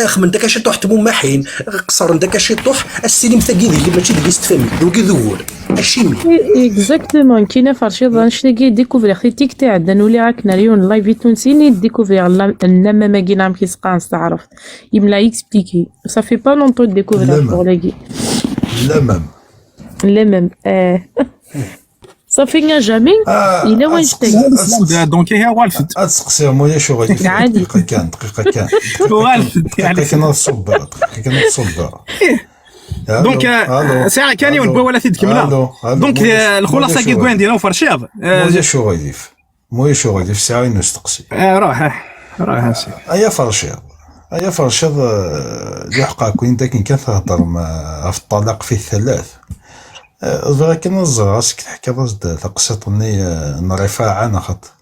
اخ من داك شي طوح تمو محين، قصر من داك شي طوح، السينما تاكي اللي ماشي ديك يستفهم، دوكي ذو. الشيمي. اكزاكتومون، كينا فرشيض، انا شتي كي ديكوفري اختي تيك تاع عندنا نولي راك ناريون لايف تونسي، ني ديكوفري النمامة كي نعم كي سقان استعرفت. يملا اكسبليكي. صافي با لونتون ديكوفري لا، ما. شغل هاكي. لا، مام. لا، مام. آه. صافي، يا جميل. آه، إلا وين أتسقسي-، شتي؟ أتسقسي-، دونك هي والفت. أتسقسي، مويا شو غادي؟ عادي. دقيقة كان، دقيقة كان. والفت، دقيقة يعني. كان الصبر، دقيقة كان الصبر. ألو، دونك، آه، ألو، ساعة كان يوم ألو. بوا ولا تيد كاملة. ألو، ألو، دونك، مويا آه، ش-، الخلاصة مويا كي شو كوين غادي؟ دينا وفرشيض. آه، مويا شو غادي؟ مويا شو غادي؟ في ساعة نستقسي. آه، روح، آه، روح، آه، سي. أيا فرشيض. أيا فرشيض، آه، اللي حقا كوين داك كان تهضر ما-، في الطلاق فيه ثلاث. آه، ضرا كان الزرع سك تحكي راس د-، تقسيط ني، آه، نرفاعة نخط.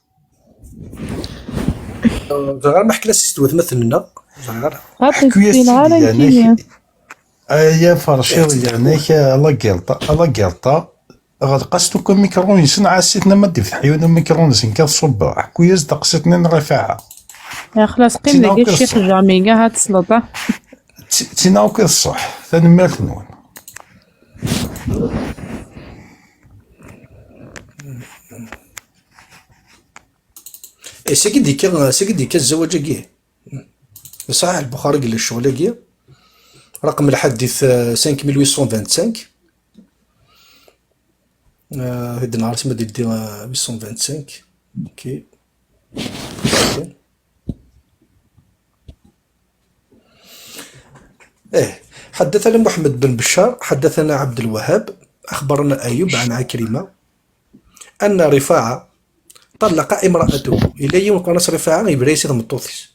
آه، غير ما حكينا سيستوات مثلنا. غير. حكو يا سيدي، يعني، أيا فرشيض، يعني، ك-، لا قيلطة، لا قيلطة. غد قصتو كم ميكرون يسن عاسيتنا ما دي فتح يونا ميكرون يسن كتصب. حكو يا زد قصيتني نرفعها. يا خلاص، قيم تينا ديك وكي الشيخ الصح. جامي، كاع هاد السلطة. ت-، تينا وكي الصح. ثاني مالت نون. إيه، سيدي كا، سيدي كا الزواج كي. صحيح، البخاري قال الشغل كي. رقم الحديث، آه، خمسمية وثمانية وعشرين. آه، هاد النهار تما دي، دي، آه، مية وخمسة وعشرين. اوكي. ايه، حدثنا محمد بن بشار، حدثنا عبد الوهاب، اخبرنا ايوب عن عكرمة. أن رفاعة طلق امرأته. Yella yiwen qqaren-as Rifaɛa, yebra-yas i tmeṭṭut-is.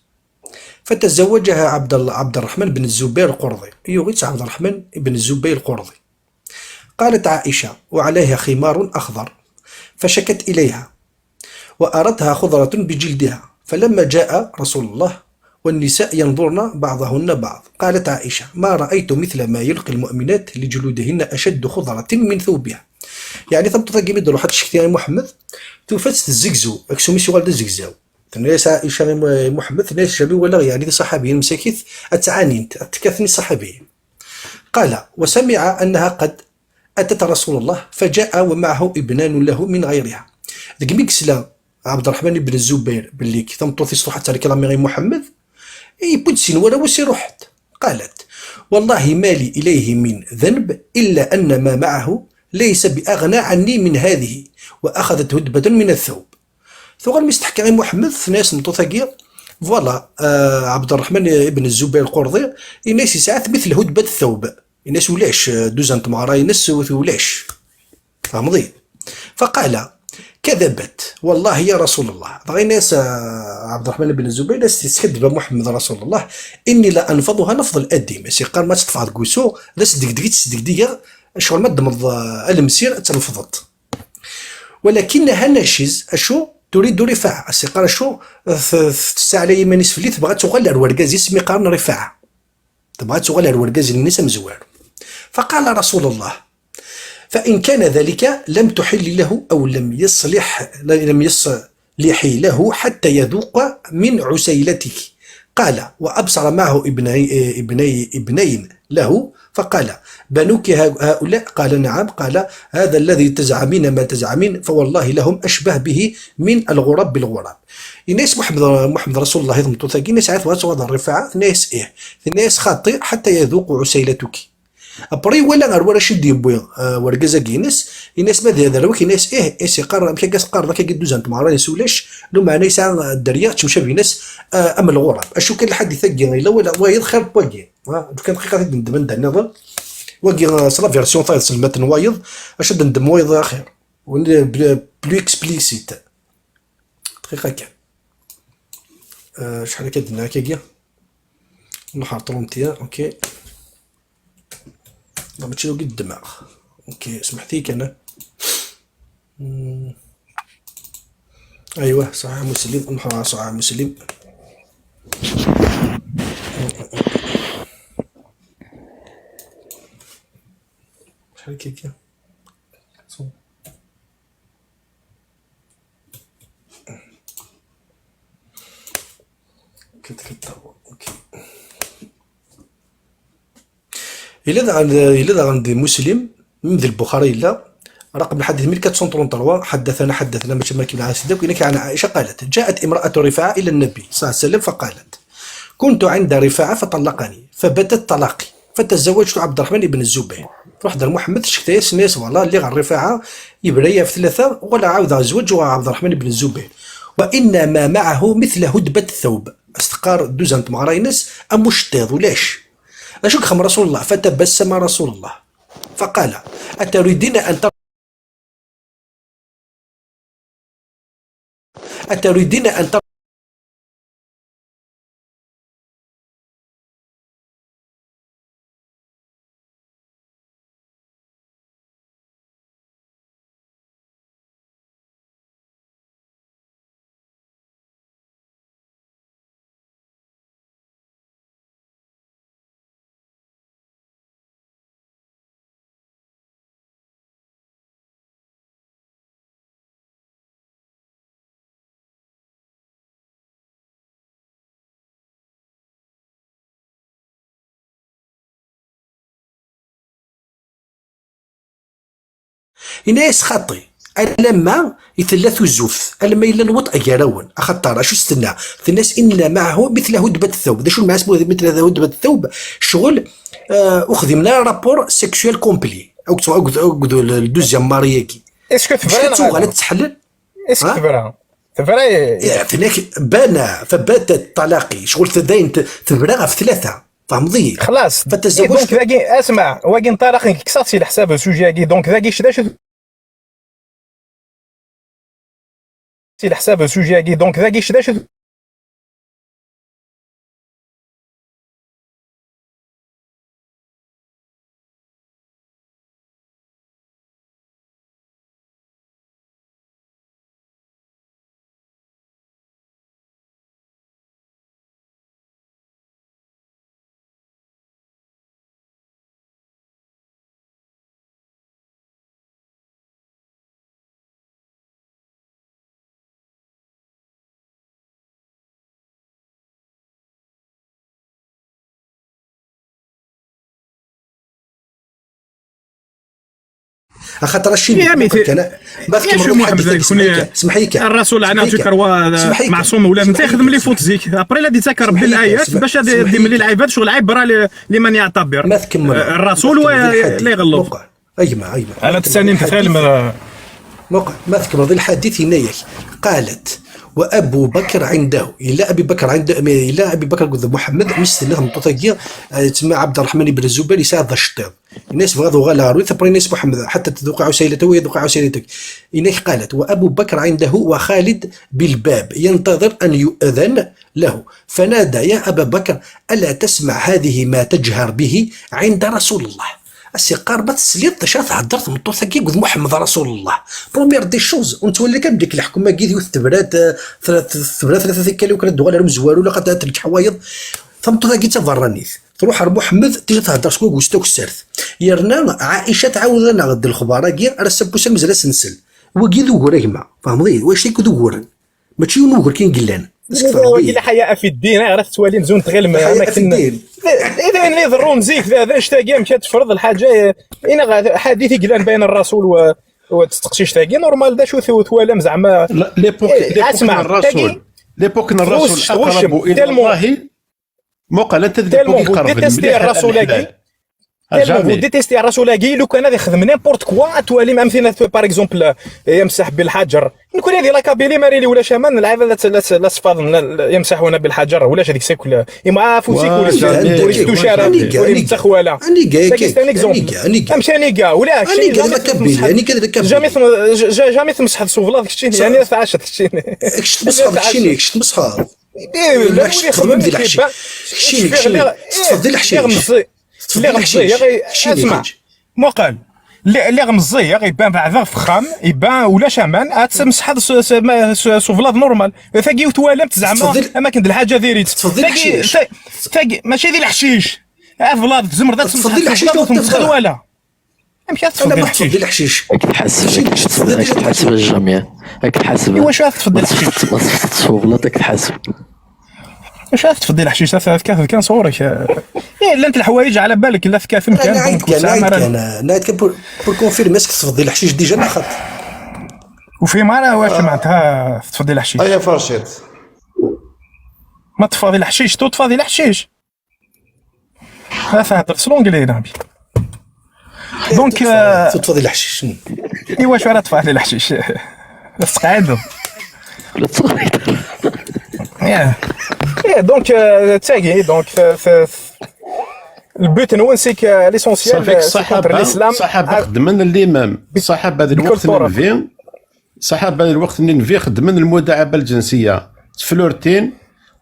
فتزوجها عبد الله، عبد الرحمن بن الزبير القرظي. Yuɣ-itt Ɛebderreḥman ibn Zubayr Lqurḍi. قالت عائشة: وعليها خمار أخضر، فشكت إليها وأرتها خضرة بجلدها، فلما جاء رسول الله والنساء ينظرن بعضهن بعض، قالت عائشة: ما رأيت مثل ما يلقي المؤمنات لجلودهن أشد خضرة من ثوبها. Yeɛni tameṭṭut-agi mi d-ruḥ ad tcekti i Muḥemmed, tufa-tt tezzegzew, aksum-is yuɣal d azegzaw. Tenna-yas Ɛica i Mu-, i Muḥemmed, tenna-yas: "Jabi walaɣ yeɛni tiṣaḥabiyin msakit ad ttɛanint, ad tekkaten iṣaḥabiyin." قال: وسمع أنها قد أتت رسول الله فجاء ومعه ابنان له من غيرها. Deg mi yesla Ɛebderreḥman ibn Zubayr belli tameṭṭut-is truḥ ad terklami i Muḥemmed, yewwi-d sin warraw-is iruḥ-d. قالت: والله ما لي إليه من ذنب إلا أن ما معه ليس بأغنى عني من هذه، وأخذت هدبة من الثوب. Tuɣal mi s-teḥka i Muḥemmed, tenna-yas tmeṭṭut-agi: "Voilà, euh, Ɛebderreḥman ibn Zubayr Lqurḍi, yenna-yas yesɛa-t mitl hudbat thawb." Yenna-yas ulac, euh, dduzan n tmeɣra-ines ulac. Tfehmeḍ-iyi? فقال: كذبت والله يا رسول الله. Dɣa yenna-yas, euh, Ɛebderreḥman ibn Zubayr, yenna-yas teskaddeb a Muḥemmed Rasulullah: "إني لأنفضها نفض الأديم." As-yeqqar ma tt-ṭṭfeɣ deg wusu, d asdegdeg i tt-sdegdigeɣ, ccɣel ma d-temmḍ, euh, alemsir ad tenfeḍ. ولكنها ناشز، acu? تريد رفاعة. As-yeqqar acu? T-, t-, tessaɛlay iman-is fell-i, tebɣa ad tuɣal ar wergaz-is mi qqaren Rifaɛa. Tebɣa ad tuɣal ar wergaz-nnes amezwaru. فقال رسول الله: فإن كان ذلك لم تحل له أو لم يصلح، لم يصلح له حتى يذوق من عسيلتك. قال: وأبصر معه ابني، ابني، ابنين له، فقال: بنوك ه-، هؤلاء؟ قال: نعم. قال: هذا الذي تزعمين ما تزعمين، فوالله لهم أشبه به من الغراب بالغراب. Yenna-yas Muḥemmed, Muḥemmed Rasulullah i tmeṭṭut-agi, yenna-yas: "Ɛad tebɣa ad tuɣal d Rifaɛa?" Tenna-yas: "Ih." Tenna-yas: "خاطئ حتى يذوق عسيلتك." Après, iwala ar warrac i d-yewwi, euh, wergaz-agi-ines, yenna-yas: "Ma d arraw-ik?" Yenna-yas: "Ih." As-yeqqar: "Amek akka teqqareḍ akka, dduzan n tmeɣra-ines ulac, lumeɛna yesɛa dderya, ttemcabin-as, euh, am lɣurab." Acu kan lḥadit-agi yella wala wayeḍ xir n wagi. Ha, lukan dqiqa ad d-neddem anda nniḍen. Wagi, euh, s la version tayeḍ s lmatn n wayeḍ, acu ad d-neddem wayeḍ axir. Win plus, plus explicite. Dqiqa kan. Euh, acḥal akka d-nniɣ akkagi? Nḥer trente et un, ok. Non, mačči wagi ddmeɣ. Ok, smeḥt-iyi kan. Hmm. Aywa, Saḥiḥ Muslim, nḥer Saḥiḥ Muslim. Acḥal akkagi? Kit, kit, ok. Yella daɣen, yella daɣen di Muslim, même di Lbuxari yella, رقم الحديث mille quatre cent trente-trois, حدثنا، حدثنا، mačči ma kibna asidda, كان عن عائشة قالت: جاءت امرأة رفاعة إلى النبي صلى الله عليه وسلم فقالت: كنت عند رفاعة فطلقني فبتت طلاقي فتزوجت عبد الرحمن بن الزبير. Ruḥ-d ar Muḥemmed, tecetk-as, tenna-yas: "Wala, lliɣ ɣer Rifaɛa, yebra-yi ɣef tlata, wala ɛawdeɣ zzwaǧ uɣeɣ Ɛebderreḥman ibn Zubayr. وإنما معه مثل هدبة الثوب." As-teqqar dduzan n tmeɣra-ines am uceṭṭiḍ, ulac. D acu i yexdem Rasulullah? فتبسم رسول الله فقال: أتريدين أن تر-، أتريدين أن تر-، Yenna-yas xaṭi, alamma i tella tuzuft, alamma yella lweṭ gar-awen, axaṭer acu s-tenna? Tenna-yas: "إن معه مثل هدبة الثوب." D acu lmeɛna-s مثل هدبة الثوب? Ccɣel, euh, ur xdimen ara rapport sexuel complet akked, akked, akked le deuxième mari-agi. Est-ce que tebra neɣ ala? Ad tuɣal ad tettḥellel. Est-ce que tebra? Tebra. Eh, tenna-k: "بان فبتت طلاقي." Ccɣel t-, dayen t-, tebra ɣef tlata. Tfehmeḍ-iyi? Xlaṣ. Eh, donc, dagi, asma, wagi n ṭṭalaq, kkseɣ-t si leḥsab sujet-agi. Donc, dagi, d acu? Si leḥsab sujet-agi, donc dagi d acu? Axaṭer acimi, يا ميتي. كان ما يا شو محمد، كوني الرسول على نهجك روا معصوم ولا انت يخدم لي فوت زيك. ابري لا دي تاكر بالايات باش هذا يدي ملي العباد شغل عبره ل- لمن يعتبر. ما تكمل. الرسول ولا يغلط. اجمع اجمع انا تساني نتخيل ما موقع ما تكمل الحديث هنايا. قالت: وابو بكر عنده. الا ابي بكر عنده، الا ابي بكر قد محمد مستنى مطوطاقيا. تسمى عبد الرحمن بن الزبير يساعد الشطير. الناس بغا دوغا لا روي تبقى الناس محمد حتى تذوق عسيلته ويذوق عسيلتك. انك قالت: وابو بكر عنده وخالد بالباب ينتظر ان يؤذن له، فنادى: يا ابا بكر، الا تسمع هذه ما تجهر به عند رسول الله؟ السي قاربة تسليط شاف هدرت مطوطة كي قد محمد رسول الله. بروميير دي شوز، ونتولي كان ديك الحكومة كي ديوث تبرات، آه، ثلاث، تبرات ثلاثة كالي وكانت دوغا لهم زوارو، لا قد تلك حوايض. فمطوطة كي تفرانيت. تروح على محمد، تجي تهدر سكوك وستوك السرت. يرنا عائشة تعاود لنا غد الخبر، كي راه سبوسا مزال سنسل. وكي ذو غورا كما، فهمضي؟ واش تيكو ذو غورا؟ ماشي ينوغر كاين قلان. إلا حياء في الدين، غير تتوالي مزون تغير ما حياء في الدين. اذا اللي يضرون زيك ذا ذا اشتاقي مشى تفرض الحاجه. انا حديث قلان بين الرسول و وتستقشيش تاقي نورمال دا شو ثو ثوالم زعما. ليبوك اسمع الرسول، ليبوك الرسول اقرب الى الله. موقع لا تدري تيلمون بو ديتيستي الرسول هاكي. تيلمون بو ديتيستي الرسول هاكي. لو كان هذا يخدم نيمبورت كوا اتوالي ما مثلا باغ اكزومبل يمسح بالحجر. نكون هذه لا كابيلي ماريلي ولا شامان العيبه لا لا صفاض يمسحون بالحجر ولا هذيك سيكل. مع فوسيك وليس توشارا وليس تخوالا. ساكي سي ان اكزومبل. امشي نيكا ولا جامي جامي تمسح صوفلات كتشيني يعني تعاشت كتشيني. كتمسح كتشيني كتمسح. ايه لا تخدم ديال الحشي. شيني شيني. تفضل الحشي. اللي غمزي يا غي اسمع. مقال اللي غمزي يا غي يبان بعدا فخام يبان ولا شامان اتمسح سوفلاد نورمال. ثاقي وتوالمت زعما اماكن د الحاجه ديري. ثاقي ماشي ديال الحشيش. افلاد تزمر ذات تفضل الحشيش ولا. امشي تفضل الحشيش. الحشيش. راك تحاسب، راك تحاسب الجميع، راك تحاسب. واش راك تفضل الحشيش؟ ما تفضل ولا راك تحاسب. واش راك تفضل الحشيش؟ كان صورك. ايه لا انت الحوايج على بالك لا في كافم كان. انا عيد كان انا عيد كان بور كونفيرمي اسك تفضل الحشيش ديجا ما خط. وفي مره واش معناتها تفضل الحشيش؟ ايا فرشيط. ما تفضل الحشيش تو تفضل الحشيش. ها فهد رسلونجلي نعم. دونك تفضل الحشيش. ايوا شو راه تفضل الحشيش؟ استقعدوا. يا يا دونك تاقي دونك البوت نون سي ك ليسونسيال صافي. الصحابه الصحابه خدمن الامام الصحابه هذا الوقت النبي. صحابة الوقت اللي نفي خدمن المداعبة الجنسية تفلورتين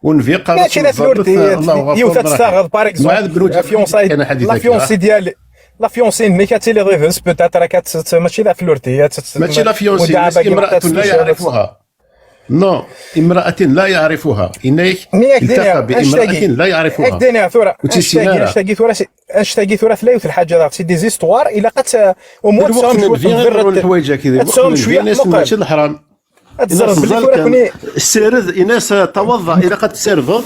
ونفي قال ماشي لا فلورتي. الله غفور يوتا تستاغض باغ اكزومبل معاذ بن جبل. لا فيونسي ديالي لا فيونسي ني كاتي لي ريفنس بوتاتر كات ماشي لا فلورتي. ماشي لا فيونسي امرأة لا يعرفها. نو امرأة لا يعرفها. إنيك التقى بامرأة لا يعرفها. ديني ثورة. وتسينا اشتاقي ثورة. اش تاقي ثلاث لا يوث الحاجه راه سي دي زيستوار الا قد. ومو تساهم شويه الحوايج هكذا تساهم شويه مقال ماشي الحرام. تزرب باللي كوني السيرد الناس توضا الا قد تسيرفض.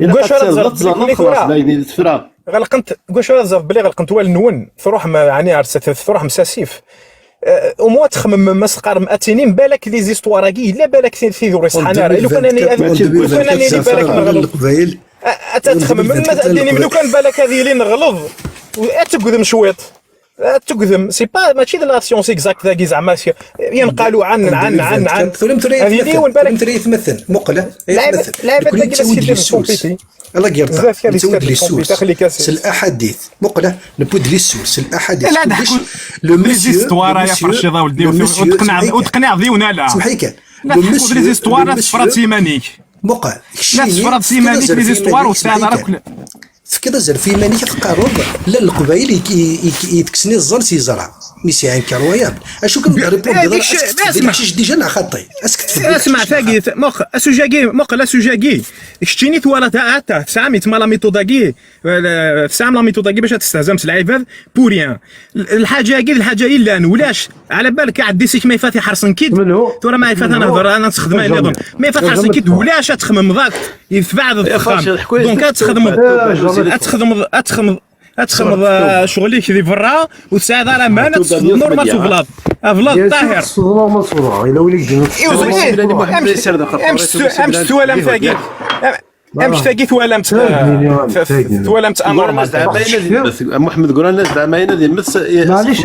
واش راه تزرب باللي كوني خلاص لا يدي تفرا. غلقنت واش راه تزرب باللي غلقنت والنون تروح يعني عرست تروح مساسيف. اوموا تخمم ما سقار ماتينين بالك لي زيستوار هاكي لا بالك في ذوري سحانا لو كان انا لو كان انا بالك نغلط. اتتخمم ما ديني لو كان بالك هذه اللي نغلط. تقدم شويط. تقدم سي با ماشي دو لا سيونس اكزاكت ذاكي زعما ينقالوا عن عن عن عن هذه اللي وين بالك تري يتمثل مقله. لعبه لعبه تاع كيدير الكومبيتي. الله يرضى بزاف كان يتكلم الكومبيتي خلي كاسي الاحاديث مقله نبود لي سورس الاحاديث لا لا لو ميسيو لي زيستوار يا فرشيضه ولدي وتقنع وتقنع ذي ولا لا سمحي كان La tḥekkuḍ les histoires, la tessefraḍ s yiman-ik. Muqel, la tessefraḍ s yiman-ik les histoires ur tesɛiḍ ara akk. Tefkiḍ azal f yiman-ik, teqqareḍ llan leqbayel i, i, i, itekksen iẓẓan s yeẓra. Mais c'est incroyable. Acu kan, ur d-répondre ara. Est-ce que tfeddel aqcic déjà neɣ xaṭi? Est-ce que tfeddel aqcic neɣ xaṭi? Muq, asuji-agi, muqel asuji-agi. Keččini twalaḍ, ah, ah, tesɛam yettma la méthode-agi. Tesɛam la méthode-agi bac ad testehzam s lɛibad, pour rien. L-, lḥaǧa-agi d lḥaǧa yellan, ulac. Ɛla balek aɛeddi-s-ik ma ifat iḥerṣen-k-id. Tura ma ifat ad nehder, ad nessexdem ayen nniḍen. Ma ifat iḥerṣen-k-id, ulac, ad txedmeḍ akk. Tbeɛdeḍ texxam. Donc ad txedmeḍ, ad txedmeḍ, ad txedmeḍ, ad txedmeḍ, euh, ccɣel-ik di berra, ur tesɛiḍ ara aman, ad txedmeḍ normal s ublaḍ. Ablaḍ ṭaher. Amek s-, amek s-, amek s-twalam tagi? Amek tagi twalamt, eh, twalamt anormal? Muḥemmed Guran, la zeɛma ad yemmet, maɛlic,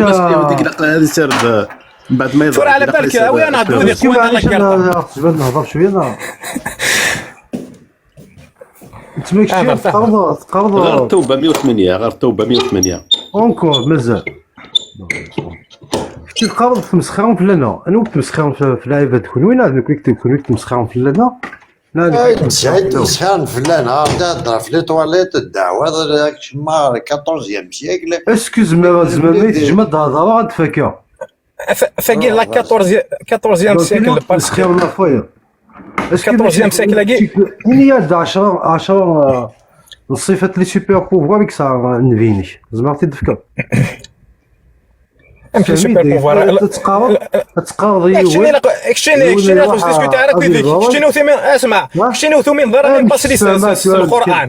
ad isared, eh, mbeɛd ma yeḍra. Tura ɛla balek, awi-aneɣ-d wid iqwan ala kkerṭa. Tecba nehḍer cwiya, neɣ? Teqreḍ, teqreḍ. Ɣer Tawba meyya u tmanya, ɣer Tawba meyya u tmanya. Encore, mazal. Kečč teqqareḍ tmesxirem fell-aneɣ. Anwa i tmesxirem f-, f lɛibad, d kunwi neɣ d nekni i tmesxirem fell-aneɣ? Ay, tesɛid tmesxiren fell-aneɣ, ɣer da heddreɣ f les toilettes, ddeɛwa, kecmeɣ ɣer quatorzième siècle. Excuse-moi, tzemrem ad yi-teǧǧem ad d-hedreɣ, ad d-fakeɣ. Tagi d la quatorzième, quatorzième siècle. Quatorzième siècle-agi. Ini-as-d ɛecra, ɛecra, euh, n ṣṣifat, les super pouvoirs i yesɛa nnbi-inek. Tzemreḍ ad t-id-tefkeḍ? Amek les super pouvoirs? Ad teqqareḍ, ad teqqareḍ i yiwen, keččini, keččini ur tumineḍ ara akked, keččini ur tumineḍ ara même pas s Lqur'an.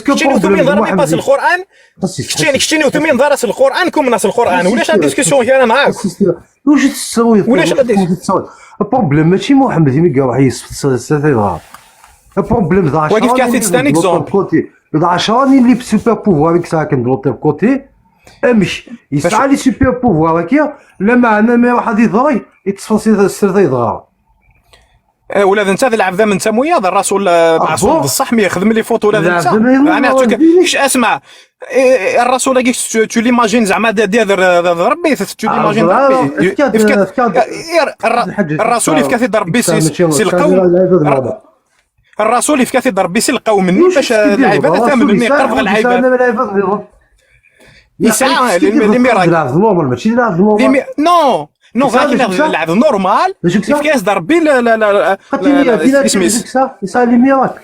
Keččini ur tumineḍ ara même pas s Lqur'an. Keččini, keččini ur tumineḍ ara s Lqur'an, kumen s Lqur'an. Ulac la discussion gar-aneɣ akk. Ulac la dis-, problème mačči Muḥemmed imi iruḥ yesfeḍ s, s, s, s, dɣa. Le problème d ɛecra. Wagi fkiɣ-t-id, c'est un exemple. D ɛecra n les super pouvoirs i yesɛa kan de l'autre côté. Amek yesɛa les super pouvoirs-agi, lameɛna mi iruḥ ad iḍreg, yettṣefṣi s sser dɣa. Eh, ula d netta d lɛebd am netta am wiyaḍ, Rasul, eh, meɛṣum d ṣṣeḥ, mi yexdem les fautes ula d netta. Ɛni tu, kec-, asma, eh, Rasul-agi, tu, tu l'imagines zeɛma d, d, d, d, d Rebbi, tu l'imagines d Rebbi. Yefka-, eh, Rasul yefka-t-id Rebbi si, si lqawm. Rasul yefka-t-id Rebbi si lqawm-nni bac, eh, lɛibad ad t-amnen, mi iqerreb ɣer lɛibad. Yesɛa les, les miracles. Non, non, ɣakin lɛebd normal, yefka-as-d Rebbi la, la, la, la, isem-is. Yesɛa les miracles.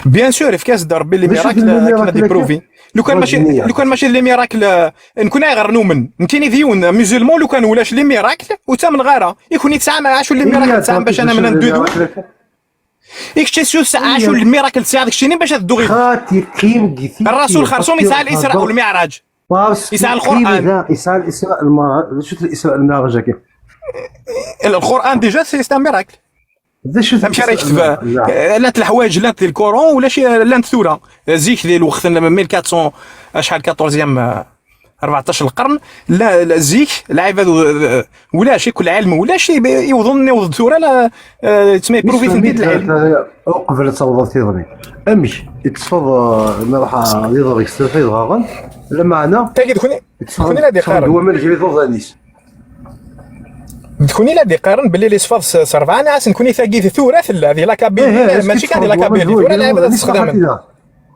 Bien sûr, yefka-as-d Rebbi les miracles, akken ad ipruvi. Lukan mačči, lukan mačči d les miracles, eh, nekni ayɣer numen? Nekkini d yiwen musulman, lukan ulac les miracles, ur ttamneɣ ara. I kenwi tesɛam acu les miracles tesɛam bac ad namen ad neddu d-, i kečč acu, acu n lmirakel tesɛiḍ keččini bac ad dduɣ yid-k? Xaṭi, qqim deg tikti. Rasul xersum yesɛa Isra u Lmiɛraǧ. Yesɛa Lqur'an. Yesɛa Isra u Lmiɛraǧ. D acu-t Isra u Lmiɛraǧ-agi? Lqur'an déjà c'est un miracle. D acu-t... Amek ara yekteb? Eh, llant leḥwayeǧ, llant di Lkuran, ulac, llant tura. Zik di lweqt n mille quatre cents, acḥal, quatorzième, eh, rbeɛṭac lqern, la, la, zik, lɛibad u-, ulac, ikk lɛilm ulac, i-, iwḍen, iwḍ-d tura, la, eh, yettma ipruvi-ten-id lɛilm. Uqbel ad tawḍeḍ tiḍmi. Amek i tesfeḍ, eh, mi ruḥ, eh, ad iḍreg s tlata yedɣaɣen, lameɛna tagi d kuni, d kuni la d-iqqaren. Waman gar iḍudan-is. D kuni la d-iqqaren belli les faḍes s rebɛa, neɣ ass n kuni tagi d tura tella, di la Kabylie, mačči kan di la Kabylie, tura lɛibad ad t-sexdamen.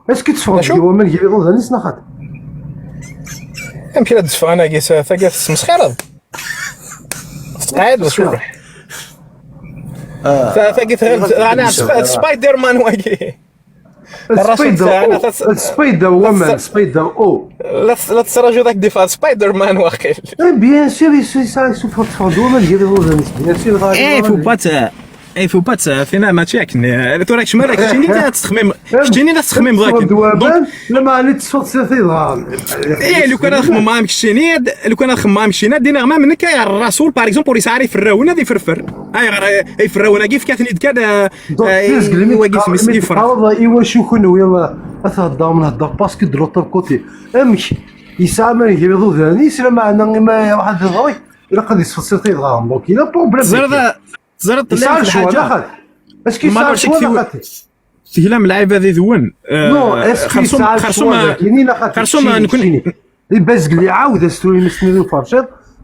Est-ce que teffɣeḍ deg waman gar iḍudan-is neɣ xaṭi? Amek la d-teffɣen agi, s-, tagi tesmesxireḍ? Tettqeɛɛideḍ cwiṭ. Ta-, tagi tɣil, ɛni Sp-, Spider-Man wagi. Spider, Spider waman, Spider O. La, la tettṛajuḍ ad k-d-iffeɣ Spider-Man waqil. Eh, bien sûr, il se-, ça, il se faut teffɣeḍ waman gar iḍudan-is, bien sûr. Eh, faut pas te- Eh, faut pas te-, Fina, mačči akken. Eh, tura kečč mara keččini la tettxemmim-, keččini la tettxemmimeḍ akken. Donc, lameɛna tesfeḍ s tidɣa. Eh, lukan ad xemmemeɣ am keččini, ad, lukan ad xemmemeɣ am keččini, ad d-iniɣ ma nekk ayɣer Rasul, par exemple, ur yesɛi ara iferrawen ad iferfer. Ayɣer, eh, iferrawen-agi fka-ten-id kan, eh, donc, eh, tizgelmi wagi teqqar-, isem-is mi ifer. Teqqareḍ, iwacu kunwi, eh, ad theddrem lhedder parce que de l'autre côté. Amek yesɛa aman gar iḍudan-is, lameɛna imi iruḥ ad iḍreg, ilaq ad yesfeḍ s tidɣa. Donc, il y a problème. Teẓriḍ, Teẓriḍ, yesɛa lecɣal, lḥaǧa. Axat. Est-ce que yesɛa lecɣal, axat? Teglam lɛibad yid-wen. Non, est-ce que yesɛa lecɣal, nekkni, axat? Xersum, keččini, nekkni, keččini. Di Bazegli, ɛawed-as tura i Msnid Uferciḍ,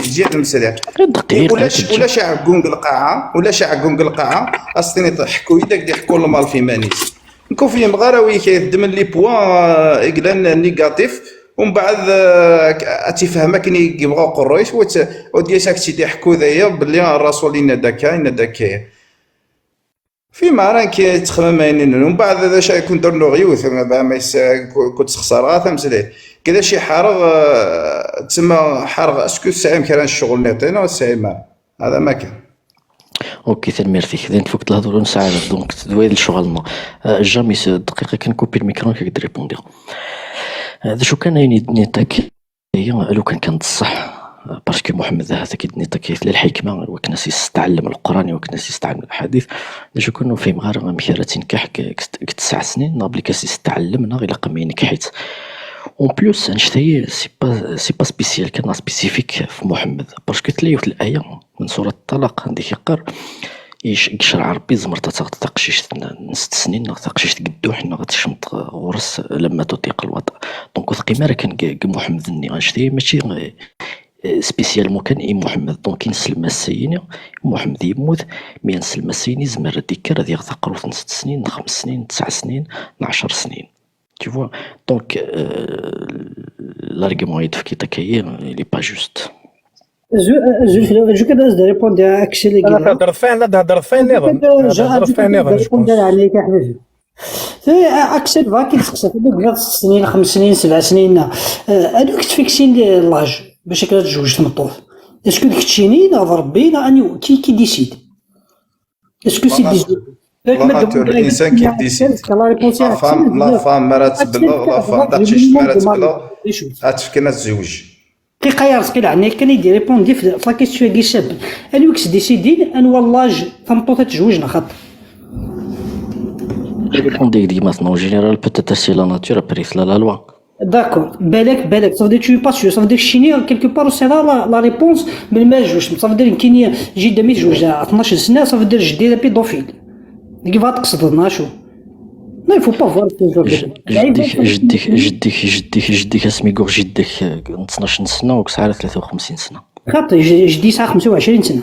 deg zzyad n Mesliḥ. Ulac, ulac aɛeggun deg lqaɛa, ulac aɛeggun deg lqaɛa, as-tiniḍ ḥku-yi-d, ad k-d-iḥku lmal f iman-is. Nekk ur fhimeɣ ara wi yeddmen les points, euh, i yellan négatifs, umbeɛd, euh, ad tifhem akken i yebɣa uqerruy-is, ur d-yas ad k-tt-id-iḥku d aya belli Rasul yenna-d akka, yenna-d akka. Fhimeɣ ara nekk yettxemmim ayen-nni. Umbeɛd d acu ay kent-rnuɣ yiwet, ma s-, ku-, ku-, ttexṣareɣ ara tameslayt. Kra ci ḥareɣ, euh, tsemma ḥareɣ, est-ce que tesɛim kra n ccɣel niḍen neɣ ur tesɛim ara? Hada ma kan. Ok, tanemmirt-ik. Din tfuk lehdur ur nesɛi ara, donc d wayi d lecɣal-nneɣ. Euh, James, dqiqa kan, couper le micro, ad k-d-répondiɣ. Euh, d acu kan ayen i d-nniḍ akka, lukan kan d ṣṣeḥ, euh, parce que Muḥemmed ahat ad k-id-nniḍ akka, tella lḥikma i wakken ad s-yestɛellem Leqran, i wakken ad s-yestɛellem lḥadit. D acu kan ur fhimeɣ ara amek ara tt-inkeḥ deg, deg, deg tesɛa snin, neɣ belli ad s-yestɛellem, neɣ ilaq ad yenkeḥ-itt. En plus, annect-ayi, c'est pas, c'est pas spécial kan, neɣ spécifique f Muḥemmed, parce que tella yiwet laya, من سورة الطلاق، عندك يقر: يش-، يشرع ربي زمرت تاخد تقشيش ن-، نست سنين، ناغ تقشيش تقدوح، ناغ تشمط غورس لما تطيق الوطء. دونك وثقي ما راه كان ك-، ك محمد الني غنشتي، ماشي، آه، سبيسيالمون كان إي محمد. دونك كي نسلم السيني، محمد يموت، مي نسلم السيني زمر ديكر هذه تقروت نست سنين، خمس سنين، تسع سنين، عشر سنين. Tu vois. Donc, euh, l'argument يدفكي تاكايي, il est pas juste. زو-، زو-، زو كان داز ريبوندي اكسي لي انا كينا. تهضر فين؟ لا، تهضر فين نظن؟ تهضر فين نظن؟ ريبوندي عليك يا حبيبي. اكسي فاكي تسقسى، تقول لك ست سنين، خمس سنين، سبع سنين. آه، هذوك تفيكسين لي لاج باش هكا تزوج تمطوط. اسكو ديك تشيني لا ربي لا اني كي، كي ديسيد؟ اسكو سي ديزو؟ الانسان كي ديسيد. لا فام، لا فام ما راه تبلغ، لا فام تاع شي ما راه تبلغ. غتفكنا الزوج. كيقاير ثقيل عني كان يدي ريبوندي في لا كيستيون دي شاب. انوكس ديسيدين ان والله تمطوط تزوج نخط. ريبوندي ديما سنو جينيرال، بوتيتر سي لا ناتور، ابري سي لا لوا. داكور، بالك، بالك، صافي دير شويه باسيو، صافي دير شيني كيلكو بار سي لا، لا ريبونس من ما جوج، صافي دير كيني جي دمي جوج، اثناش سنه، صافي دير جديده بيدوفيل. Deg va tqesdeḍ neɣ acu? Non, il faut pas voir ce genre de choses. Jeddek, jeddek, jeddek, jeddek, jeddek, asmi yuɣ jeddek, eh, n tnac n sna, ur yesɛi ara tlata u xemsin sna. Xaṭi, je- jeddi yesɛa xemsa u ɛecrin sna.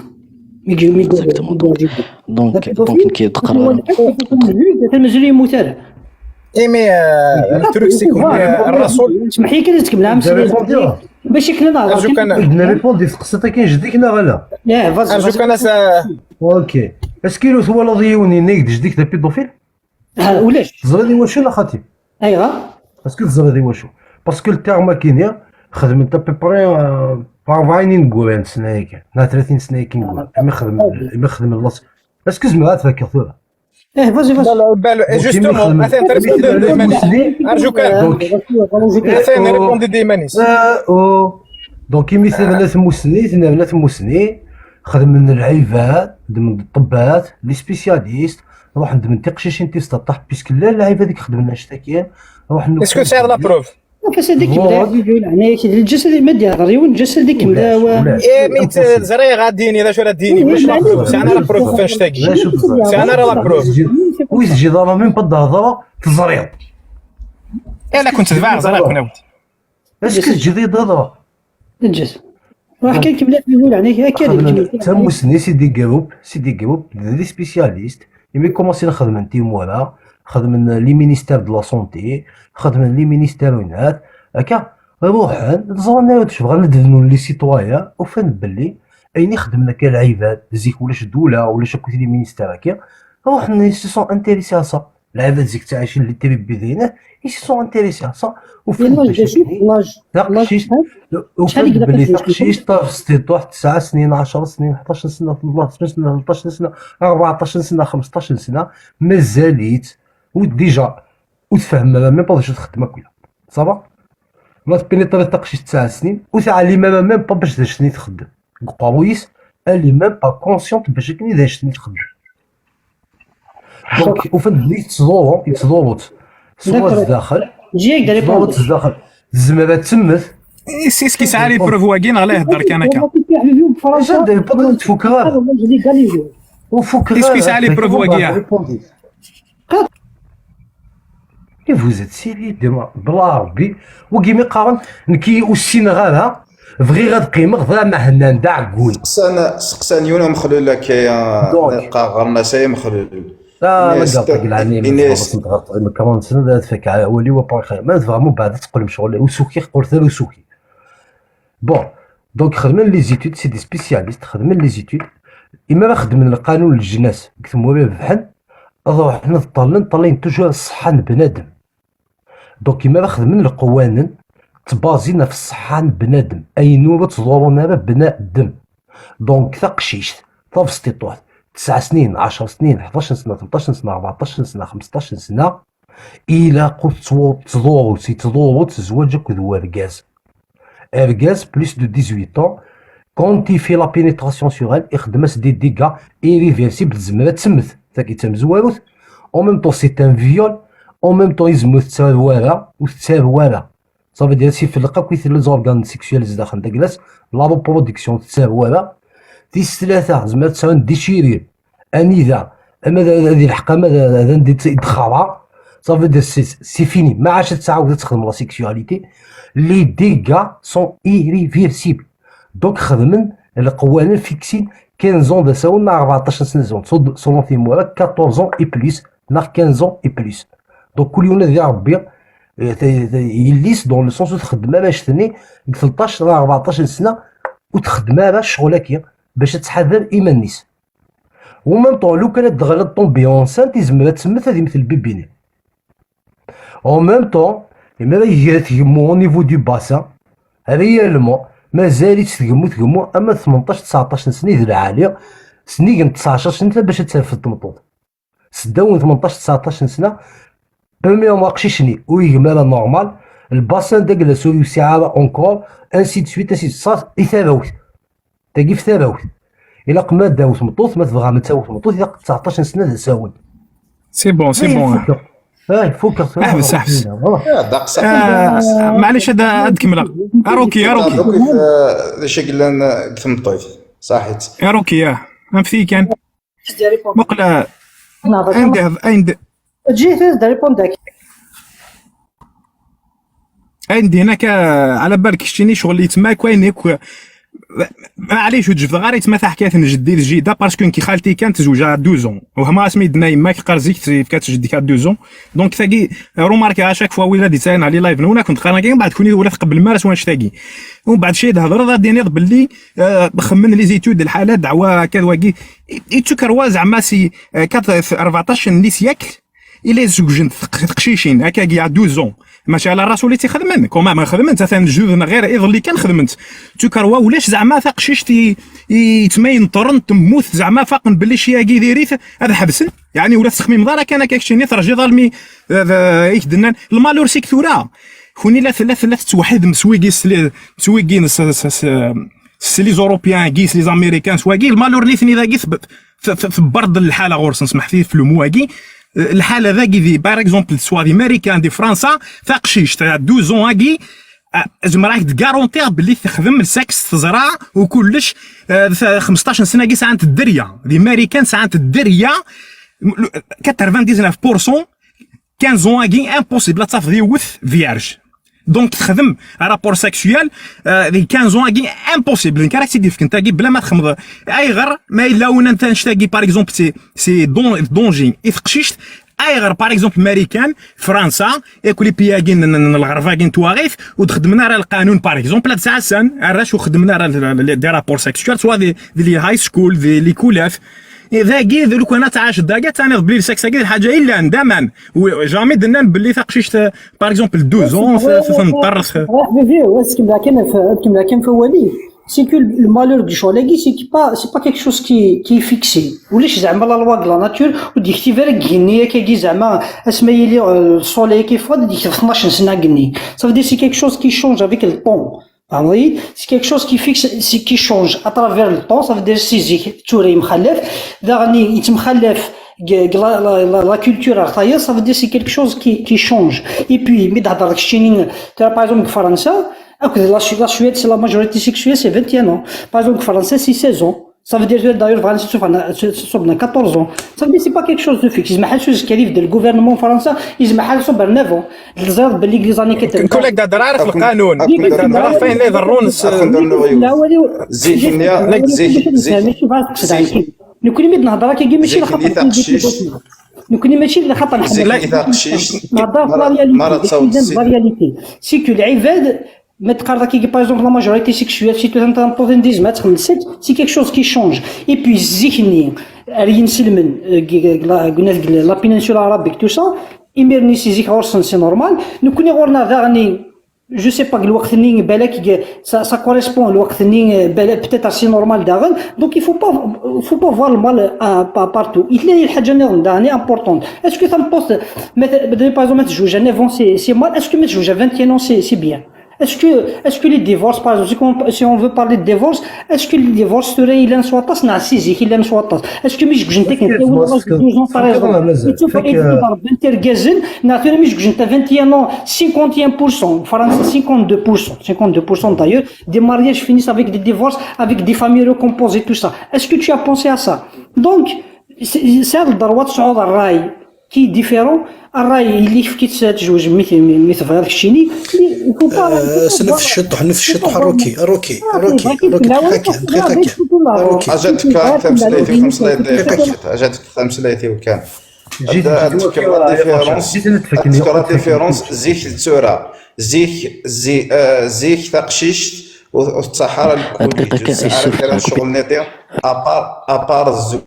Mi yuɣ, mi yuɣ, Exactement. mi yuɣ jeddi. Donc, donc, nekk d qerran. Tamezri yemmut ara. Imi, euh, le truc, c'est que, euh, Rasoul, Smeḥ-iyi kan ad tkemmel, am J'avais pas dire. Bac akken ad nehḍer arju kan, Nrépond di tqsiṭ-agi n jeddi-k neɣ ala? Ih, vas-y, arju vas-y. Kan as, euh, Ok. Est-ce que twalaḍ yiwen yenna-ak-d jeddi-k d apédophile? Ah, ulac. Teẓriḍ i wacu neɣ xaṭi? Ayɣer? Est-ce que teẓriḍ i wacu? Parce que le terme-agi xedmen-t à peu près, euh, par vingt ineggura n sna-agi, neɣ tlatin sna-agi ineggura. Imi xedmen, imi xedmen las. Est-ce que zemreɣ ad t-fakkeɣ tura? Eh, vas-y, vas-y. justement, atan trespondiḍ-d iman-ik. Arju kan. Donc, Atan répondit-d iman-is. Ah, oh. Donc, imi terna tmussni, terna tmussni, xedmen lɛibad, xedmen ṭṭebbat, les spécialistes, ruḥen xedmen tiqcicin tis teṭṭaḥ, puisque llan lɛibad i ixedmen annect-agi, ruḥen. Est-ce que tesɛiḍ la preuve? Aka s ad ikemmel, ɛni d lǧas ad, ma d-ihḍer yiwen, lǧas ad ikemmel. Imi ẓriɣ ad d-yini d acu ara d-yini, maca la preuve, sɛan ara la preuve f annect-agi. Sɛan ara la preuve. Wi teǧǧiḍ ara même pas d-hḍreɣ, teẓriḍ. Eh, la كنت تباع ẓriɣ-ken. Est-ce que teǧǧiḍ-iyi-d hḍreɣ? Ǧǧet. Ruḥ kan kemmel, ad yini ɛni akka d Xedmen tamussni, c'est des groupes, c'est des groupes, d des spécialistes. Imi commencen xedmen timura, xedmen les ministères de la santé, xedmen les ministères unat, akka, ruḥen, ẓran ara tecbeɣ ad d-bnun les citoyens, ufan belli ayen i xedmen akka lɛibad, zik ulac ddula, ulac akk les ministères akka, ruḥen, ils se sont intéressés à ça. Lɛibad zik ttɛicin les tribus dinna, ils se sont intéressés à ça. Ufan belli taqcict, ufan belli taqcict, tabesṭiṭuḥt tesɛa snin, ɛecṛa snin, ḥdac sna, tleṭṭac sna, rbeɛṭac sna, xmesṭac sna, mazal-itt, u déjà, ur tfehhem ara même pas d acu txeddem akk. Ça va? Ma tpénétriḍ taqcict tesɛa snin, ur teɛlim ara même pas bac d acu txeddem. Deg uqerruy-is, elle est même pas consciente bac akken i d acu txeddem. Donc, ufan belli yettḍurru, yettḍurru-tt. Sɣur zdaxel, yettḍurru-tt zdaxel. Tezmer ad temmet. Est-ce que tesɛa les preuves wagi neɣ la ihedder kan akka? Déjà, des preuves, ur tfukeɣ ara. Ur fukeɣ ara. Est-ce que tesɛa les preuves wagi? Et vous êtes sérieux, dima, bla Rebbi. Wagi mi qqaren, nekki ur ssineɣ ara, bɣiɣ ad qqimeɣ d ameḥnan, d aɛeggun. Seqsan, seqsan yiwen amexlul akka, Donc. Qqaren-as ay amexlul. Ah, Ini-as la gata ta-, glan, ini-as ma tebɣa ad tfak awal-iw, après, ma tebɣa mbeɛd ad teqqlem ccɣel, usuki, qqlet ar usuki. Bon, donc, xedmen les études, c'est des spécialistes, xedmen les études. Imi ara xedmen lqanun n leǧnas deg tmura ibebḥen, ad ruḥen ad ṭṭallen, ṭṭallen toujours ṣṣeḥḥa n bnadem. Donc, imi ara xedmen lqwanen, ttbazin ɣef ṣṣeḥḥa n bnadem, ayen ur ttḍurrun ara bnadem. Donc, taqcict, tabesṭiṭuḥt, tesɛa snin, ɛecṛa snin, ḥdac sna, tleṭṭac sna, rbeɛṭac sna, xmesṭac sna, ilaq ur tettḍurru, yettḍurru-tt zzwaǧ akked wergaz. Argaz, plus de dix-huit ans, quand il fait la pénétration sur elle, ixeddem-as des dégâts irréversibles, tezmer ad temmet. Tagi d tamezwarut. En même temps, c'est un viol. En même temps, yezmer ur tettaru ara, ur tettaru ara. Ça veut dire, si felleq akk les organes sexuels zdaxel deg la reproduction, ur tettaru ara. Tis tlata, tezmer ad tesɛu une déchirure. Anida, ama d, ad ilḥeq, ama d, d anda i d-, i d-xara, ça veut dire c'est, c'est fini. Ma ɛac ad tɛawed ad texdem la sexualité. Les dégâts sont irréversibles. Donc, xedmen lqwanen fixin quinze ans d asawen, neɣ rbeɛṭac sna d asawen, selon, selon timura, quatorze ans et plus, neɣ quinze ans et plus. Donc, kul yiwen ad yaɣ Rebbi, eh, ta-, ta-, yelli-s, dans le sens ur txeddem ara annect-nni deg tleṭṭac neɣ rbeɛṭac sna, ur txeddem ara ccɣel-agi bac ad tḥader iman-is. En même temps, lukan ad d-teɣli, ad tomber enceinte, yezmer ad temmet, ad immet lbibi-nni. En même temps, imi ara iger tgemmu au niveau du bassin, ara yalmu, mazal-itt tgemmu, tgemmu, ama d tmenṭac, tseɛṭac n sna i d lɛali, sennig n tseɛcaṛ sna bac ad terfed tmeṭṭut. Seddaw n tmenṭac, tseɛṭac n sna, premièrement, aqcic-nni ur yegmi ara normal, le bassin d aglas ur yewsiɛ ara encore, ainsi de suite, ainsi de suite, ça, i tarawt. Tagi f tarawt. Ilaq ma d-tawi tmeṭṭut, ma tebɣam ad tawi tmeṭṭut, ilaq tseɛṭac n sna d asawen. C'est bon, c'est Ay, bon. Fukeɣ. Ay, fukeɣ. Ḥbes, ḥbes. Voilà. Ah, d aqsa. Ah, maɛlic, ad, ad kemmleɣ. Aruki, aruki. Donc, euh, d acu i yellan, euh, deg tmeṭṭut. Saḥit. Aruki, ah. Anfti kan. Muqel, ah, Ayen d-, ayen d-, Ǧǧet-as ad d-répondre. Ayen d-yenna akka, ala balek keččini ccɣel yetma-k wayen akk. Maɛlic, ur ǧebdeɣ ara yetma taḥkayt n jeddi d jida, parce que nekk xalti kan tezweǧ à douze ans. Wehmeɣ asmi i d-tenna yemma-k, qqar zik tefka-tt jeddi-k à douze ans. Donc, tagi, remarque à chaque fois, win ad yettɛayan ɣer les live-nwen, ad kent-qqaren akka, mbeɛd kuni ur la tqebblem ara s wanect-agi. Umbeɛd cay d-hedreḍ, ad d-tiniḍ belli, euh, xemmen les études, lḥala, ddeɛwa, akka d wagi. I-, ittuker wa zeɛma si, euh, quatre, rbeɛṭac n les siècles, i la zewǧent teq-, teqcicin, akkagi, à douze ans. Maca ala rasul i tt-ixedmen, quand même, xedment, atan lejdud-nneɣ ɣir iḍelli kan xedment. Tukerwa ulac zeɛma taqcict i, i yettma yenṭren, temmut, zeɛma faqen belli cci-agi diri-t, ad ḥebsen. Yeɛni ula tessexmimeḍ ara kan akka keččini, terjiḍ almi, eh, d-, i k-d-nnan. Lmalur seg tura, kuni la, la, la tettweḥidem s wigi, s li-, s wigi, s, s, s, s les Européens-agi, s les Américains, s wagi, lmalur nitni dagi, teb-, t-, t-, tebberḍ lḥala ɣur-sen, smeḥ-iyi f le mot-agi. Lḥala dagi di, par exemple, soit di Marikan, di Fransa, taqcict, à douze ans-agi, ah, zemreɣ ad k-d-garantiɣ belli texdem lsaks, teẓra, u kullec, eh, t-, xmesṭac n sna-agi sɛant dderya. Di Marikan sɛant dderya, quatre-vingt-dix-neuf pour cent, quinze ans-agi, impossible ad tafeḍ yiwet vierge. Donc, texdem rapport sexuel, euh, di quinze ans-agi, impossible. Nekk ara k-tt-id-yefken tagi, bla ma txemmeḍ. Ayɣer, ma yella win n tanect-agi, par exemple, c'est, c'est don-, danger i teqcict, ayɣer, par exemple, Marikan, Fransa, akk les pays-agi n, n, n lɣerb-agi n twaɣit, ur d-xeddmen ara lqanun, par exemple, ad ttɛassan arrac ur xeddmen ara l-, l-, des rapports sexuels, soit di, di les high school, di les kulat. Dagi, d lukan ad tɛaceḍ dagi, ad taniḍ belli lsaks-agi d lḥaǧa yellan, d aman. Wi-, jamais d-nnan belli taqcict, par exemple, douze ans, t-, t-, tenṭer, t-, Raḥ bibi, ad tkemmel kan f-, ad tkemmel kan f wawal-ik. C'est que le, le malheur du ccɣel-agi, c'est que pas, c'est pas quelque chose qui, qui est fixé. Ulac zeɛma la loi de la nature, ur d-yektib ara deg igenni akkagi zeɛma asma yili, euh, le soleil-agi yeffeɣ-d, ad d-yekteb tnac n sna deg igenni. Ça veut dire c'est quelque chose qui change avec le temps. Tfehmeḍ-iyi? C'est quelque chose qui fixe, c'est qui change à travers le temps, ça veut dire si zik d tura yemxallaf, daɣen yettemxallaf deg, deg la, la, la, la culture ar tayeḍ, ça veut dire c'est quelque chose qui, qui change. Et puis, mi d-hedreɣ keččini, tura, par exemple, deg Fransa, akked la, Su-, la Suède, c'est la majorité sexuelle, c'est vingt et un ans. Par exemple, deg Fransa, c'est seize ans. Ça veut dire, d'ailleurs, bɣan ad tt-id-suffɣen, ad tt-id-suffɣen à quatorze ans. Ça veut dire, c'est pas quelque chose de fixe. Yezmer ḥal s uzekka ad yebdel le gouvernement n Fransa, yezmer ḥal ṣubber neuf ans. Teẓriḍ belli deg les années quatre-vingt. Mkul ad d-hedreɣ ara f lqanun. Ad d-hedreɣ f wayen la iḍerrun s. Zik-nni, zik, zik. Nekkni mi d-nehder akkagi, mačči d lxaṭer. Nekkni mačči d lxaṭer. Zik-nni taqcict. Nehder f la réalité. Nehder f la réalité. C'est que lɛibad, ma teqqareḍ akkagi, par exemple, la majorité sexuelle, si tu as un, c'est quelque chose qui change. Et puis, zik-nni, ar yinselmen, euh, deg, deg la, deg la péninsule arabique, tout ça, imir-nni si zik ɣur-sen, c'est normal. Nekkni ɣur-neɣ daɣen, je sais pas, deg lweqt-nni, balak, ça, ça correspond, lweqt-nni, balak, peut-être c'est normal daɣen. Donc, il faut pas, faut pas voir le mal, euh, pa-, partout. Yella lḥaǧa nniḍen daɣen importante. Est-ce que tameṭṭut, ma t-, par exemple, ma tezweǧ à neuf ans, c'est, c'est mal. Est-ce que ma tezweǧ à vingt et un ans, c'est, c'est bien? Est-ce que, est-ce que les divorces, par exemple, si on, si on veut parler de divorce, est-ce que les divorces seraient, llan s waṭas, neɣ si zik llan s waṭas? Est-ce que mi zewǧent akken, douze ans, par exemple, i ttufan, i ttufan rebban irgazen, neɣ tura mi zewǧent à vingt et un ans, cinquante et un pour cent, Fransa, cinquante-deux pour cent, cinquante-deux pour cent d'ailleurs, des mariages finissent avec des divorces, avec des familles recomposées, tout ça. Est-ce que tu as pensé à ça? Donc, c'est, c'est le droit de se rendre à qui est différent, ṛṛay yella yefk-itt ad tezweǧ mi t-, mi, mi tebɣiḍ keččini. Mais il faut pas, il faut pas s nefs voir cciṭuḥ, nefs cciṭuḥ, voir. Ruki, ruki, ah, ruki, ruki, dqiqa kan, dqiqa kan. Ruki. Aja d-fkeɣ tameslayt-iw, tameslayt-iw. Dqiqa kan. Aja d-fkeɣ tameslayt-iw kan. Ad, ad d-fkeɣ la différence, ad d-fkeɣ la différence zik d tura. Zik, zi-, euh, zik taqcict ur, ur tettaḥ ara lkul, dqiqa kan, ur tesɛi ara kra n ccɣel niḍen, à part, à part zzewǧ.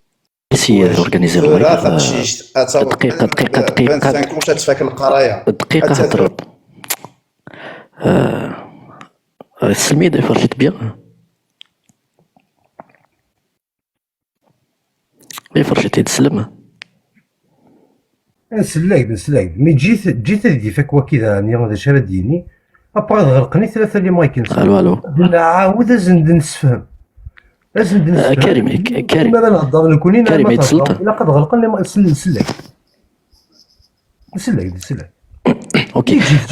Essayer d'organiser le live. Tura taqcict, ad taweḍ dqiqa, dqiqa, dqiqa, vingt-cinq ans, ad tfak leqraya. Dqiqa, ad hedreḍ. Euh, euh, tesselmid, iferrec-it bien. Iferrec-it, teslem. Nsellag-d, nsellag-d. Mi ǧǧit, ǧǧit ad d-ifak waki daɣen, d acu ara d-yini? Après ad ɣelqen i tlata les mics-nsen. Allô, allô. Nɛawed ad sen-d-nessefhem. Ad sen-d-nessefhem. Ah, Karim, K-, Karim. Ma ara nehder nekkni, neɣ Karim, ma teẓẓleḍ, ilaq ad ɣelqen les mics. Nsellag-d, nsellag-d. Nsellag-d, nsellag-d. Ok.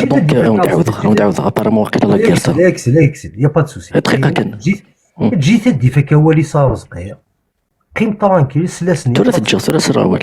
Donc, euh, ad wen-d-ɛawdeɣ, ad wen-d-ɛawdeɣ, apparemment, waqila la guerre. Ksel, ksel, ksel. Y a pas de souci. Dqiqa kan. Ǧǧit, ǧǧit ad d-ifak awal i Saṛezqi. Qqim tranquille, sel-asen. Tura teǧǧiḍ, tura serreɣ awal.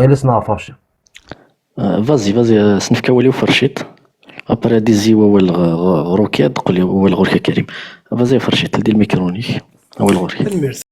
ɣilas neɣ ɣef Racid. Vas-y, vas-y, euh, s-nefk awal i Uferciṭ. Après, ad d-izzi wawal ɣ-, ɣ-, ɣer Ukad, qel wawal ɣur-k a Karim. Vas-y, Uferciṭ, ldi lmikru-nnek. Awal ɣur-k. Tanemmirt.